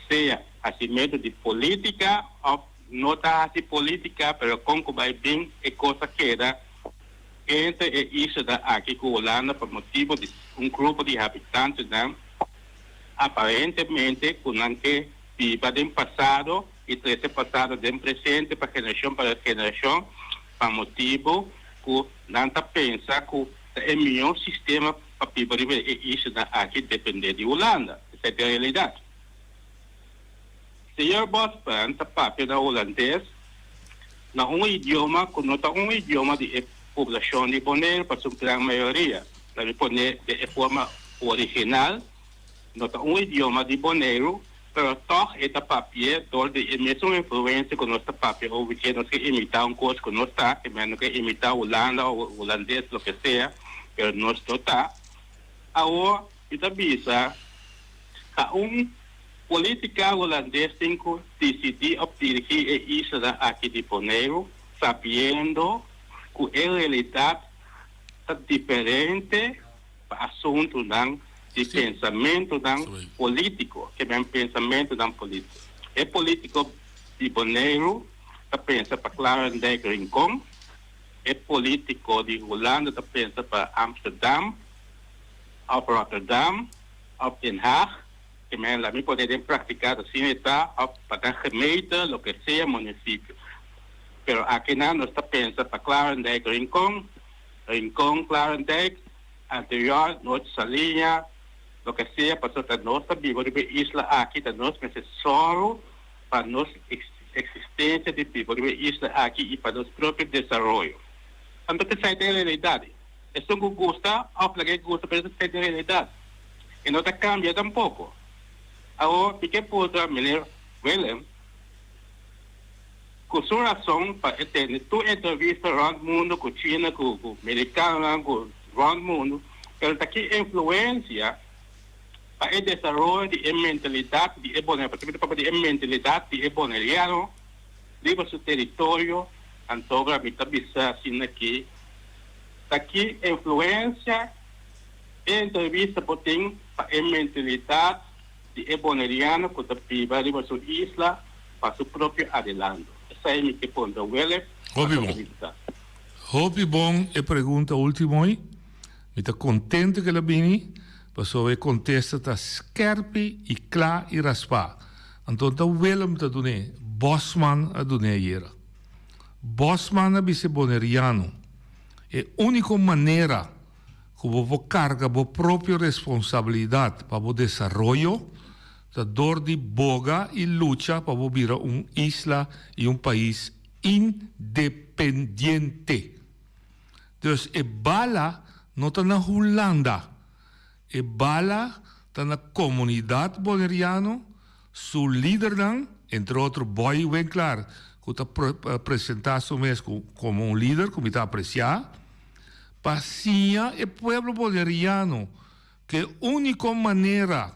sea hasimentu di polítika òf no ta hasi polítika, pero kon ku bai bin e kos a keda entre e islanan aki ku Hulanda pa motibu di un grupo di habitantenan aparentemente ku nan ke biba den pasado i trese pasado den presente pa generashon pa generashon pa motibu ku nan ta pensa ku ta e mihó sistema pa biba riba e islanan aki dependé di Hulanda. Esei ta e realidat. Señor Bosman ta papia na hulandes na un idioma ku no ta un idioma di e poblashon di Boneiru pa su gran mayoria. Laat mi pone den e forma original. No ta un idioma di Boneiru, pero tòg e ta papi'é dor di e mesun influensia ku nos ta papia over dje. Nos ke imitá un kos ku nos ta, ke men no ke imitá Hulanda òf hulandes, loke sea, pero nos no ta. Awor mi ta bisa ta un polítika hulandes tin ku disidí òf dirigí e islanan aki di Boneiru sabiendo ku e realidat ta diferente. Pa asuntunan di pensamentunan polítiko, ke men pensamentunan polítiko. E polítiko di Boneiru ta pensa pa Klarendijk Rincon, e polítiko di Hulanda ta pensa pa Amsterdam òf Rotterdam òf Den Haag, ke men la mi pone den praktika ta asina e ta, òf pa nan gemeente, loke sea munisipio. Pero akinan nos ta pensa pa Klarendijk Rincon. Rincon, Klarendijk, Anterior, Noord Saliña, loke sea, pasobra ta nos ta biba riba e isla aki, ta nos mester sòru pa nos eksistensia di biba riba e isla aki i pa nos propio desaroyo. Anto esei ta e realidat. Esun ku gusta òf laga e gusta, pero esei ta e realidat. E no ta kambia tampoko. Awor, mi ke puntra meneer Willem. Ku su rason pa e tene tur entrevista rònt mundu ku China, ku ku merikanonan, ku rònt mundu, pero ta ki influensia pa e desaroyo di e mentalidat di e boneriano, pasobra mi ta papia di e mentalidat di e boneriano riba su teritorio, anto mi ta bisa asina ki ta ki influensia e entrevista por tin pa e mentalidat di e boneriano ku ta biba riba su isla. pa su propio adelanto? Esei mi ke puntra Willem Hopi bon. Hopi bon e pregunta ultimo ei. Mi ta contento cu el a bini pasobra e contesta ta skerpi y cla y raspa. Anto ta Willem ta dun'é, Bosman a dun'é ayera. Bosman a bisa e Boneriano, e unico manera cu bo por carga bo propio responsabilidad pa bo desaroyo ta dor di boga y lucha pa bo bira un isla y un pais independiente. Dus e bala no ta na Hulanda, e bala ta na comunidad Boneriano, su lidernan, entre otro Boy Winklaar cu ta presenta su mes como un lider cu mi ta aprecia, pa siña e pueblo Boneriano cu e unico manera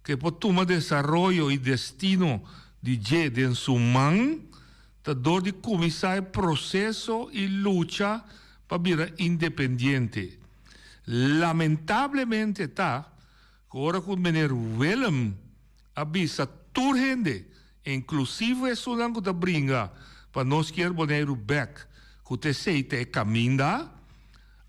cu e por tuma desaroyo y destino di dje den su man ta dor di kuminsá e proseso i lucha pa bira independiente. Lamentablemente ta ku ora ku meneer Willem a bisa tur hende, inklusivo esunnan ku ta bringa pa nos kier Boneiru bèk, ku ta esei ta e kaminda,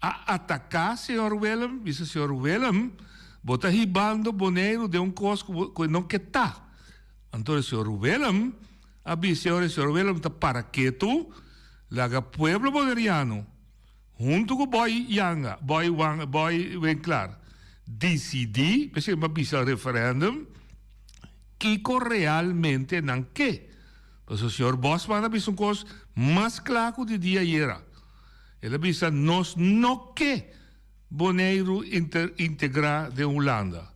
a ataká señor Willem, bisa señor Willem, bo ta hibando Boneiru den un kos ku e no ke ta. Anto e señor Willem a bisa ora e señor Willem ta para ketu, laga pueblo boneriano huntu ku Boy Yanga, Boy Wang, Boy Winklaar disidí, p'esei mi a bisa referendum, kiko realmente nan ke. Pasobra señor Bosman a bisa un kos mas kla ku di dia ayera. El a bisa nos no ke Boneiru integrá den Hulanda.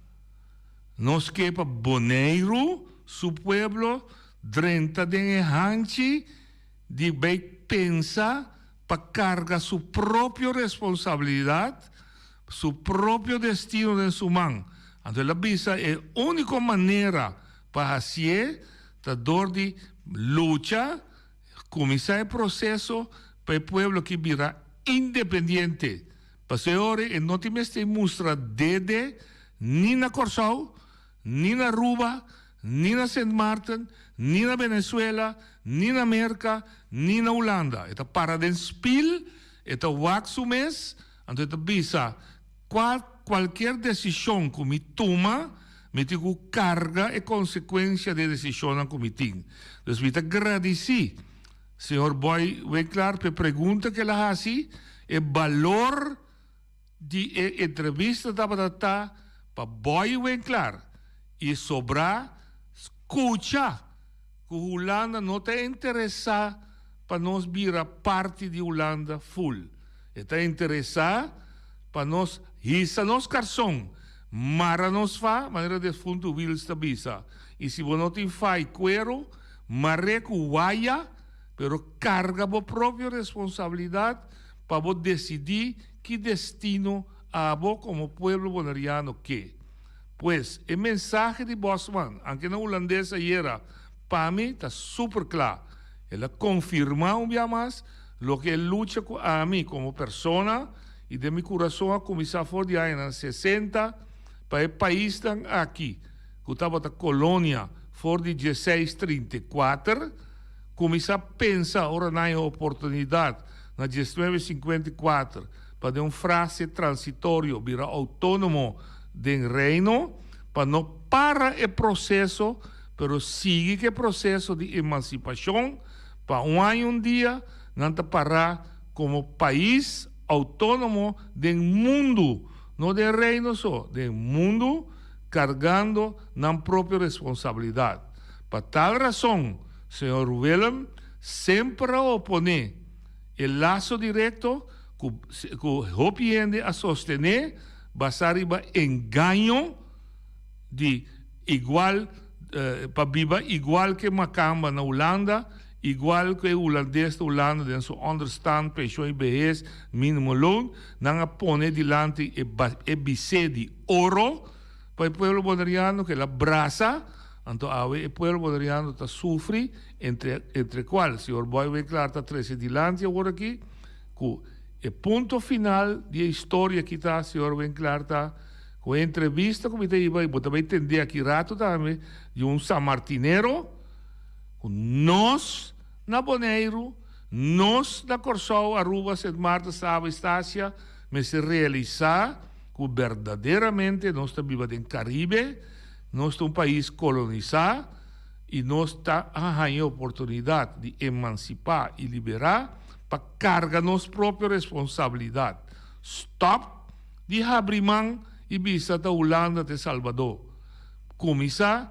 Nos ke pa Boneiru su pueblo drenta den e hanchi di bay pensa pa carga su propio responsabilidad, su propio destino den su man. Anto el a bisa e unico manera pa hacié ta door di lucha, cuminsa e proceso pa e pueblo aki bira independiente. Pasobra e ora e no tin mester mustra dede ni na Kòrsou, ni na Aruba, ni na Sint Maarten, ni na Venezuela, ni na Merka, ni na Hulanda. E ta para den spil, e ta wak su mes, anto e ta bisa, Kua kualkier desishon ku mi tuma, mi tin ku karga e konsekuensia di e desishonnan ku mi tin. Dus mi ta gradisí Señor Boy Winklaar pa e pregunta ku el a hasi. E balor di e entrevista tabata ta pa Boy Winklaar y sobrá scucha cu Hulanda no ta interesa pa nos bira parti di Hulanda full. E ta interesa pa nos hisa nos carson, mara nos fa, manera defunto Wiels ta bisa, y si bo no tin fa y cuero, mar'é cu waya, pero carga bo propio responsabilidad pa bo decidí ki destino abo como pueblo boneriano ke. Pues, e mensahe di Bosman, anke na hulandes ayera, pa mi ta super kla. El a konfirmá un bia mas loke e lucha ku ami komo persona i den mi kurason a kuminsá for di añanan sesenta pa e paisnan aki ku tabata kolonia for di dieseis 34, kuminsá pensa ora nan e oportunidat na diesnuebe 54 pa den un frase transitorio bira outónomo den Reino, pa no para e proseso pero sigui ku e proseso di emansipashon pa un aña un dia nan ta pará komo pais outónomo den mundu, no den Reino so, den mundu kargando nan propio responsabilidat. Pa tal rason señor Willem semper a oponé e laso direkto ku ku hopi hende a sostené basá riba engaño di igual pa biba igual ke makamba na Hulanda, igual ku e hulandes na Hulanda den su onderstand, penshon i behes, minimo loon, nan a pone dilanti e e bisé di oro pa e pueblo boneriano ku el a brasa, anto awe e pueblo boneriano ta sufri entre entre kual señor Boy Winklaar ta trese dilanti awor aki ku e punto final di e historia aki ta señor Winklaar ta Ku e entrevista ku mi ta hiba i bo ta bai tende aki rato tambe di un sanmartinero. Ku nos na Boneiru, nos na Kòrsou, Aruba, Sint Maarten, Saba i Stasia mester realisá ku berdaderamente nos ta biba den Karibe, nos ta un pais kolonisá i nos ta a haña e oportunidat di emansipá i liberá pa karga nos propio responsabilidat. Stòp di habri man i bisa ta Hulanda ta e salbadó. Kuminsá.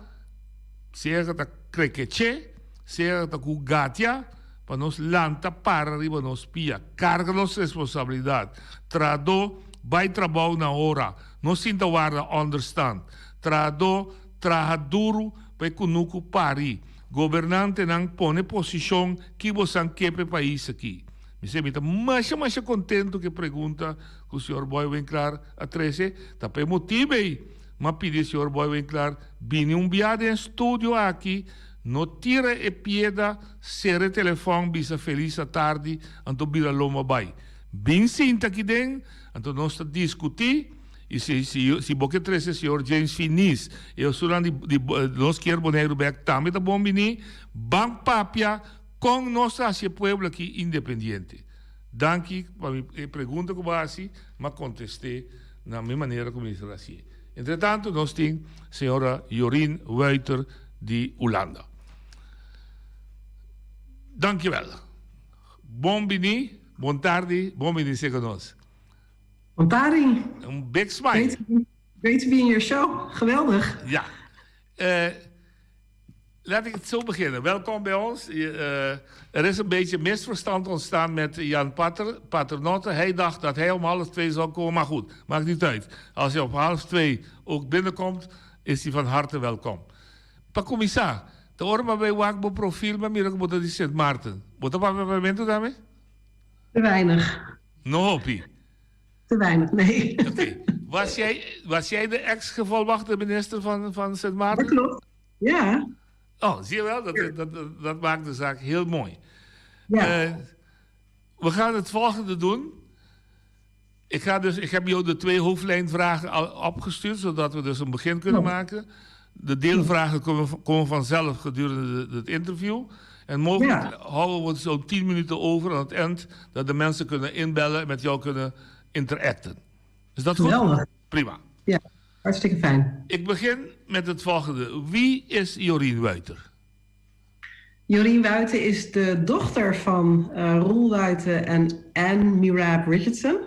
Sea ku ta krekeché, sea ku ta ku gatia, pa nos lanta para riba nos pia, karga nos responsabilidat. Trahadó, bai trabou na ora, no sinta warda ònderstant. Trahadó, traha duru pa e kunuku pari. Gobernantenan, pone posishon ki bosan ke pa e pais aki. Mi se mi ta masha masha kontentu ku e pregunta ku señor Boy Winklaar a trese, ta pa e motibu ei. M'a pidi señor Boy Winklaar bini un bia den studio aki, no tira e pieda, sera e telefòn, bisa felis atardi, anto bira lomba bai. Bin sinta aki den, anto nos ta diskutí, i si si si bo ke trese señor James Finis e osunan di di Nos Kier Boneiru Bek tambe ta bon bini, ban papia kon nos ta hasi e pueblo aki independiente. Danki pa mi e pregunta ku bo a hasi, m'a kontest'é. Na mi manera ku mi ta hasié. Entretantu nos tin señora Jorien Wuiter di Hulanda. Dankjewel. Bon bini, bon tardi, bon bini serka nos. Bon tardi. Un big smile. Great to be in your show. Geweldig. Ja. Laat ik het zo beginnen. Welkom bij ons. Eh, er is een beetje misverstand ontstaan met Jan Pater, Paternotte. Hij dacht dat hij om half twee zou komen. Maar goed, maakt niet uit. Als hij om half twee ook binnenkomt, is hij van harte welkom. Pa kuminsá, ta ora m'a bai wak bo profiel m'a mira ku bo ta di Sint Maarten. Bo ta papia papiamentu tambe? Te weinig. No hopi. Te weinig, nee. Oké. Was jij, was jij de ex-gevolmachtigde minister van, van Sint Maarten? Dat klopt, ja. Oh, zie je wel? Dat, dat, dat, maakt de zaak heel mooi. Ja. Eh, we gaan het volgende doen. Ik, ga dus, ik heb jou de twee hoofdlijnvragen al opgestuurd, zodat we dus een begin kunnen maken. De deelvragen komen, komen vanzelf gedurende het interview. En mogelijk houden we zo'n 10 minuten over aan het eind, dat de mensen kunnen inbellen en met jou kunnen interacten. Is dat goed? Geweldig. Prima. Ja, hartstikke fijn. Ik begin met het volgende. Wie is Jorien Wuiter? Jorien Wuiten is de dochter van uh, Roel Wuiten en Anne Mirab Richardson.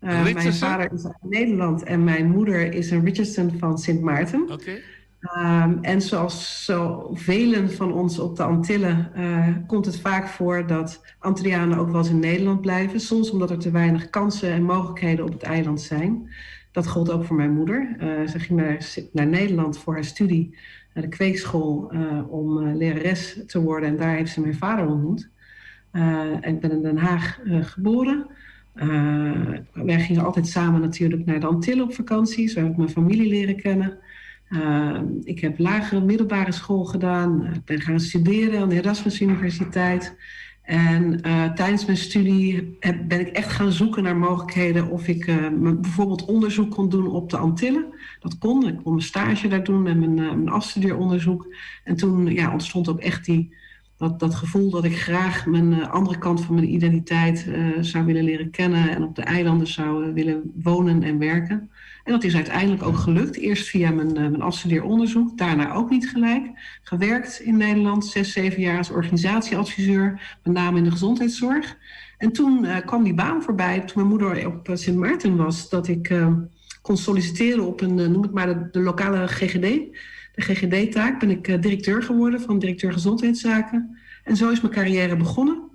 Uh, mijn vader is uit Nederland en mijn moeder is een Richardson van Sint Maarten. Oké. Um, en zoals zo velen van ons op de Antillen uh, komt het vaak voor dat Antillianen ook wel eens in Nederland blijven. Soms omdat er te weinig kansen en mogelijkheden op het eiland zijn. Dat gold ook voor mijn moeder. Uh, ze ging naar, naar Nederland voor haar studie, naar de kweekschool, uh, om lerares te worden. En daar heeft ze mijn vader ontmoet. en ik ben in Den Haag geboren. wij gingen altijd samen natuurlijk naar de Antillen op vakantie. Zo heb ik mijn familie leren kennen. Uh, ik heb lagere middelbare school gedaan. Ik ben gaan studeren aan de Erasmus Universiteit. En uh, tijdens mijn studie heb, ben ik echt gaan zoeken naar mogelijkheden of ik uh, bijvoorbeeld onderzoek kon doen op de Antillen. Dat kon. Ik kon mijn stage daar doen en mijn, uh, mijn afstudeeronderzoek. En toen ja, ontstond ook echt die, dat, dat gevoel dat ik graag mijn eh, andere kant van mijn identiteit uh, zou willen leren kennen en op de eilanden zou willen wonen en werken. En dat is uiteindelijk ook gelukt. Eerst via mijn, uh, mijn afstudeeronderzoek, daarna ook niet gelijk. Gewerkt in Nederland, zes, zeven jaar als organisatieadviseur, met name in de gezondheidszorg. En toen uh, kwam die baan voorbij, toen mijn moeder op Sint Maarten was, dat ik uh, kon solliciteren op een, noem het maar, de, de lokale GGD de GGD-taak ben ik directeur geworden van directeur gezondheidszaken. En zo is mijn carrière begonnen.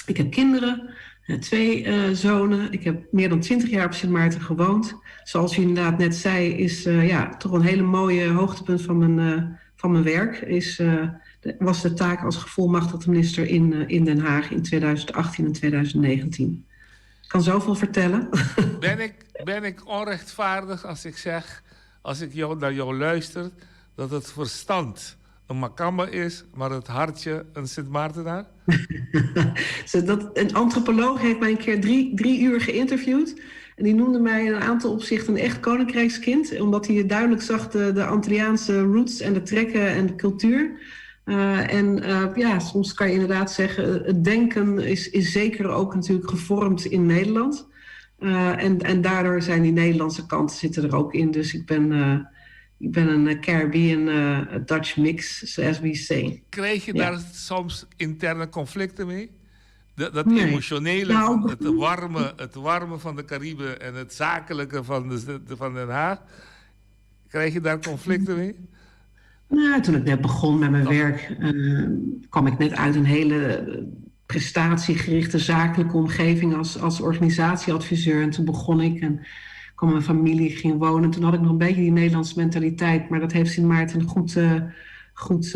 Ik heb kinderen, twee uh, zonen. Ik heb meer dan twintig jaar op Sint Maarten gewoond. Zoals u inderdaad net zei, is uh, ja, toch een hele mooie hoogtepunt van mijn, uh, van mijn werk. Is, de, was de taak als gevolmachtigde minister in, in Den Haag in 2018 en 2019. Ik kan zoveel vertellen. Ben ik, ben ik onrechtvaardig als ik zeg, als ik jou, naar jou luister, dat het verstand een makamba is, maar het hartje een Sint Maartenaar? dat, een antropoloog heeft mij een keer drie, drie uur geïnterviewd. En die noemde mij in een aantal opzichten een echt koninkrijkskind. Omdat hij duidelijk zag de, de Antilliaanse roots en de trekken en de cultuur. En ja, soms kan je inderdaad zeggen, het denken is, is zeker ook natuurlijk gevormd in Nederland. En, en daardoor zijn die Nederlandse kanten zitten er ook in. Dus ik ben, ik ben een Caribbean Dutch mix, zoals we say. Krijg je daar soms interne conflicten mee? Dat Nee. emotionele, Nou, het warme van de Cariben en het zakelijke van Den Haag. Krijg je daar conflicten mee? Nou, toen ik net begon met mijn werk, kwam ik net uit een hele prestatiegerichte zakelijke omgeving als organisatieadviseur. En toen begon ik en kwam mijn familie, ging wonen. Toen had ik nog een beetje die Nederlandse mentaliteit, maar dat heeft Sint Maarten goed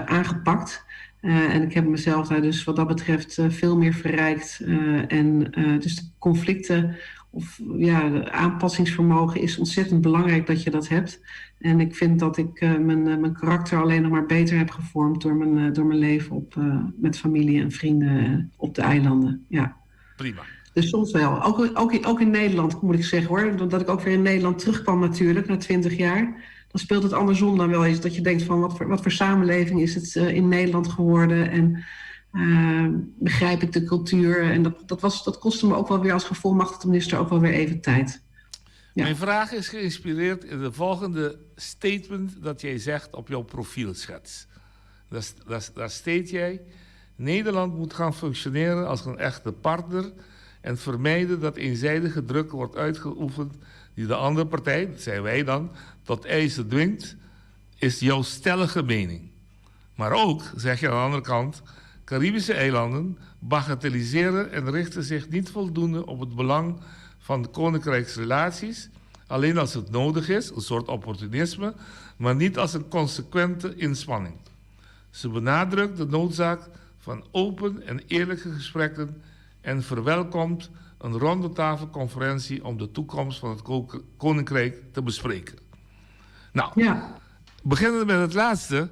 aangepakt. En ik heb mezelf daar dus wat dat betreft veel meer verrijkt. En dus de conflicten of ja, de aanpassingsvermogen is ontzettend belangrijk dat je dat hebt. En ik vind dat ik mijn karakter alleen nog maar beter heb gevormd door mijn leven met familie en vrienden op de eilanden. Ja. Prima. Dus soms wel. Ook in Nederland moet ik zeggen hoor. Dat ik ook weer in Nederland terugkwam natuurlijk na 20 jaar. Dan speelt het andersom dan wel eens. Dat je denkt van wat voor samenleving is het in Nederland geworden. En begrijp ik de cultuur. En dat kostte me ook wel weer als gevolmachtigde minister ook wel weer even tijd. Mijn vraag is geïnspireerd in de volgende statement dat jij zegt op jouw profielschets. Daar state jij: Nederland moet gaan functioneren als een echte partner en vermijden dat eenzijdige druk wordt uitgeoefend die de andere partij, dat zijn wij dan, tot eisen dwingt, is jouw stellige mening. Maar ook, zeg je aan de andere kant, Caribische eilanden bagatelliseren en richten zich niet voldoende op het belang van de koninkrijksrelaties, alleen als het nodig is, een soort opportunisme, maar niet als een consequente inspanning. Ze benadrukt de noodzaak van open en eerlijke gesprekken en verwelkomt een ronde tafelconferentie om de toekomst van het koninkrijk te bespreken. Nou, beginnende met het laatste.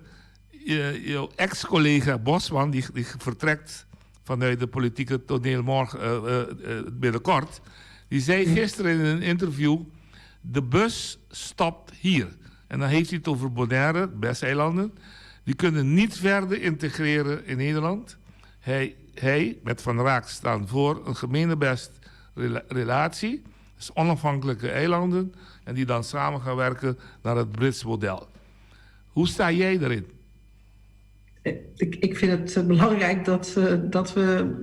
Jouw ex-collega Bosman, die vertrekt vanuit de politieke toneel morgen, binnenkort, die zei gisteren in een interview: De bus stopt hier. En dan heeft hij het over Bonaire, BES-eilanden. Die kunnen niet verder integreren in Nederland. Hij met Van Raak staan voor een gemenebest relatie. Dus onafhankelijke eilanden. En die dan samen gaan werken naar het Brits model. Hoe sta jij daarin? Ik vind het belangrijk dat we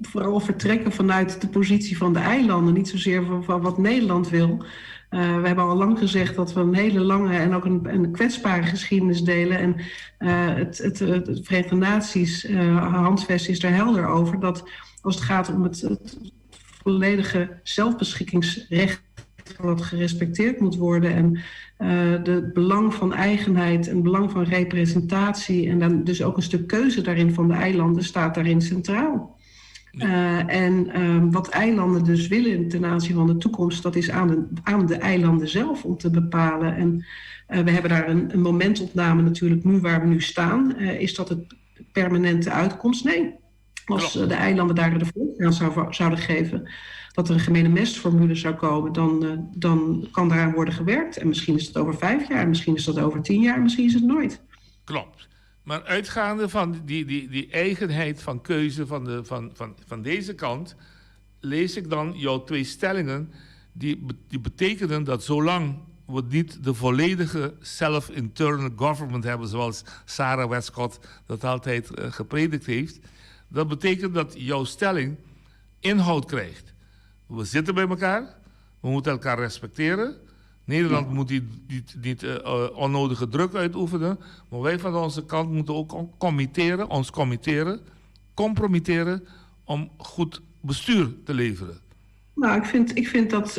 vooral vertrekken vanuit de positie van de eilanden. Niet zozeer van wat Nederland wil. We hebben al lang gezegd dat we een hele lange en ook een kwetsbare geschiedenis delen. En het Verenigde Naties handvest is daar helder over. Dat als het gaat om het volledige zelfbeschikkingsrecht wat gerespecteerd moet worden. En het belang van eigenheid en het belang van representatie en dan dus ook een stuk keuze daarin van de eilanden staat daarin centraal. En wat eilanden dus willen ten aanzien van de toekomst, dat is aan de eilanden zelf om te bepalen. En we hebben daar een momentopname natuurlijk nu waar we nu staan. Is dat het permanente uitkomst? Nee. Als de eilanden daar de voorkeur aan zouden geven dat er een gemenemestformule zou komen, dan kan daaraan worden gewerkt. En misschien is het over 5 jaar, misschien is dat over 10 jaar, misschien is het nooit. Klopt. Maar uitgaande van die eigenheid van keuze van deze kant, lees ik dan jouw twee stellingen die betekenen dat zolang we niet de volledige self-internal government hebben, zoals Sarah Wescot dat altijd gepredikt heeft, dat betekent dat jouw stelling inhoud krijgt. We zitten bij elkaar, we moeten elkaar respecteren. Nederland moet niet onnodige druk uitoefenen, maar wij van onze kant moeten ook committeren, ons committeren, compromitteren om goed bestuur te leveren. Nou, ik vind dat.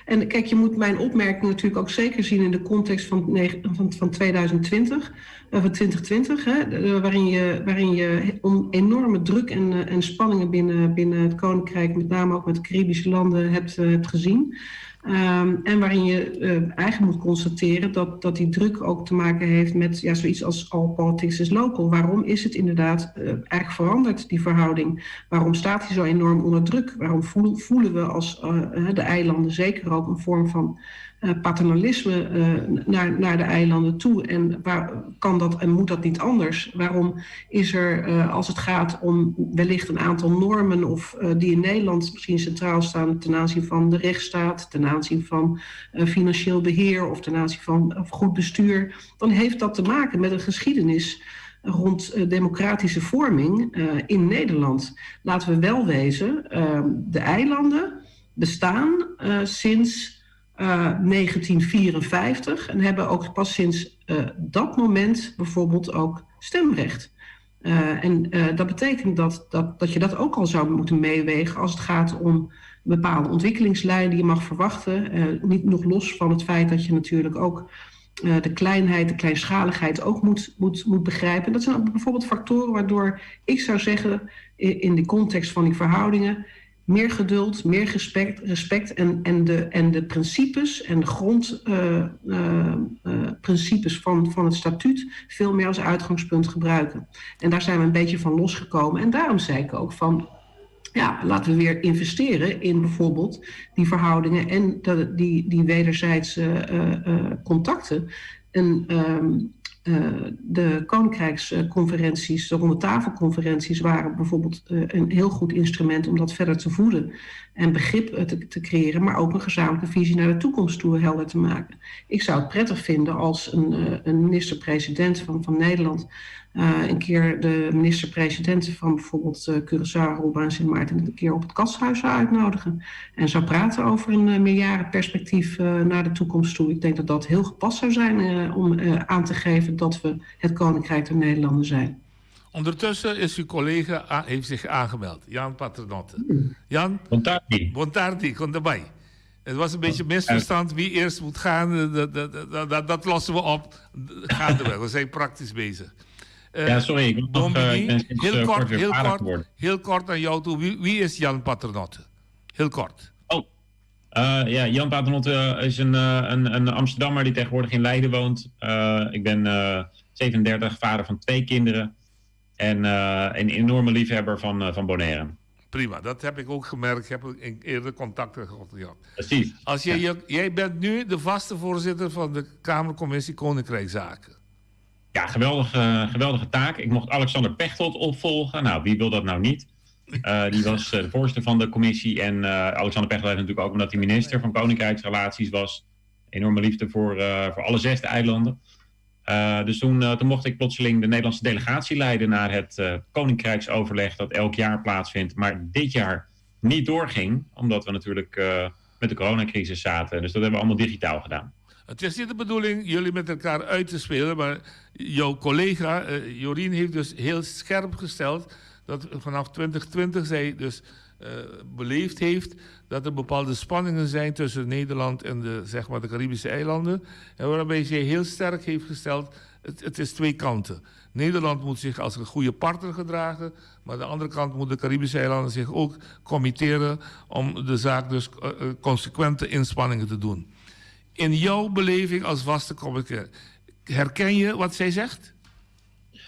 En kijk, je moet mijn opmerking natuurlijk ook zeker zien in de context van 2020, van 2020, hè, waarin je om enorme druk en spanningen binnen het Koninkrijk, met name ook met de Caribische landen, hebt gezien. Um, en waarin je uh, eigenlijk moet constateren dat, dat die druk ook te maken heeft met ja, zoiets als all politics is local. Waarom is het inderdaad uh, eigenlijk veranderd, die verhouding? Waarom staat die zo enorm onder druk? Waarom voelen we als uh, de eilanden zeker ook een vorm van paternalisme uh, naar, naar de eilanden toe. En waar kan dat en moet dat niet anders? Waarom is er, uh, als het gaat om wellicht een aantal normen of die in Nederland misschien centraal staan ten aanzien van de rechtsstaat, ten aanzien van financieel beheer of ten aanzien van of goed bestuur, dan heeft dat te maken met een geschiedenis rond democratische vorming in Nederland. Laten we wel wezen, de eilanden bestaan sinds 1954 en hebben ook pas sinds uh, dat moment bijvoorbeeld ook stemrecht. Uh, en dat betekent dat, dat, dat je dat ook al zou moeten meewegen als het gaat om bepaalde ontwikkelingslijn die je mag verwachten. Niet nog los van het feit dat je natuurlijk ook de kleinheid, de kleinschaligheid ook moet, moet, moet begrijpen. Dat zijn ook bijvoorbeeld factoren waardoor ik zou zeggen, in de context van die verhoudingen, meer geduld, meer respect, respect en, en, de, en de principes en de grondprincipes uh, uh, van, van het statuut veel meer als uitgangspunt gebruiken. En daar zijn we een beetje van losgekomen. En daarom zei ik ook van, ja, laten we weer investeren in bijvoorbeeld die verhoudingen en de, die, die wederzijdse contacten. En um, uh, de koninkrijksconferenties, de rondetafelconferenties waren bijvoorbeeld uh, een heel goed instrument om dat verder te voeden en begrip te, te creëren, maar ook een gezamenlijke visie naar de toekomst toe helder te maken. Ik zou het prettig vinden als een, een minister-president van, van Nederland uh, een keer de minister-presidenten van bijvoorbeeld uh, Curaçao, Aruba en Sint Maarten een keer op het Katshuis zou uitnodigen. En zou praten over een uh, meerjarenperspectief naar de toekomst toe. Ik denk dat dat heel gepast zou zijn om aan te geven dat we het Koninkrijk der Nederlanden zijn. Ondertussen is uw collega heeft zich aangemeld, Jan Paternotte. Jan? Bontardi. Bontardi, kom erbij. Het was een beetje misverstand wie eerst moet gaan. Dat, dat, dat, dat, dat lossen we op. Gaandeweg. We zijn praktisch bezig. Uh, ja, sorry, ik, nog, uh, ik ben sinds, heel kort, heel kort, heel kort aan jou toe. Wie, wie is Jan Paternotte? Heel kort. Oh, uh, ja, Jan Paternotte is een, een, een Amsterdammer die tegenwoordig in Leiden woont. ik ben 37, vader van twee kinderen. En een enorme liefhebber van, van Bonaire. Prima, dat heb ik ook gemerkt. Ik heb eerder contacten gehad. Precies. Als jij, ja. jij bent nu de vaste voorzitter van de Kamercommissie Koninkrijkszaken. Ja, geweldige, geweldige taak. Ik mocht Alexander Pechtold opvolgen. Nou, wie wil dat nou niet? Uh, die was de voorzitter van de commissie. En uh, Alexander Pechtold heeft natuurlijk ook omdat hij minister van Koninkrijksrelaties was. Enorme liefde voor, uh, voor alle zes de eilanden. Dus toen, toen mocht ik plotseling de Nederlandse delegatie leiden naar het Koninkrijksoverleg dat elk jaar plaatsvindt. Maar dit jaar niet doorging, omdat we natuurlijk met de coronacrisis zaten. Dus dat hebben we allemaal digitaal gedaan. Het is niet de bedoeling jullie met elkaar uit te spelen, maar jouw collega uh, Jorien heeft dus heel scherp gesteld dat vanaf 2020 zij dus uh, beleefd heeft dat er bepaalde spanningen zijn tussen Nederland en de, zeg maar, de Caribische eilanden. En waarbij zij heel sterk heeft gesteld, het, het is twee kanten. Nederland moet zich als een goede partner gedragen, maar aan de andere kant moeten de Caribische eilanden zich ook committeren om de zaak dus uh, consequente inspanningen te doen. In jouw beleving als vaste commissaris, herken je wat zij zegt?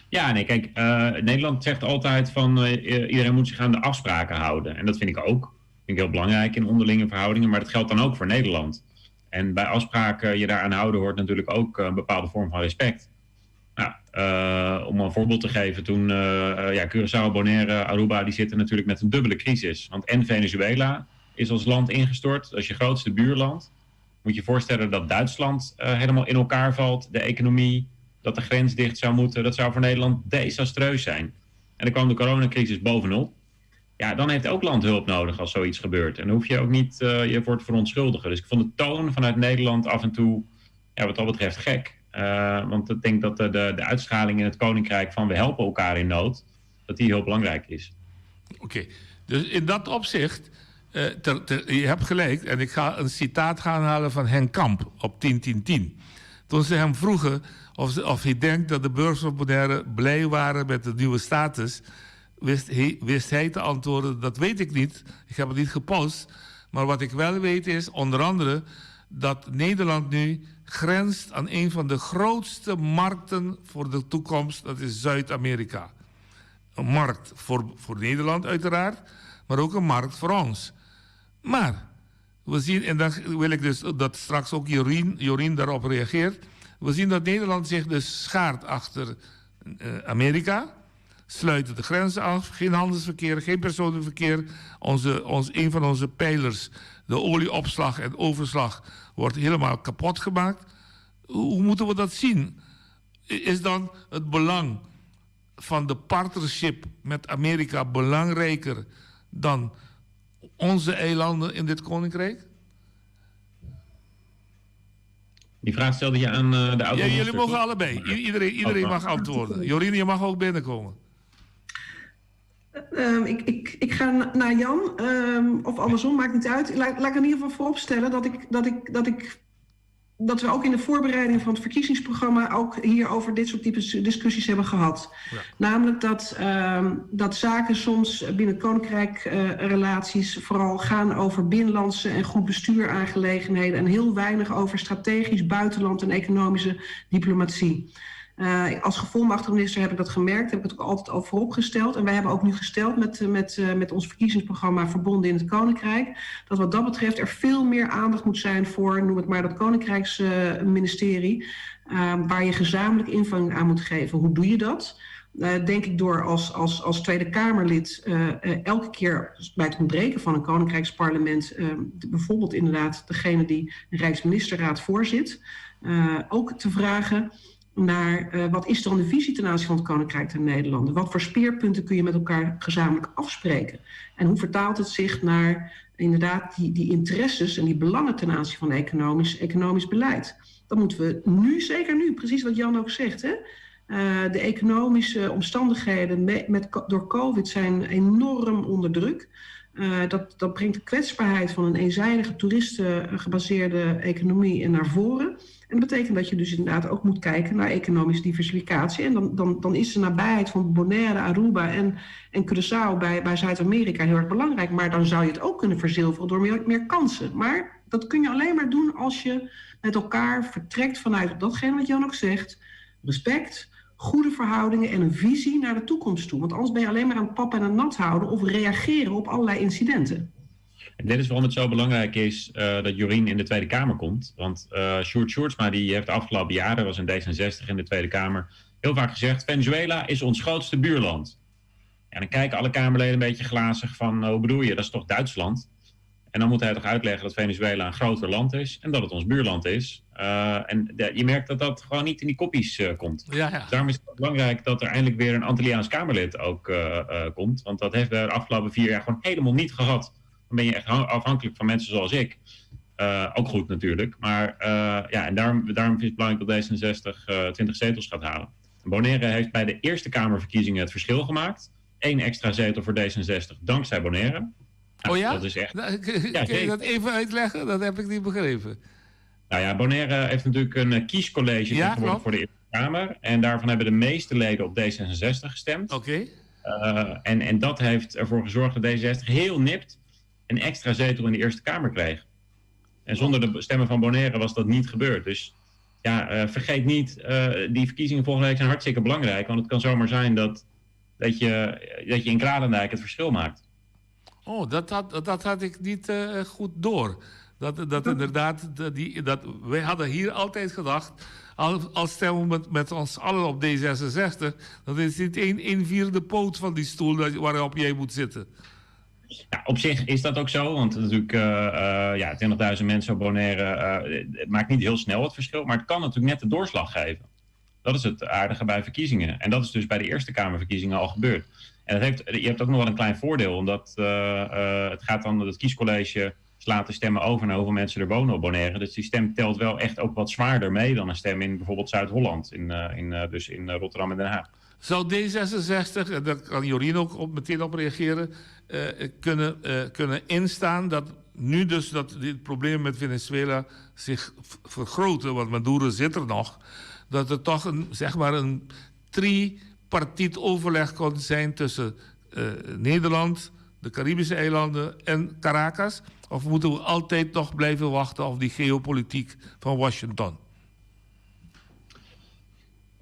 Ja, nee, kijk, uh, Nederland zegt altijd van uh, iedereen moet zich aan de afspraken houden. En dat vind ik ook. Vind ik heel belangrijk in onderlinge verhoudingen, maar dat geldt dan ook voor Nederland. En bij afspraken je daaraan houden hoort natuurlijk ook een bepaalde vorm van respect. Nou, uh, om een voorbeeld te geven, toen ja, Curaçao, Bonaire, Aruba, die zitten natuurlijk met een dubbele crisis. Want en Venezuela is als land ingestort, dat is je grootste buurland. Moet je voorstellen dat Duitsland uh, helemaal in elkaar valt, de economie, dat de grens dicht zou moeten. Dat zou voor Nederland desastreus zijn. En dan kwam de coronacrisis bovenop. Ja, dan heeft elk land hulp nodig als zoiets gebeurt. En dan hoef je ook niet uh, je voor te verontschuldigen. Dus ik vond de toon vanuit Nederland af en toe, ja, wat dat betreft, gek. Uh, want ik denk dat de, de, de uitschaling in het Koninkrijk van we helpen elkaar in nood, dat die heel belangrijk is. Oké, okay. dus in dat opzicht uh, ter, ter, je hebt gelijk, en ik ga een citaat gaan halen van Henk Kamp op 10.10.10. Toen ze hem vroegen of, ze, of hij denkt dat de burgers van Bonaire blij waren met de nieuwe status, wist hij, wist hij te antwoorden: dat weet ik niet, ik heb het niet gepost. Maar wat ik wel weet is, onder andere, dat Nederland nu grenst aan een van de grootste markten voor de toekomst, dat is Zuid-Amerika. Een markt voor, voor Nederland uiteraard, maar ook een markt voor ons. Maar we zien, en dan wil ik dus dat straks ook Jorien, Jorien daarop reageert. We zien dat Nederland zich dus schaart achter eh, Amerika. Sluit de grenzen af, geen handelsverkeer, geen personenverkeer. Onze, ons, een van onze pijlers, de olieopslag en overslag, wordt helemaal kapot gemaakt. Hoe, hoe moeten we dat zien? Is dan het belang van de partnership met Amerika belangrijker dan onze eilanden in dit koninkrijk? Die vraag stelde je aan eh, de Ja, jullie mogen allebei. Iedereen, iedereen mag antwoorden. Jorien, je mag ook binnenkomen. Ehm, ik, ik, ik ga naar Jan, ehm, of andersom, maakt niet uit. Laat, laat ik in ieder geval vooropstellen dat, ik, dat, ik, dat, ik, dat we ook in de voorbereiding van het verkiezingsprogramma ook hier over dit soort type discussies hebben gehad. Namelijk dat, ehm, dat zaken soms binnen koninkrijk eh, relaties vooral gaan over binnenlandse en goed bestuur aangelegenheden en heel weinig over strategisch buitenland en economische diplomatie. Uh, als gevolmachtigde minister heb ik dat gemerkt, heb ik het ook altijd al vooropgesteld. En wij hebben ook nu gesteld met, met, uh, met ons verkiezingsprogramma Verbonden in het Koninkrijk, dat wat dat betreft er veel meer aandacht moet zijn voor, noem het maar, dat Koninkrijksministerie, uh, waar je gezamenlijk invulling aan moet geven. Hoe doe je dat? Uh, denk ik door als, als, als Tweede Kamerlid uh, uh, elke keer bij het ontbreken van een Koninkrijksparlement, de, bijvoorbeeld inderdaad degene die de Rijksministerraad voorzit, ook te vragen naar uh, wat is dan de visie ten aanzien van het Koninkrijk der Nederlanden? Wat voor speerpunten kun je met elkaar gezamenlijk afspreken? En hoe vertaalt het zich naar inderdaad die, die interesses en die belangen ten aanzien van economisch, economisch beleid? Dat moeten we nu, zeker nu, precies wat Jan ook zegt. Hè? Uh, de economische omstandigheden met, met, door COVID zijn enorm onder druk. Uh, dat, dat brengt de kwetsbaarheid van een eenzijdige toeristengebaseerde economie naar voren. En dat betekent dat je dus inderdaad ook moet kijken naar economische diversificatie. En dan, dan, dan is de nabijheid van Bonaire, Aruba en, en Curaçao bij, bij Zuid-Amerika heel erg belangrijk. Maar dan zou je het ook kunnen verzilveren door meer, meer kansen. Maar dat kun je alleen maar doen als je met elkaar vertrekt vanuit datgene wat Jan ook zegt. Respect, goede verhoudingen en een visie naar de toekomst toe. Want anders ben je alleen maar aan het pappen en aan het nat houden of reageren op allerlei incidenten. En dit is waarom het zo belangrijk is uh, dat Jorien in de Tweede Kamer komt. Want uh, Sjoerd Sjoerdsma die heeft de afgelopen jaren, was in D66 in de Tweede Kamer, heel vaak gezegd: Venezuela is ons grootste buurland. En dan kijken alle Kamerleden een beetje glazig van, hoe bedoel je, dat is toch Duitsland? En dan moet hij toch uitleggen dat Venezuela een groter land is en dat het ons buurland is. Uh, en de, je merkt dat dat gewoon niet in die koppies uh, komt. Ja, ja. Daarom is het belangrijk dat er eindelijk weer een Antilliaans Kamerlid ook uh, komt. Want dat heeft we de afgelopen vier jaar gewoon helemaal niet gehad. Dan ben je echt afhankelijk van mensen zoals ik. ook goed natuurlijk. Maar ja, en daarom, daarom is het belangrijk dat D66 20 zetels gaat halen. Bonaire heeft bij de Eerste Kamerverkiezingen het verschil gemaakt. Eén extra zetel voor D66 dankzij Bonaire. Nou, oh ja? Dat is echt... Nou, kun, ja, kun je dat even uitleggen? Dat heb ik niet begrepen. Nou ja, Bonaire heeft natuurlijk een kiescollege ja, voor de Eerste Kamer. En daarvan hebben de meeste leden op D66 gestemd. Oké. Okay. Uh, en, en dat heeft ervoor gezorgd dat D66 heel nipt een extra zetel in de Eerste Kamer kreeg. En zonder de stemmen van Bonaire was dat niet gebeurd. Dus ja, uh, vergeet niet, uh, die verkiezingen volgende week zijn hartstikke belangrijk. Want het kan zomaar zijn dat, dat, je, dat je in Kralendijk het verschil maakt. Oh, dat had, dat had ik niet uh, goed door. Dat, dat inderdaad, die, dat, wij hadden hier altijd gedacht, al, al stemmen we met, met ons allen op D66, dan is dit een, een vierde poot van die stoel waarop jij moet zitten. Ja, op zich is dat ook zo, want natuurlijk uh, uh, ja, 20.000 mensen op Bonaire, uh, het maakt niet heel snel het verschil, maar het kan natuurlijk net de doorslag geven. Dat is het aardige bij verkiezingen. En dat is dus bij de Eerste Kamerverkiezingen al gebeurd. En dat heeft, je hebt ook nog wel een klein voordeel, omdat uh, uh, het gaat dan, het kiescollege slaat de stemmen over naar hoeveel mensen er wonen op Bonaire. Dus die stem telt wel echt ook wat zwaarder mee dan een stem in bijvoorbeeld Zuid-Holland, in, uh, in, dus in Rotterdam en Den Haag. Zou D66, en daar kan Jorien ook op, meteen op reageren, kunnen, kunnen instaan dat nu dus dat dit probleem met Venezuela zich vergroten, want Maduro zit er nog, dat er toch een, zeg maar een tripartiet overleg kon zijn tussen uh, Nederland, de Caribische eilanden en Caracas? Of moeten we altijd nog blijven wachten op die geopolitiek van Washington?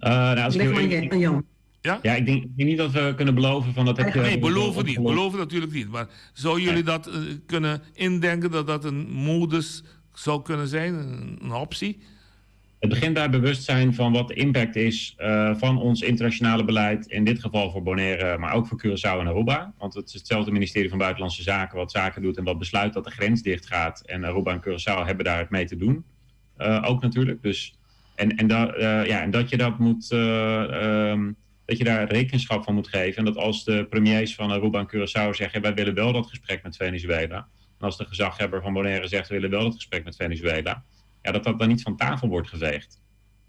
Uh, nou, als Leg maar aan Jan. Ja? Ja, ik denk, ik denk niet dat we kunnen beloven van dat heb je... Nee, beloven niet. Beloven natuurlijk niet. Maar zouden jullie dat uh, kunnen indenken dat dat een modus zou kunnen zijn, een, een optie? Het begint bij bewustzijn van wat de impact is uh, van ons internationale beleid. In dit geval voor Bonaire, maar ook voor Curaçao en Aruba. Want het is hetzelfde ministerie van Buitenlandse Zaken wat zaken doet en wat besluit dat de grens dicht gaat. En Aruba en Curaçao hebben daar het mee te doen. Uh, ook natuurlijk. Dus, en, en, da, uh, ja, en dat je dat moet. Um, dat je daar rekenschap van moet geven. En dat als de premiers van Aruba en Curaçao zeggen: wij willen wel dat gesprek met Venezuela. En als de gezaghebber van Bonaire zegt: we willen wel dat gesprek met Venezuela. Ja, dat dat dan niet van tafel wordt geveegd.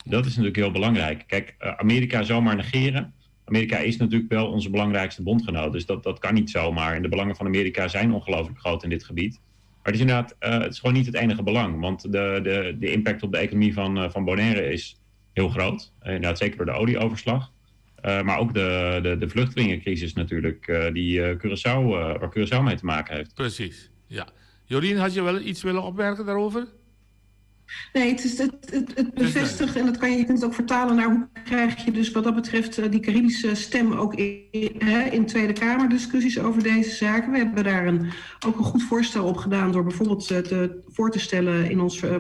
Dat is natuurlijk heel belangrijk. Kijk, Amerika zomaar negeren. Amerika is natuurlijk wel onze belangrijkste bondgenoot. Dus dat, dat kan niet zomaar. En de belangen van Amerika zijn ongelooflijk groot in dit gebied. Maar het is inderdaad, uh, het is gewoon niet het enige belang. Want de, de, de impact op de economie van, uh, van Bonaire is heel groot. Inderdaad, zeker door de olieoverslag. Uh, maar ook de, de, de vluchtelingencrisis natuurlijk, uh, die uh, Curaçao, waar Curaçao mee te maken heeft. Precies, ja. Jorien, had je wel iets willen opmerken daarover? Nee, het, is, het, het, het bevestigt, en dat kan je, je kunt het ook vertalen naar hoe krijg je dus wat dat betreft die Caribische stem ook in, hè, in Tweede Kamerdiscussies over deze zaken. We hebben daar een, ook een goed voorstel op gedaan door bijvoorbeeld te, voor te stellen in ons uh,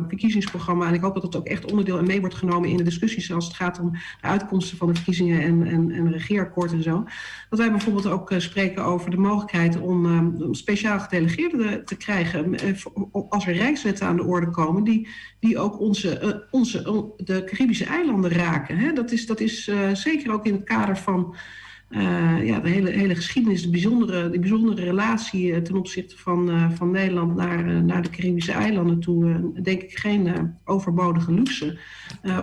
verkiezingsprogramma. En ik hoop dat dat ook echt onderdeel en mee wordt genomen in de discussies als het gaat om de uitkomsten van de verkiezingen en, en, en regeerakkoord en zo. Dat wij bijvoorbeeld ook spreken over de mogelijkheid om, om speciaal gedelegeerden te krijgen als er rijkswetten aan de orde komen die die ook onze, uh, onze, de Caribische eilanden raken. Hè? Dat is, dat is uh, zeker ook in het kader van uh, ja, de hele, hele geschiedenis, de bijzondere, de bijzondere relatie ten opzichte van, van Nederland naar, naar de Caribische eilanden toe, denk ik geen overbodige luxe.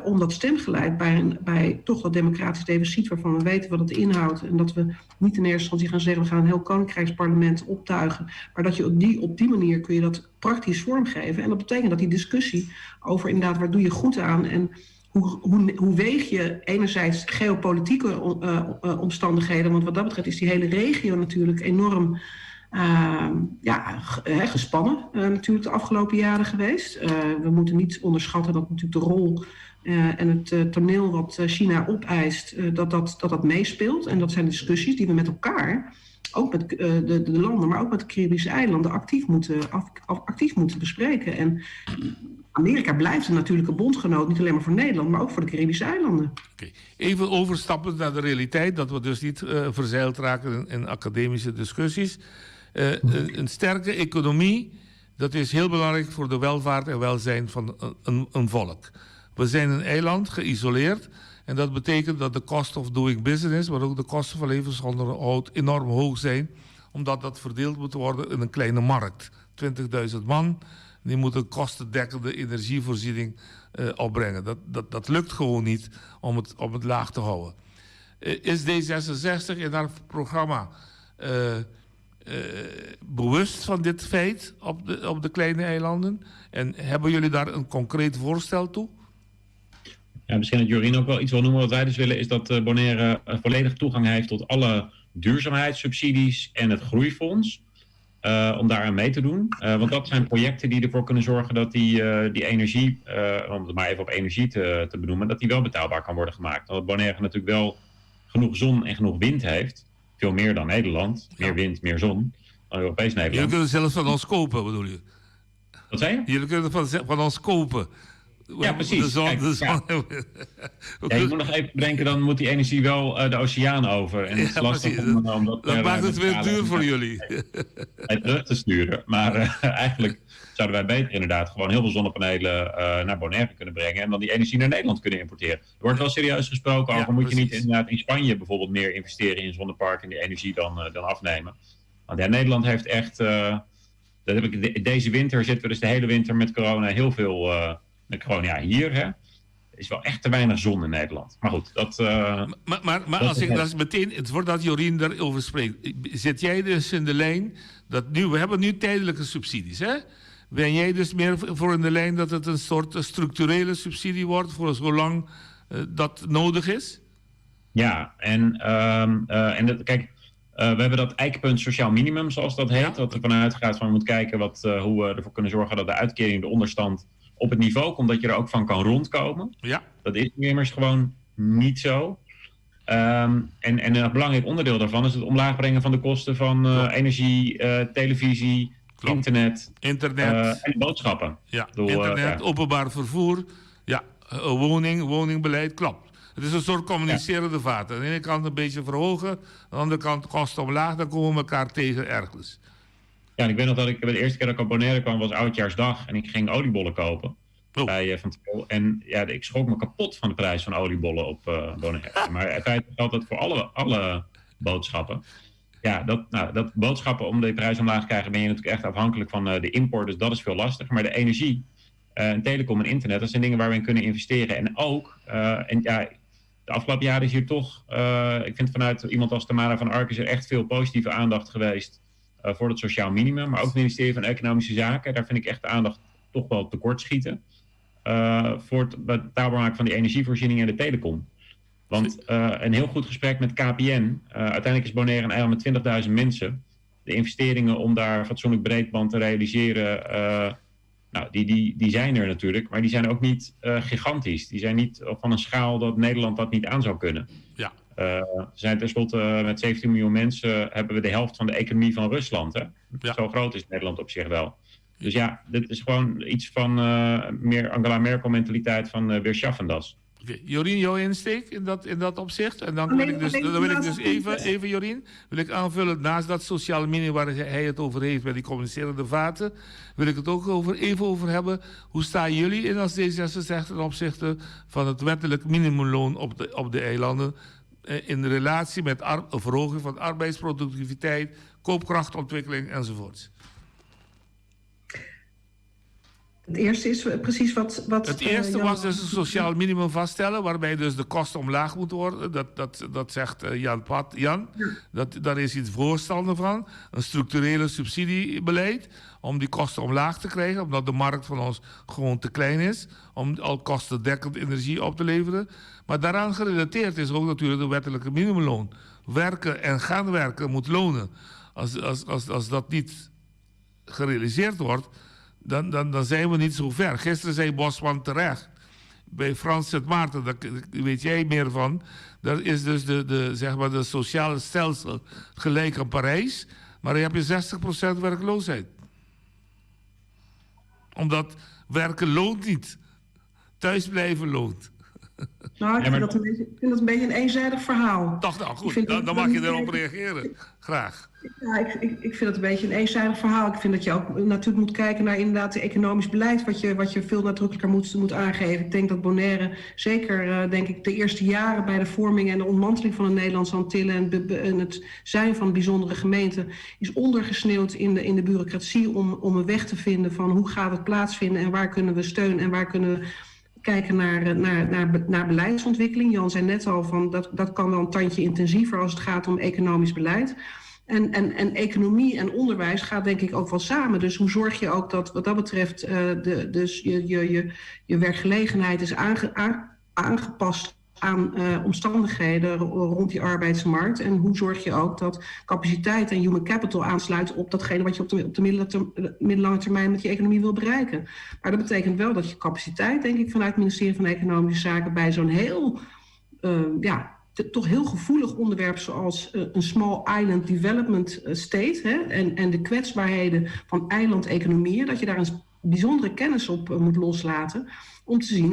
om dat stemgeluid bij, bij toch dat democratisch deficit waarvan we weten wat het inhoudt en dat we niet in eerste instantie gaan zeggen we gaan een heel koninkrijksparlement optuigen, maar dat je op die, op die manier kun je dat praktisch vormgeven. En dat betekent dat die discussie over inderdaad waar doe je goed aan en hoe, hoe, hoe weeg je enerzijds geopolitieke uh, omstandigheden, want wat dat betreft is die hele regio natuurlijk enorm uh, ja, gespannen uh, natuurlijk de afgelopen jaren geweest. Uh, we moeten niet onderschatten dat natuurlijk de rol uh, en het uh, toneel wat China opeist, uh, dat, dat, dat dat meespeelt. En dat zijn discussies die we met elkaar ook met de, de landen, maar ook met de Caribische eilanden actief moeten, af, actief moeten bespreken. En Amerika blijft een natuurlijke bondgenoot, niet alleen maar voor Nederland, maar ook voor de Caribische eilanden. Okay. Even overstappen naar de realiteit, dat we dus niet uh, verzeild raken in, in academische discussies. Uh, een, een sterke economie, dat is heel belangrijk voor de welvaart en welzijn van een, een, een volk. We zijn een eiland, geïsoleerd. En dat betekent dat de cost of doing business, maar ook de kosten van levensonderhoud enorm hoog zijn. Omdat dat verdeeld moet worden in een kleine markt. 20.000 man, die moeten kostendekkende energievoorziening uh, opbrengen. Dat, dat, dat lukt gewoon niet om het, om het laag te houden. Uh, is D66 in haar programma uh, bewust van dit feit op de, op de kleine eilanden? En hebben jullie daar een concreet voorstel toe? Ja, misschien dat Jorien ook wel iets wil noemen. Wat wij dus willen is dat Bonaire volledig toegang heeft tot alle duurzaamheidssubsidies en het groeifonds. Uh, om daaraan mee te doen. Uh, want dat zijn projecten die ervoor kunnen zorgen dat die, uh, die energie, om het maar even op energie te, te benoemen, dat die wel betaalbaar kan worden gemaakt. Want Bonaire natuurlijk wel genoeg zon en genoeg wind heeft. Veel meer dan Nederland. Meer wind, meer zon dan Europees Nederland. Jullie kunnen zelfs van ons kopen, bedoel je? Wat zei je? Jullie kunnen van, van ons kopen. Ja, precies. De zon, Kijk, de zon. Ja. Ja, je moet nog even bedenken, dan moet die energie wel uh, de oceaan over. En het is Ja, lastig precies. om, om dat, Dat eh, maakt het met weer schalen duur voor jullie. terug te sturen. Maar uh, eigenlijk zouden wij beter inderdaad gewoon heel veel zonnepanelen uh, naar Bonaire kunnen brengen. En dan die energie naar Nederland kunnen importeren. Er wordt wel serieus gesproken over, Ja, moet je niet precies. inderdaad in Spanje bijvoorbeeld meer investeren in zonneparken en die energie dan, uh, dan afnemen. Want ja, Nederland heeft echt, uh, dat heb ik de, deze winter zitten we dus de hele winter met corona heel veel, uh, met corona ja, hier hè. Is wel echt te weinig zon in Nederland. Maar goed, dat. Uh, Maar, maar, maar dat als ik is dat is meteen, het voordat Jorien daarover spreekt, zit jij dus in de lijn dat nu, we hebben nu tijdelijke subsidies, hè? Ben jij dus meer voor in de lijn dat het een soort structurele subsidie wordt voor zolang uh, dat nodig is? Ja, en, um, uh, en dat, kijk, We hebben dat ijkpunt sociaal minimum, zoals dat heet. Dat ervan uitgaat van we moeten kijken wat, hoe we ervoor kunnen zorgen dat de uitkering, de onderstand op het niveau komt, dat je er ook van kan rondkomen. Ja. Dat is nu immers gewoon niet zo. En een belangrijk onderdeel daarvan is het omlaag brengen van de kosten van energie, televisie, internet, Internet. en boodschappen. Ja, Ik bedoel, internet, ja. openbaar vervoer, ja, woning, woningbeleid, klopt. Het is een soort communicerende vaten. Aan de ene kant een beetje verhogen, aan de andere kant kosten omlaag, dan komen we elkaar tegen ergens. Ja, en ik weet nog dat ik de eerste keer dat ik op Bonaire kwam was Oudjaarsdag en ik ging oliebollen kopen bij Van Til. En ja, ik schrok me kapot van de prijs van oliebollen op Bonaire. Maar in feite geldt dat voor alle boodschappen. Ja, dat boodschappen om de prijs omlaag te krijgen ben je natuurlijk echt afhankelijk van de import. Dus dat is veel lastiger. Maar de energie en telecom en internet, dat zijn dingen waar we in kunnen investeren. En ook en ja, de afgelopen jaren is hier toch, ik vind vanuit iemand als Tamara van Ark is er echt veel positieve aandacht geweest voor het sociaal minimum. Maar ook het ministerie van Economische Zaken, daar vind ik echt de aandacht toch wel tekortschieten. Voor het betaalbaar maken van die energievoorziening en de telecom. Want een heel goed gesprek met KPN. Uiteindelijk is Bonaire een eiland met 20.000 mensen. De investeringen om daar fatsoenlijk breedband te realiseren, die zijn er natuurlijk. Maar die zijn ook niet gigantisch. Die zijn niet van een schaal dat Nederland dat niet aan zou kunnen. We zijn tenslotte met 17 miljoen mensen hebben we de helft van de economie van Rusland. Hè? Zo groot is Nederland op zich wel. Dus dit is gewoon iets van meer Angela Merkel mentaliteit van wir schaffen das. Oké, Jorien, jouw insteek in dat opzicht? En dan wil Alleen ik dus, alleen dan wil ik naast dus het even, punt. even, Jorien, wil ik aanvullen, naast dat sociale minimum waar hij het over heeft met die communicerende vaten, wil ik het ook even over hebben. Hoe staan jullie in als D66 ten opzichte van het wettelijk minimumloon op de eilanden in relatie met verhoging van arbeidsproductiviteit, koopkrachtontwikkeling enzovoorts? Het eerste is precies wat, Het eerste Jan was dus een sociaal minimum vaststellen, waarbij dus de kosten omlaag moeten worden. Dat zegt Jan Pat. Jan, daar is iets voorstander van. Een structurele subsidiebeleid om die kosten omlaag te krijgen, omdat de markt van ons gewoon te klein is om al kostendekkend energie op te leveren. Maar daaraan gerelateerd is ook natuurlijk de wettelijke minimumloon. Werken en gaan werken moet lonen. Als dat niet gerealiseerd wordt, dan zijn we niet zo ver. Gisteren zei Bosman terecht, bij Frans Sint Maarten, daar weet jij meer van, daar is dus de sociale stelsel gelijk aan Parijs, maar dan heb je 60% werkloosheid. Omdat werken loont niet. Thuisblijven loont. Ik vind dat een beetje een eenzijdig verhaal. Toch, nou goed, Ik vind dat dan mag je niet erop reageren. Graag. Ja, ik vind het een beetje een eenzijdig verhaal. Ik vind dat je ook natuurlijk moet kijken naar inderdaad het economisch beleid, wat je veel nadrukkelijker moet aangeven. Ik denk dat Bonaire zeker, denk ik, de eerste jaren bij de vorming en de ontmanteling van de Nederlandse Antillen en het zijn van bijzondere gemeenten is ondergesneeuwd in de bureaucratie om een weg te vinden van hoe gaat het plaatsvinden en waar kunnen we steun en waar kunnen we kijken naar beleidsontwikkeling. Jan zei net al van dat kan wel een tandje intensiever als het gaat om economisch beleid. En economie en onderwijs gaat denk ik ook wel samen. Dus hoe zorg je ook dat wat dat betreft dus je werkgelegenheid is aangepast aan omstandigheden rond die arbeidsmarkt. En hoe zorg je ook dat capaciteit en human capital aansluit op datgene wat je op de middellange termijn met je economie wil bereiken. Maar dat betekent wel dat je capaciteit, denk ik, vanuit het ministerie van Economische Zaken bij zo'n heel ja, toch heel gevoelig onderwerp zoals een small island development state, hè, en de kwetsbaarheden van eilandeconomieën, dat je daar een bijzondere kennis op moet loslaten om te zien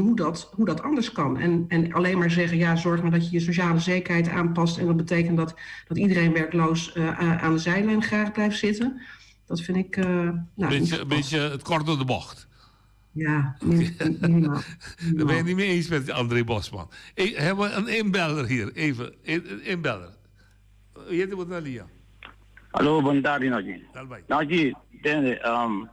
hoe dat anders kan. En alleen maar zeggen, ja, zorg maar dat je je sociale zekerheid aanpast en dat betekent dat iedereen werkloos aan de zijlijn graag blijft zitten. Dat vind ik niet Een gepast. beetje het kort door de bocht. Ja, minimaal. Daar ben je niet mee eens met André Bosman. Hey, hebben we een inbeller hier? Even, een inbeller. Je heet wat, Nalia? Hallo, bon tardi, Naji. Daarbij. Naji, de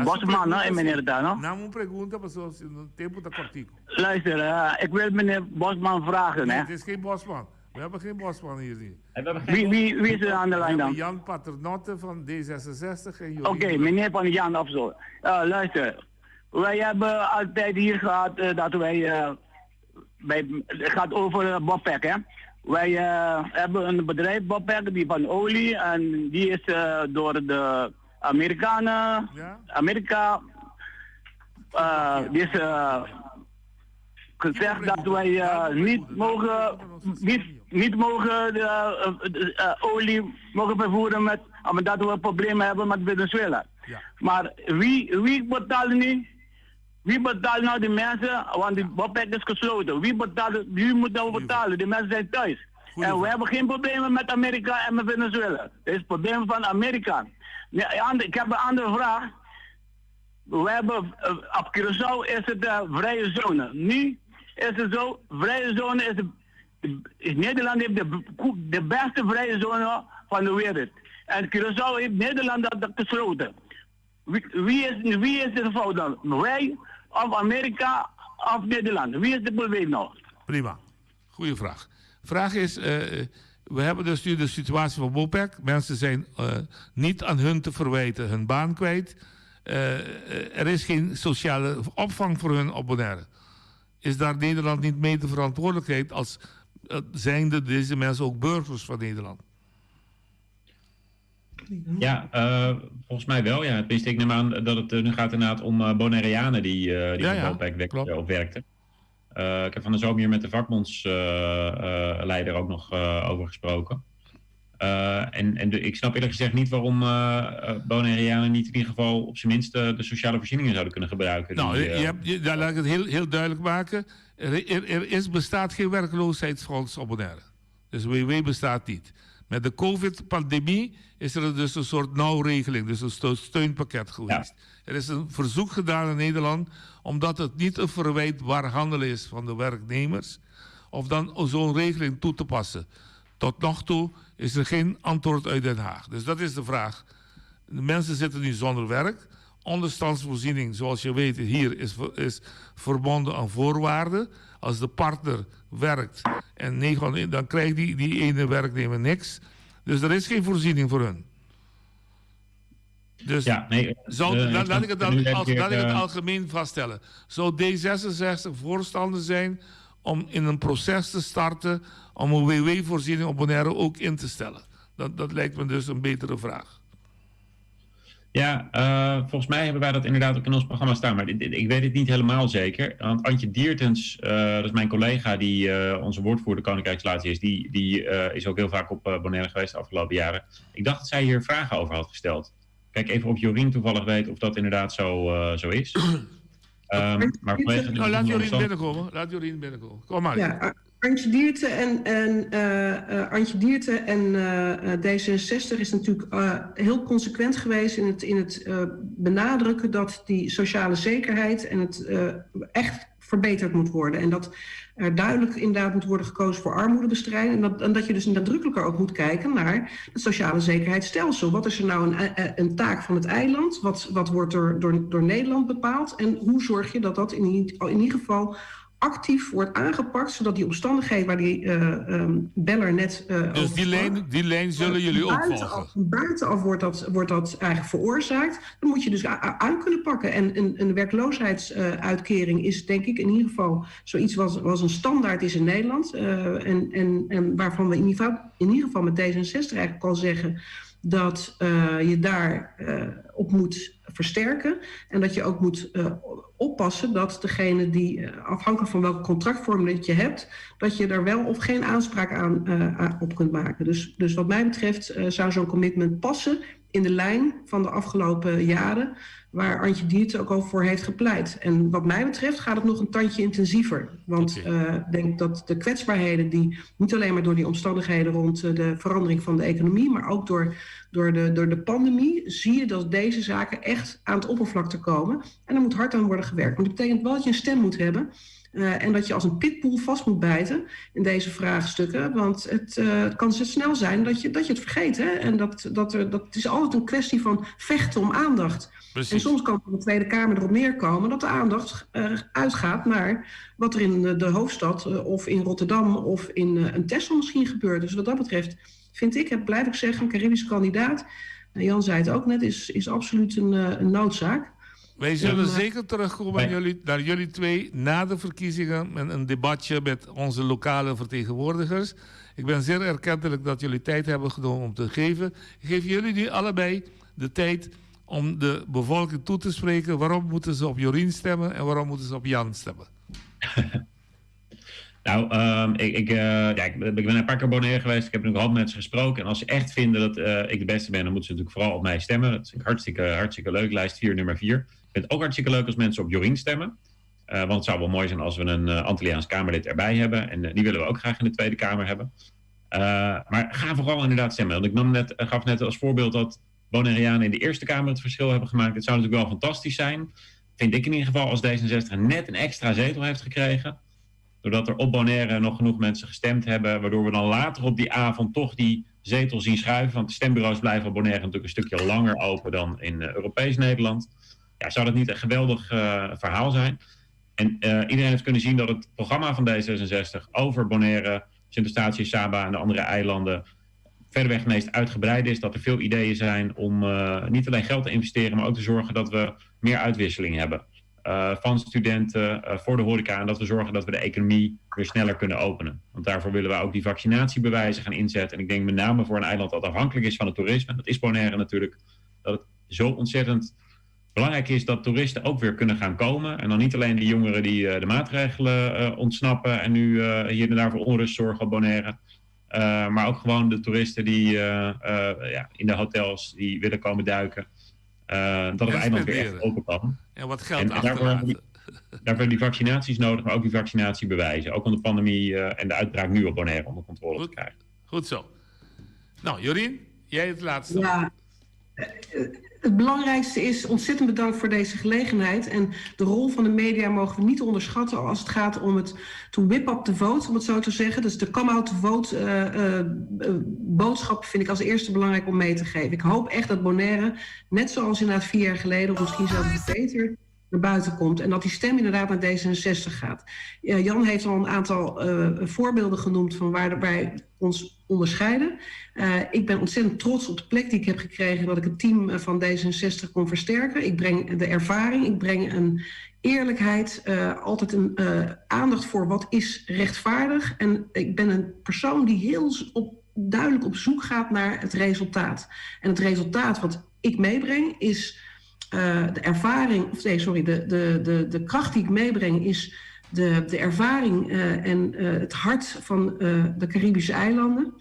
Bosman, hè, meneer Dano. Nou, een pregunta, maar zoals in het tempo dat kortico. Luister, ik wil meneer Bosman vragen, Nee, hè. het is geen Bosman. We hebben geen Bosman hier niet. En we hebben geen Wie is er aan de lijn We dan? hebben Jan Paternotte van D66 en Jorien. Oké, meneer van Jan of zo. Luister, wij hebben altijd hier gehad dat wij bij, het gaat over Bopec, hè. Wij eh, hebben een bedrijf, Bopec, die van olie. En die is eh, door de Amerikanen, Amerika, eh, die is eh, gezegd dat wij eh, niet mogen, niet, niet mogen de, eh, de, eh, olie mogen vervoeren met, omdat we problemen hebben met Venezuela. Maar wie, wie betaalt nu? Wie betaalt nou die mensen? Want die Bopec is gesloten. Wie, betaalt, wie moet nou betalen? Die mensen zijn thuis. En we hebben geen problemen met Amerika en met Venezuela. Het is het probleem van Amerika. Nee, ander- ik heb een andere vraag. We hebben, eh, op Curaçao is het de vrije zone. Nu is het zo, vrije zone is, de, is Nederland heeft de, de beste vrije zone van de wereld. En Curaçao heeft Nederland dat, dat gesloten. Wie, wie, is, wie is de fout dan? Wij of Amerika of Nederland? Wie is de probleem nou? Prima. Goeie vraag. Vraag is, eh, we hebben dus nu de situatie van BOPEC. Mensen zijn eh, niet aan hun te verwijten hun baan kwijt. Eh, er is geen sociale opvang voor hun op Bonaire. Is daar Nederland niet mee de verantwoordelijkheid als zijnde deze mensen ook burgers van Nederland? Ja, eh, volgens mij wel. Ja. Tenminste, ik neem aan dat het eh, nu gaat inderdaad om eh Bonaireanen die, eh die Ja, voor ja, Bopec werkten of werkten. Eh, ik heb van de zomer hier met de vakbondsleider ook nog eh, over gesproken. Eh, en en de, ik snap eerlijk gezegd niet waarom eh eh, Bonaireanen niet in ieder geval op zijn minst eh, de sociale voorzieningen zouden kunnen gebruiken. Nou, die, je, eh, je hebt, je, daar laat ik het heel, heel duidelijk maken. Er, er, er is, bestaat geen werkloosheidsfonds op Bonaire. Dus WW bestaat niet. Met de COVID-pandemie is er dus een soort nauwregeling, dus een steunpakket geweest. Er is een verzoek gedaan in Nederland, omdat het niet een verwijtbaar handelen is van de werknemers, of dan zo'n regeling toe te passen. Tot nog toe is er geen antwoord uit Den Haag. Dus dat is de vraag. De mensen zitten nu zonder werk. Onderstandsvoorziening, zoals je weet, hier is, is verbonden aan voorwaarden. Als de partner werkt en 900, dan krijgt die, die ene werknemer niks. Dus er is geen voorziening voor hun. Dus Ja, nee, zou, eh, laat, ik laat ik het, kan nu al- als- even, laat ik het eh, algemeen vaststellen. Zou D66 voorstander zijn om in een proces te starten om een WW-voorziening op Bonaire ook in te stellen? Dat, dat lijkt me dus een betere vraag. Ja, eh, volgens mij hebben wij dat inderdaad ook in ons programma staan. Maar dit- dit- ik weet het niet helemaal zeker. Want Antje Diertens, eh, dat is mijn collega die eh, onze woordvoerder Koninkrijksrelatie is. Die, die eh, is ook heel vaak op eh, Bonaire geweest de afgelopen jaren. Ik dacht dat zij hier vragen over had gesteld. Kijk even of Jorien toevallig weet of dat inderdaad zo, eh, zo is. Ehm, maar vanwege de Nou, laat Jorien omstandigheden- binnenkomen. Laat Jorien binnenkomen. Kom maar. Ja, Antje Dierten en, en, eh, eh, Antje Dierten en eh, eh, D66 is natuurlijk eh, heel consequent geweest in het, in het eh, benadrukken dat die sociale zekerheid en het eh, echt verbeterd moet worden. En dat er duidelijk inderdaad moet worden gekozen voor armoedebestrijding. En dat, en dat je dus nadrukkelijker ook moet kijken naar het sociale zekerheidsstelsel. Wat is er nou een, eh, een taak van het eiland? Wat, wat wordt er door, door Nederland bepaald? En hoe zorg je dat dat in, in ieder geval actief wordt aangepakt, zodat die omstandigheden waar die eh, ehm, beller net eh Dus over die sprak, lijn, die lijn zullen jullie ook buitenaf, volgen. buitenaf wordt dat, wordt dat eigenlijk veroorzaakt. Dan moet je dus aan kunnen pakken. En een, een werkloosheidsuitkering is denk ik in ieder geval zoiets wat, wat een standaard is in Nederland. Eh, en, en, en waarvan we in ieder geval, in ieder geval met D66 eigenlijk al zeggen dat eh, je daar eh, op moet versterken. En dat je ook moet eh, oppassen dat degene die, eh, afhankelijk van welke contractvorm dat je hebt, dat je daar wel of geen aanspraak aan, eh, op kunt maken. Dus, dus wat mij betreft eh, zou zo'n commitment passen in de lijn van de afgelopen jaren, waar Antje Dierten ook al voor heeft gepleit. En wat mij betreft gaat het nog een tandje intensiever. Want eh, ik denk dat de kwetsbaarheden die niet alleen maar door die omstandigheden rond eh, de verandering van de economie, maar ook door, door, de, door de pandemie, zie je dat deze zaken echt aan het oppervlakte komen. En er moet hard aan worden gewerkt. Want dat betekent wel dat je een stem moet hebben. Eh, en dat je als een pitbull vast moet bijten in deze vraagstukken. Want het, eh, het kan zo snel zijn dat je, dat je het vergeet. Hè? En dat, dat, er, dat het is altijd een kwestie van vechten om aandacht. Precies. En soms kan de Tweede Kamer erop neerkomen dat de aandacht eh, uitgaat naar wat er in de, de hoofdstad eh, of in Rotterdam of in eh, een Texel misschien gebeurt. Dus wat dat betreft vind ik, het blijf ik zeggen, een Caribische kandidaat, eh, Jan zei het ook net, is, is absoluut een, eh, een noodzaak. Wij zullen zeker terugkomen naar jullie, naar jullie twee na de verkiezingen met een debatje met onze lokale vertegenwoordigers. Ik ben zeer erkentelijk dat jullie tijd hebben genomen om te geven. Ik geef jullie nu allebei de tijd om de bevolking toe te spreken. Waarom moeten ze op Jorien stemmen en waarom moeten ze op Jan stemmen? Nou, ehm, ik, ik, eh, ja, ik, ik ben een paar keer Bonaire geweest. Ik heb nog altijd mensen gesproken. En als ze echt vinden dat eh, ik de beste ben, dan moeten ze natuurlijk vooral op mij stemmen. Dat vind ik hartstikke, hartstikke leuk. Lijst 4, nummer 4. Ik vind het ook hartstikke leuk als mensen op Jorien stemmen. Eh, want het zou wel mooi zijn als we een Antilliaans Kamerlid erbij hebben. En die willen we ook graag in de Tweede Kamer hebben. Maar ga vooral inderdaad stemmen. Want ik nam net, gaf net als voorbeeld dat Bonaireanen in de Eerste Kamer het verschil hebben gemaakt. Het zou natuurlijk wel fantastisch zijn, vind ik in ieder geval, als D66 net een extra zetel heeft gekregen. Doordat er op Bonaire nog genoeg mensen gestemd hebben, waardoor we dan later op die avond toch die zetel zien schuiven. Want de stembureaus blijven op Bonaire natuurlijk een stukje langer open dan in eh, Europees Nederland. Ja, zou dat niet een geweldig eh, verhaal zijn? En eh, iedereen heeft kunnen zien dat het programma van D66 over Bonaire, Sint-Eustatius, Saba en de andere eilanden verreweg het meest uitgebreid is. Dat er veel ideeën zijn om niet alleen geld te investeren, maar ook te zorgen dat we meer uitwisseling hebben. Eh, van studenten, eh, voor de horeca. En dat we zorgen dat we de economie weer sneller kunnen openen. Want daarvoor willen we ook die vaccinatiebewijzen gaan inzetten. En ik denk met name voor een eiland dat afhankelijk is van het toerisme, dat is Bonaire natuurlijk, dat het zo ontzettend belangrijk is dat toeristen ook weer kunnen gaan komen. En dan niet alleen de jongeren die eh, de maatregelen ontsnappen en nu hier en daar voor onrust zorgen op Bonaire. Maar ook gewoon de toeristen die ja, in de hotels die willen komen duiken. Dat het eiland weer echt open kan. En wat geld en, en daarvoor, hebben die, daarvoor hebben die vaccinaties nodig, maar ook die vaccinatiebewijzen. Ook om de pandemie en de uitbraak nu op Bonaire onder controle te krijgen. Goed zo. Nou, Jorien, jij het laatste. Ja, het belangrijkste is ontzettend bedankt voor deze gelegenheid. En de rol van de media mogen we niet onderschatten als het gaat om het to whip up the vote, om het zo te zeggen. Dus de come out to vote boodschap vind ik als eerste belangrijk om mee te geven. Ik hoop echt dat Bonaire, net zoals inderdaad 4 jaar geleden, of misschien zelfs beter, naar buiten komt. En dat die stem inderdaad naar D66 gaat. Jan heeft al een aantal voorbeelden genoemd van waar wij ons onderscheiden. Ik ben ontzettend trots op de plek die ik heb gekregen, dat ik het team van D66 kon versterken. Ik breng de ervaring, ik breng een eerlijkheid, altijd een aandacht voor wat is rechtvaardig. En ik ben een persoon die heel duidelijk op zoek gaat naar het resultaat. En het resultaat wat ik meebreng is de ervaring, of nee, sorry, de kracht die ik meebreng is de ervaring en het hart van de Caribische eilanden.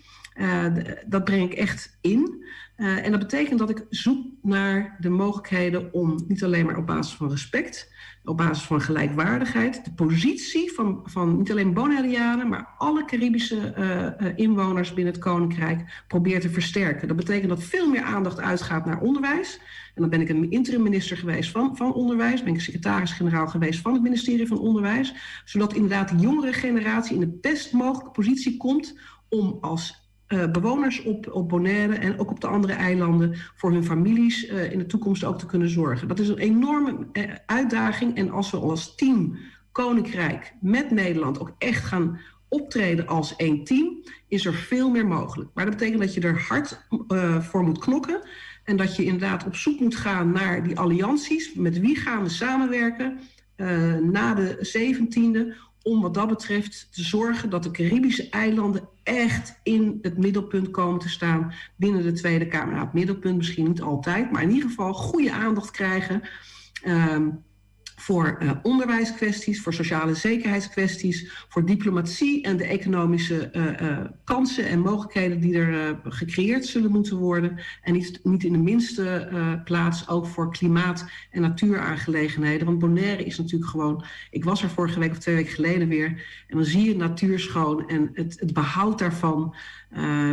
Dat breng ik echt in. En dat betekent dat ik zoek naar de mogelijkheden om niet alleen maar op basis van respect, op basis van gelijkwaardigheid, de positie van niet alleen Bonaireanen, maar alle Caribische inwoners binnen het Koninkrijk probeer te versterken. Dat betekent dat veel meer aandacht uitgaat naar onderwijs. En dan ben ik een interim minister geweest van onderwijs, ben ik secretaris-generaal geweest van het ministerie van Onderwijs, zodat inderdaad de jongere generatie in de best mogelijke positie komt om als bewoners op Bonaire en ook op de andere eilanden voor hun families in de toekomst ook te kunnen zorgen. Dat is een enorme uitdaging. En als we als team Koninkrijk met Nederland ook echt gaan optreden als één team, is er veel meer mogelijk. Maar dat betekent dat je er hard voor moet knokken. En dat je inderdaad op zoek moet gaan naar die allianties. Met wie gaan we samenwerken na de 17e? Om wat dat betreft te zorgen dat de Caribische eilanden echt in het middelpunt komen te staan binnen de Tweede Kamer. Nou, het middelpunt misschien niet altijd, maar in ieder geval goede aandacht krijgen. Voor onderwijskwesties, voor sociale zekerheidskwesties, voor diplomatie en de economische kansen en mogelijkheden die er gecreëerd zullen moeten worden. En niet in de minste plaats ook voor klimaat- en natuuraangelegenheden. Want Bonaire is natuurlijk gewoon. Ik was er vorige week of 2 weken geleden weer. En dan zie je natuur schoon en het behoud daarvan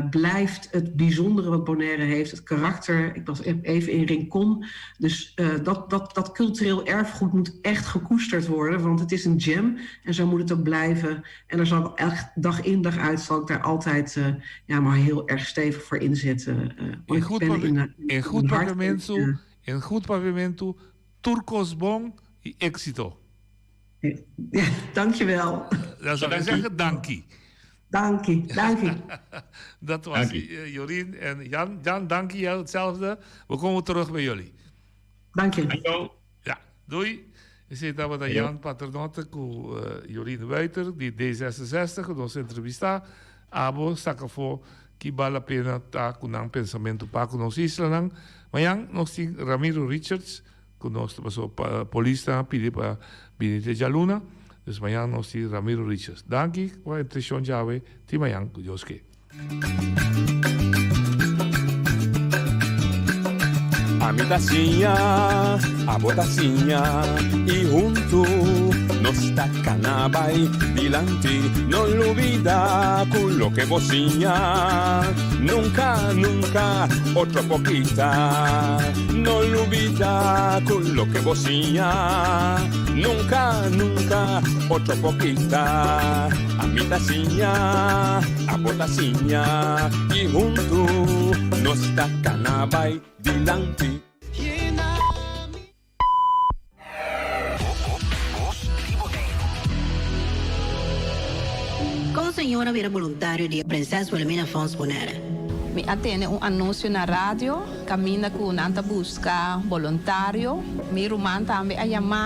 blijft het bijzondere wat Bonaire heeft. Het karakter. Ik was even in Rincon. Dus dat cultureel erfgoed moet echt gekoesterd worden. Want het is een gem en zo moet het ook blijven. En daar zal ik echt dag in dag uit zal ik daar altijd ja, maar heel erg stevig voor inzetten. In goed papiamento, in goed papiamento, tur kos bon i éksito. Ja, dankjewel. Dan zou ik zeggen danki. Danki, danki. Dat was dankie. Jorien en Jan. Jan, dank je, hetzelfde. We komen terug bij jullie. Dank je. Ja. Doei. Esei tabata Ayo. Jan Paternotte ku Jorien Wuiter di D66 ku nos a entrevistá. Abo saka afó ki bal la pena ta ku nan pensamentu pa ku nos islanan. Mañan nos tin Ramiro Richards ku nos ta paso polisnan a pidi pa bini te djaluna. Dus mañan nos tin Ramiro Richards. Danki pa e atenshon djawe. Tin mañan ku Dios ke. Ami ta siña, abo ta siña y huntu nos ta cana bay dilanti. No lubida cu loke bo siña nunca, nunca otro por kita. No lubida cu loke bo siña nunca, nunca otro por kita. Ami ta siña, abo ta siña y huntu nos ta cana bay dilanti. Kon señor a bira boluntario di e Prinses Wilhelmina Fonds Bonaire? Mi a tene un anuncio na radio caminda cu nan ta busca boluntario. Mi ruman tambe a yama.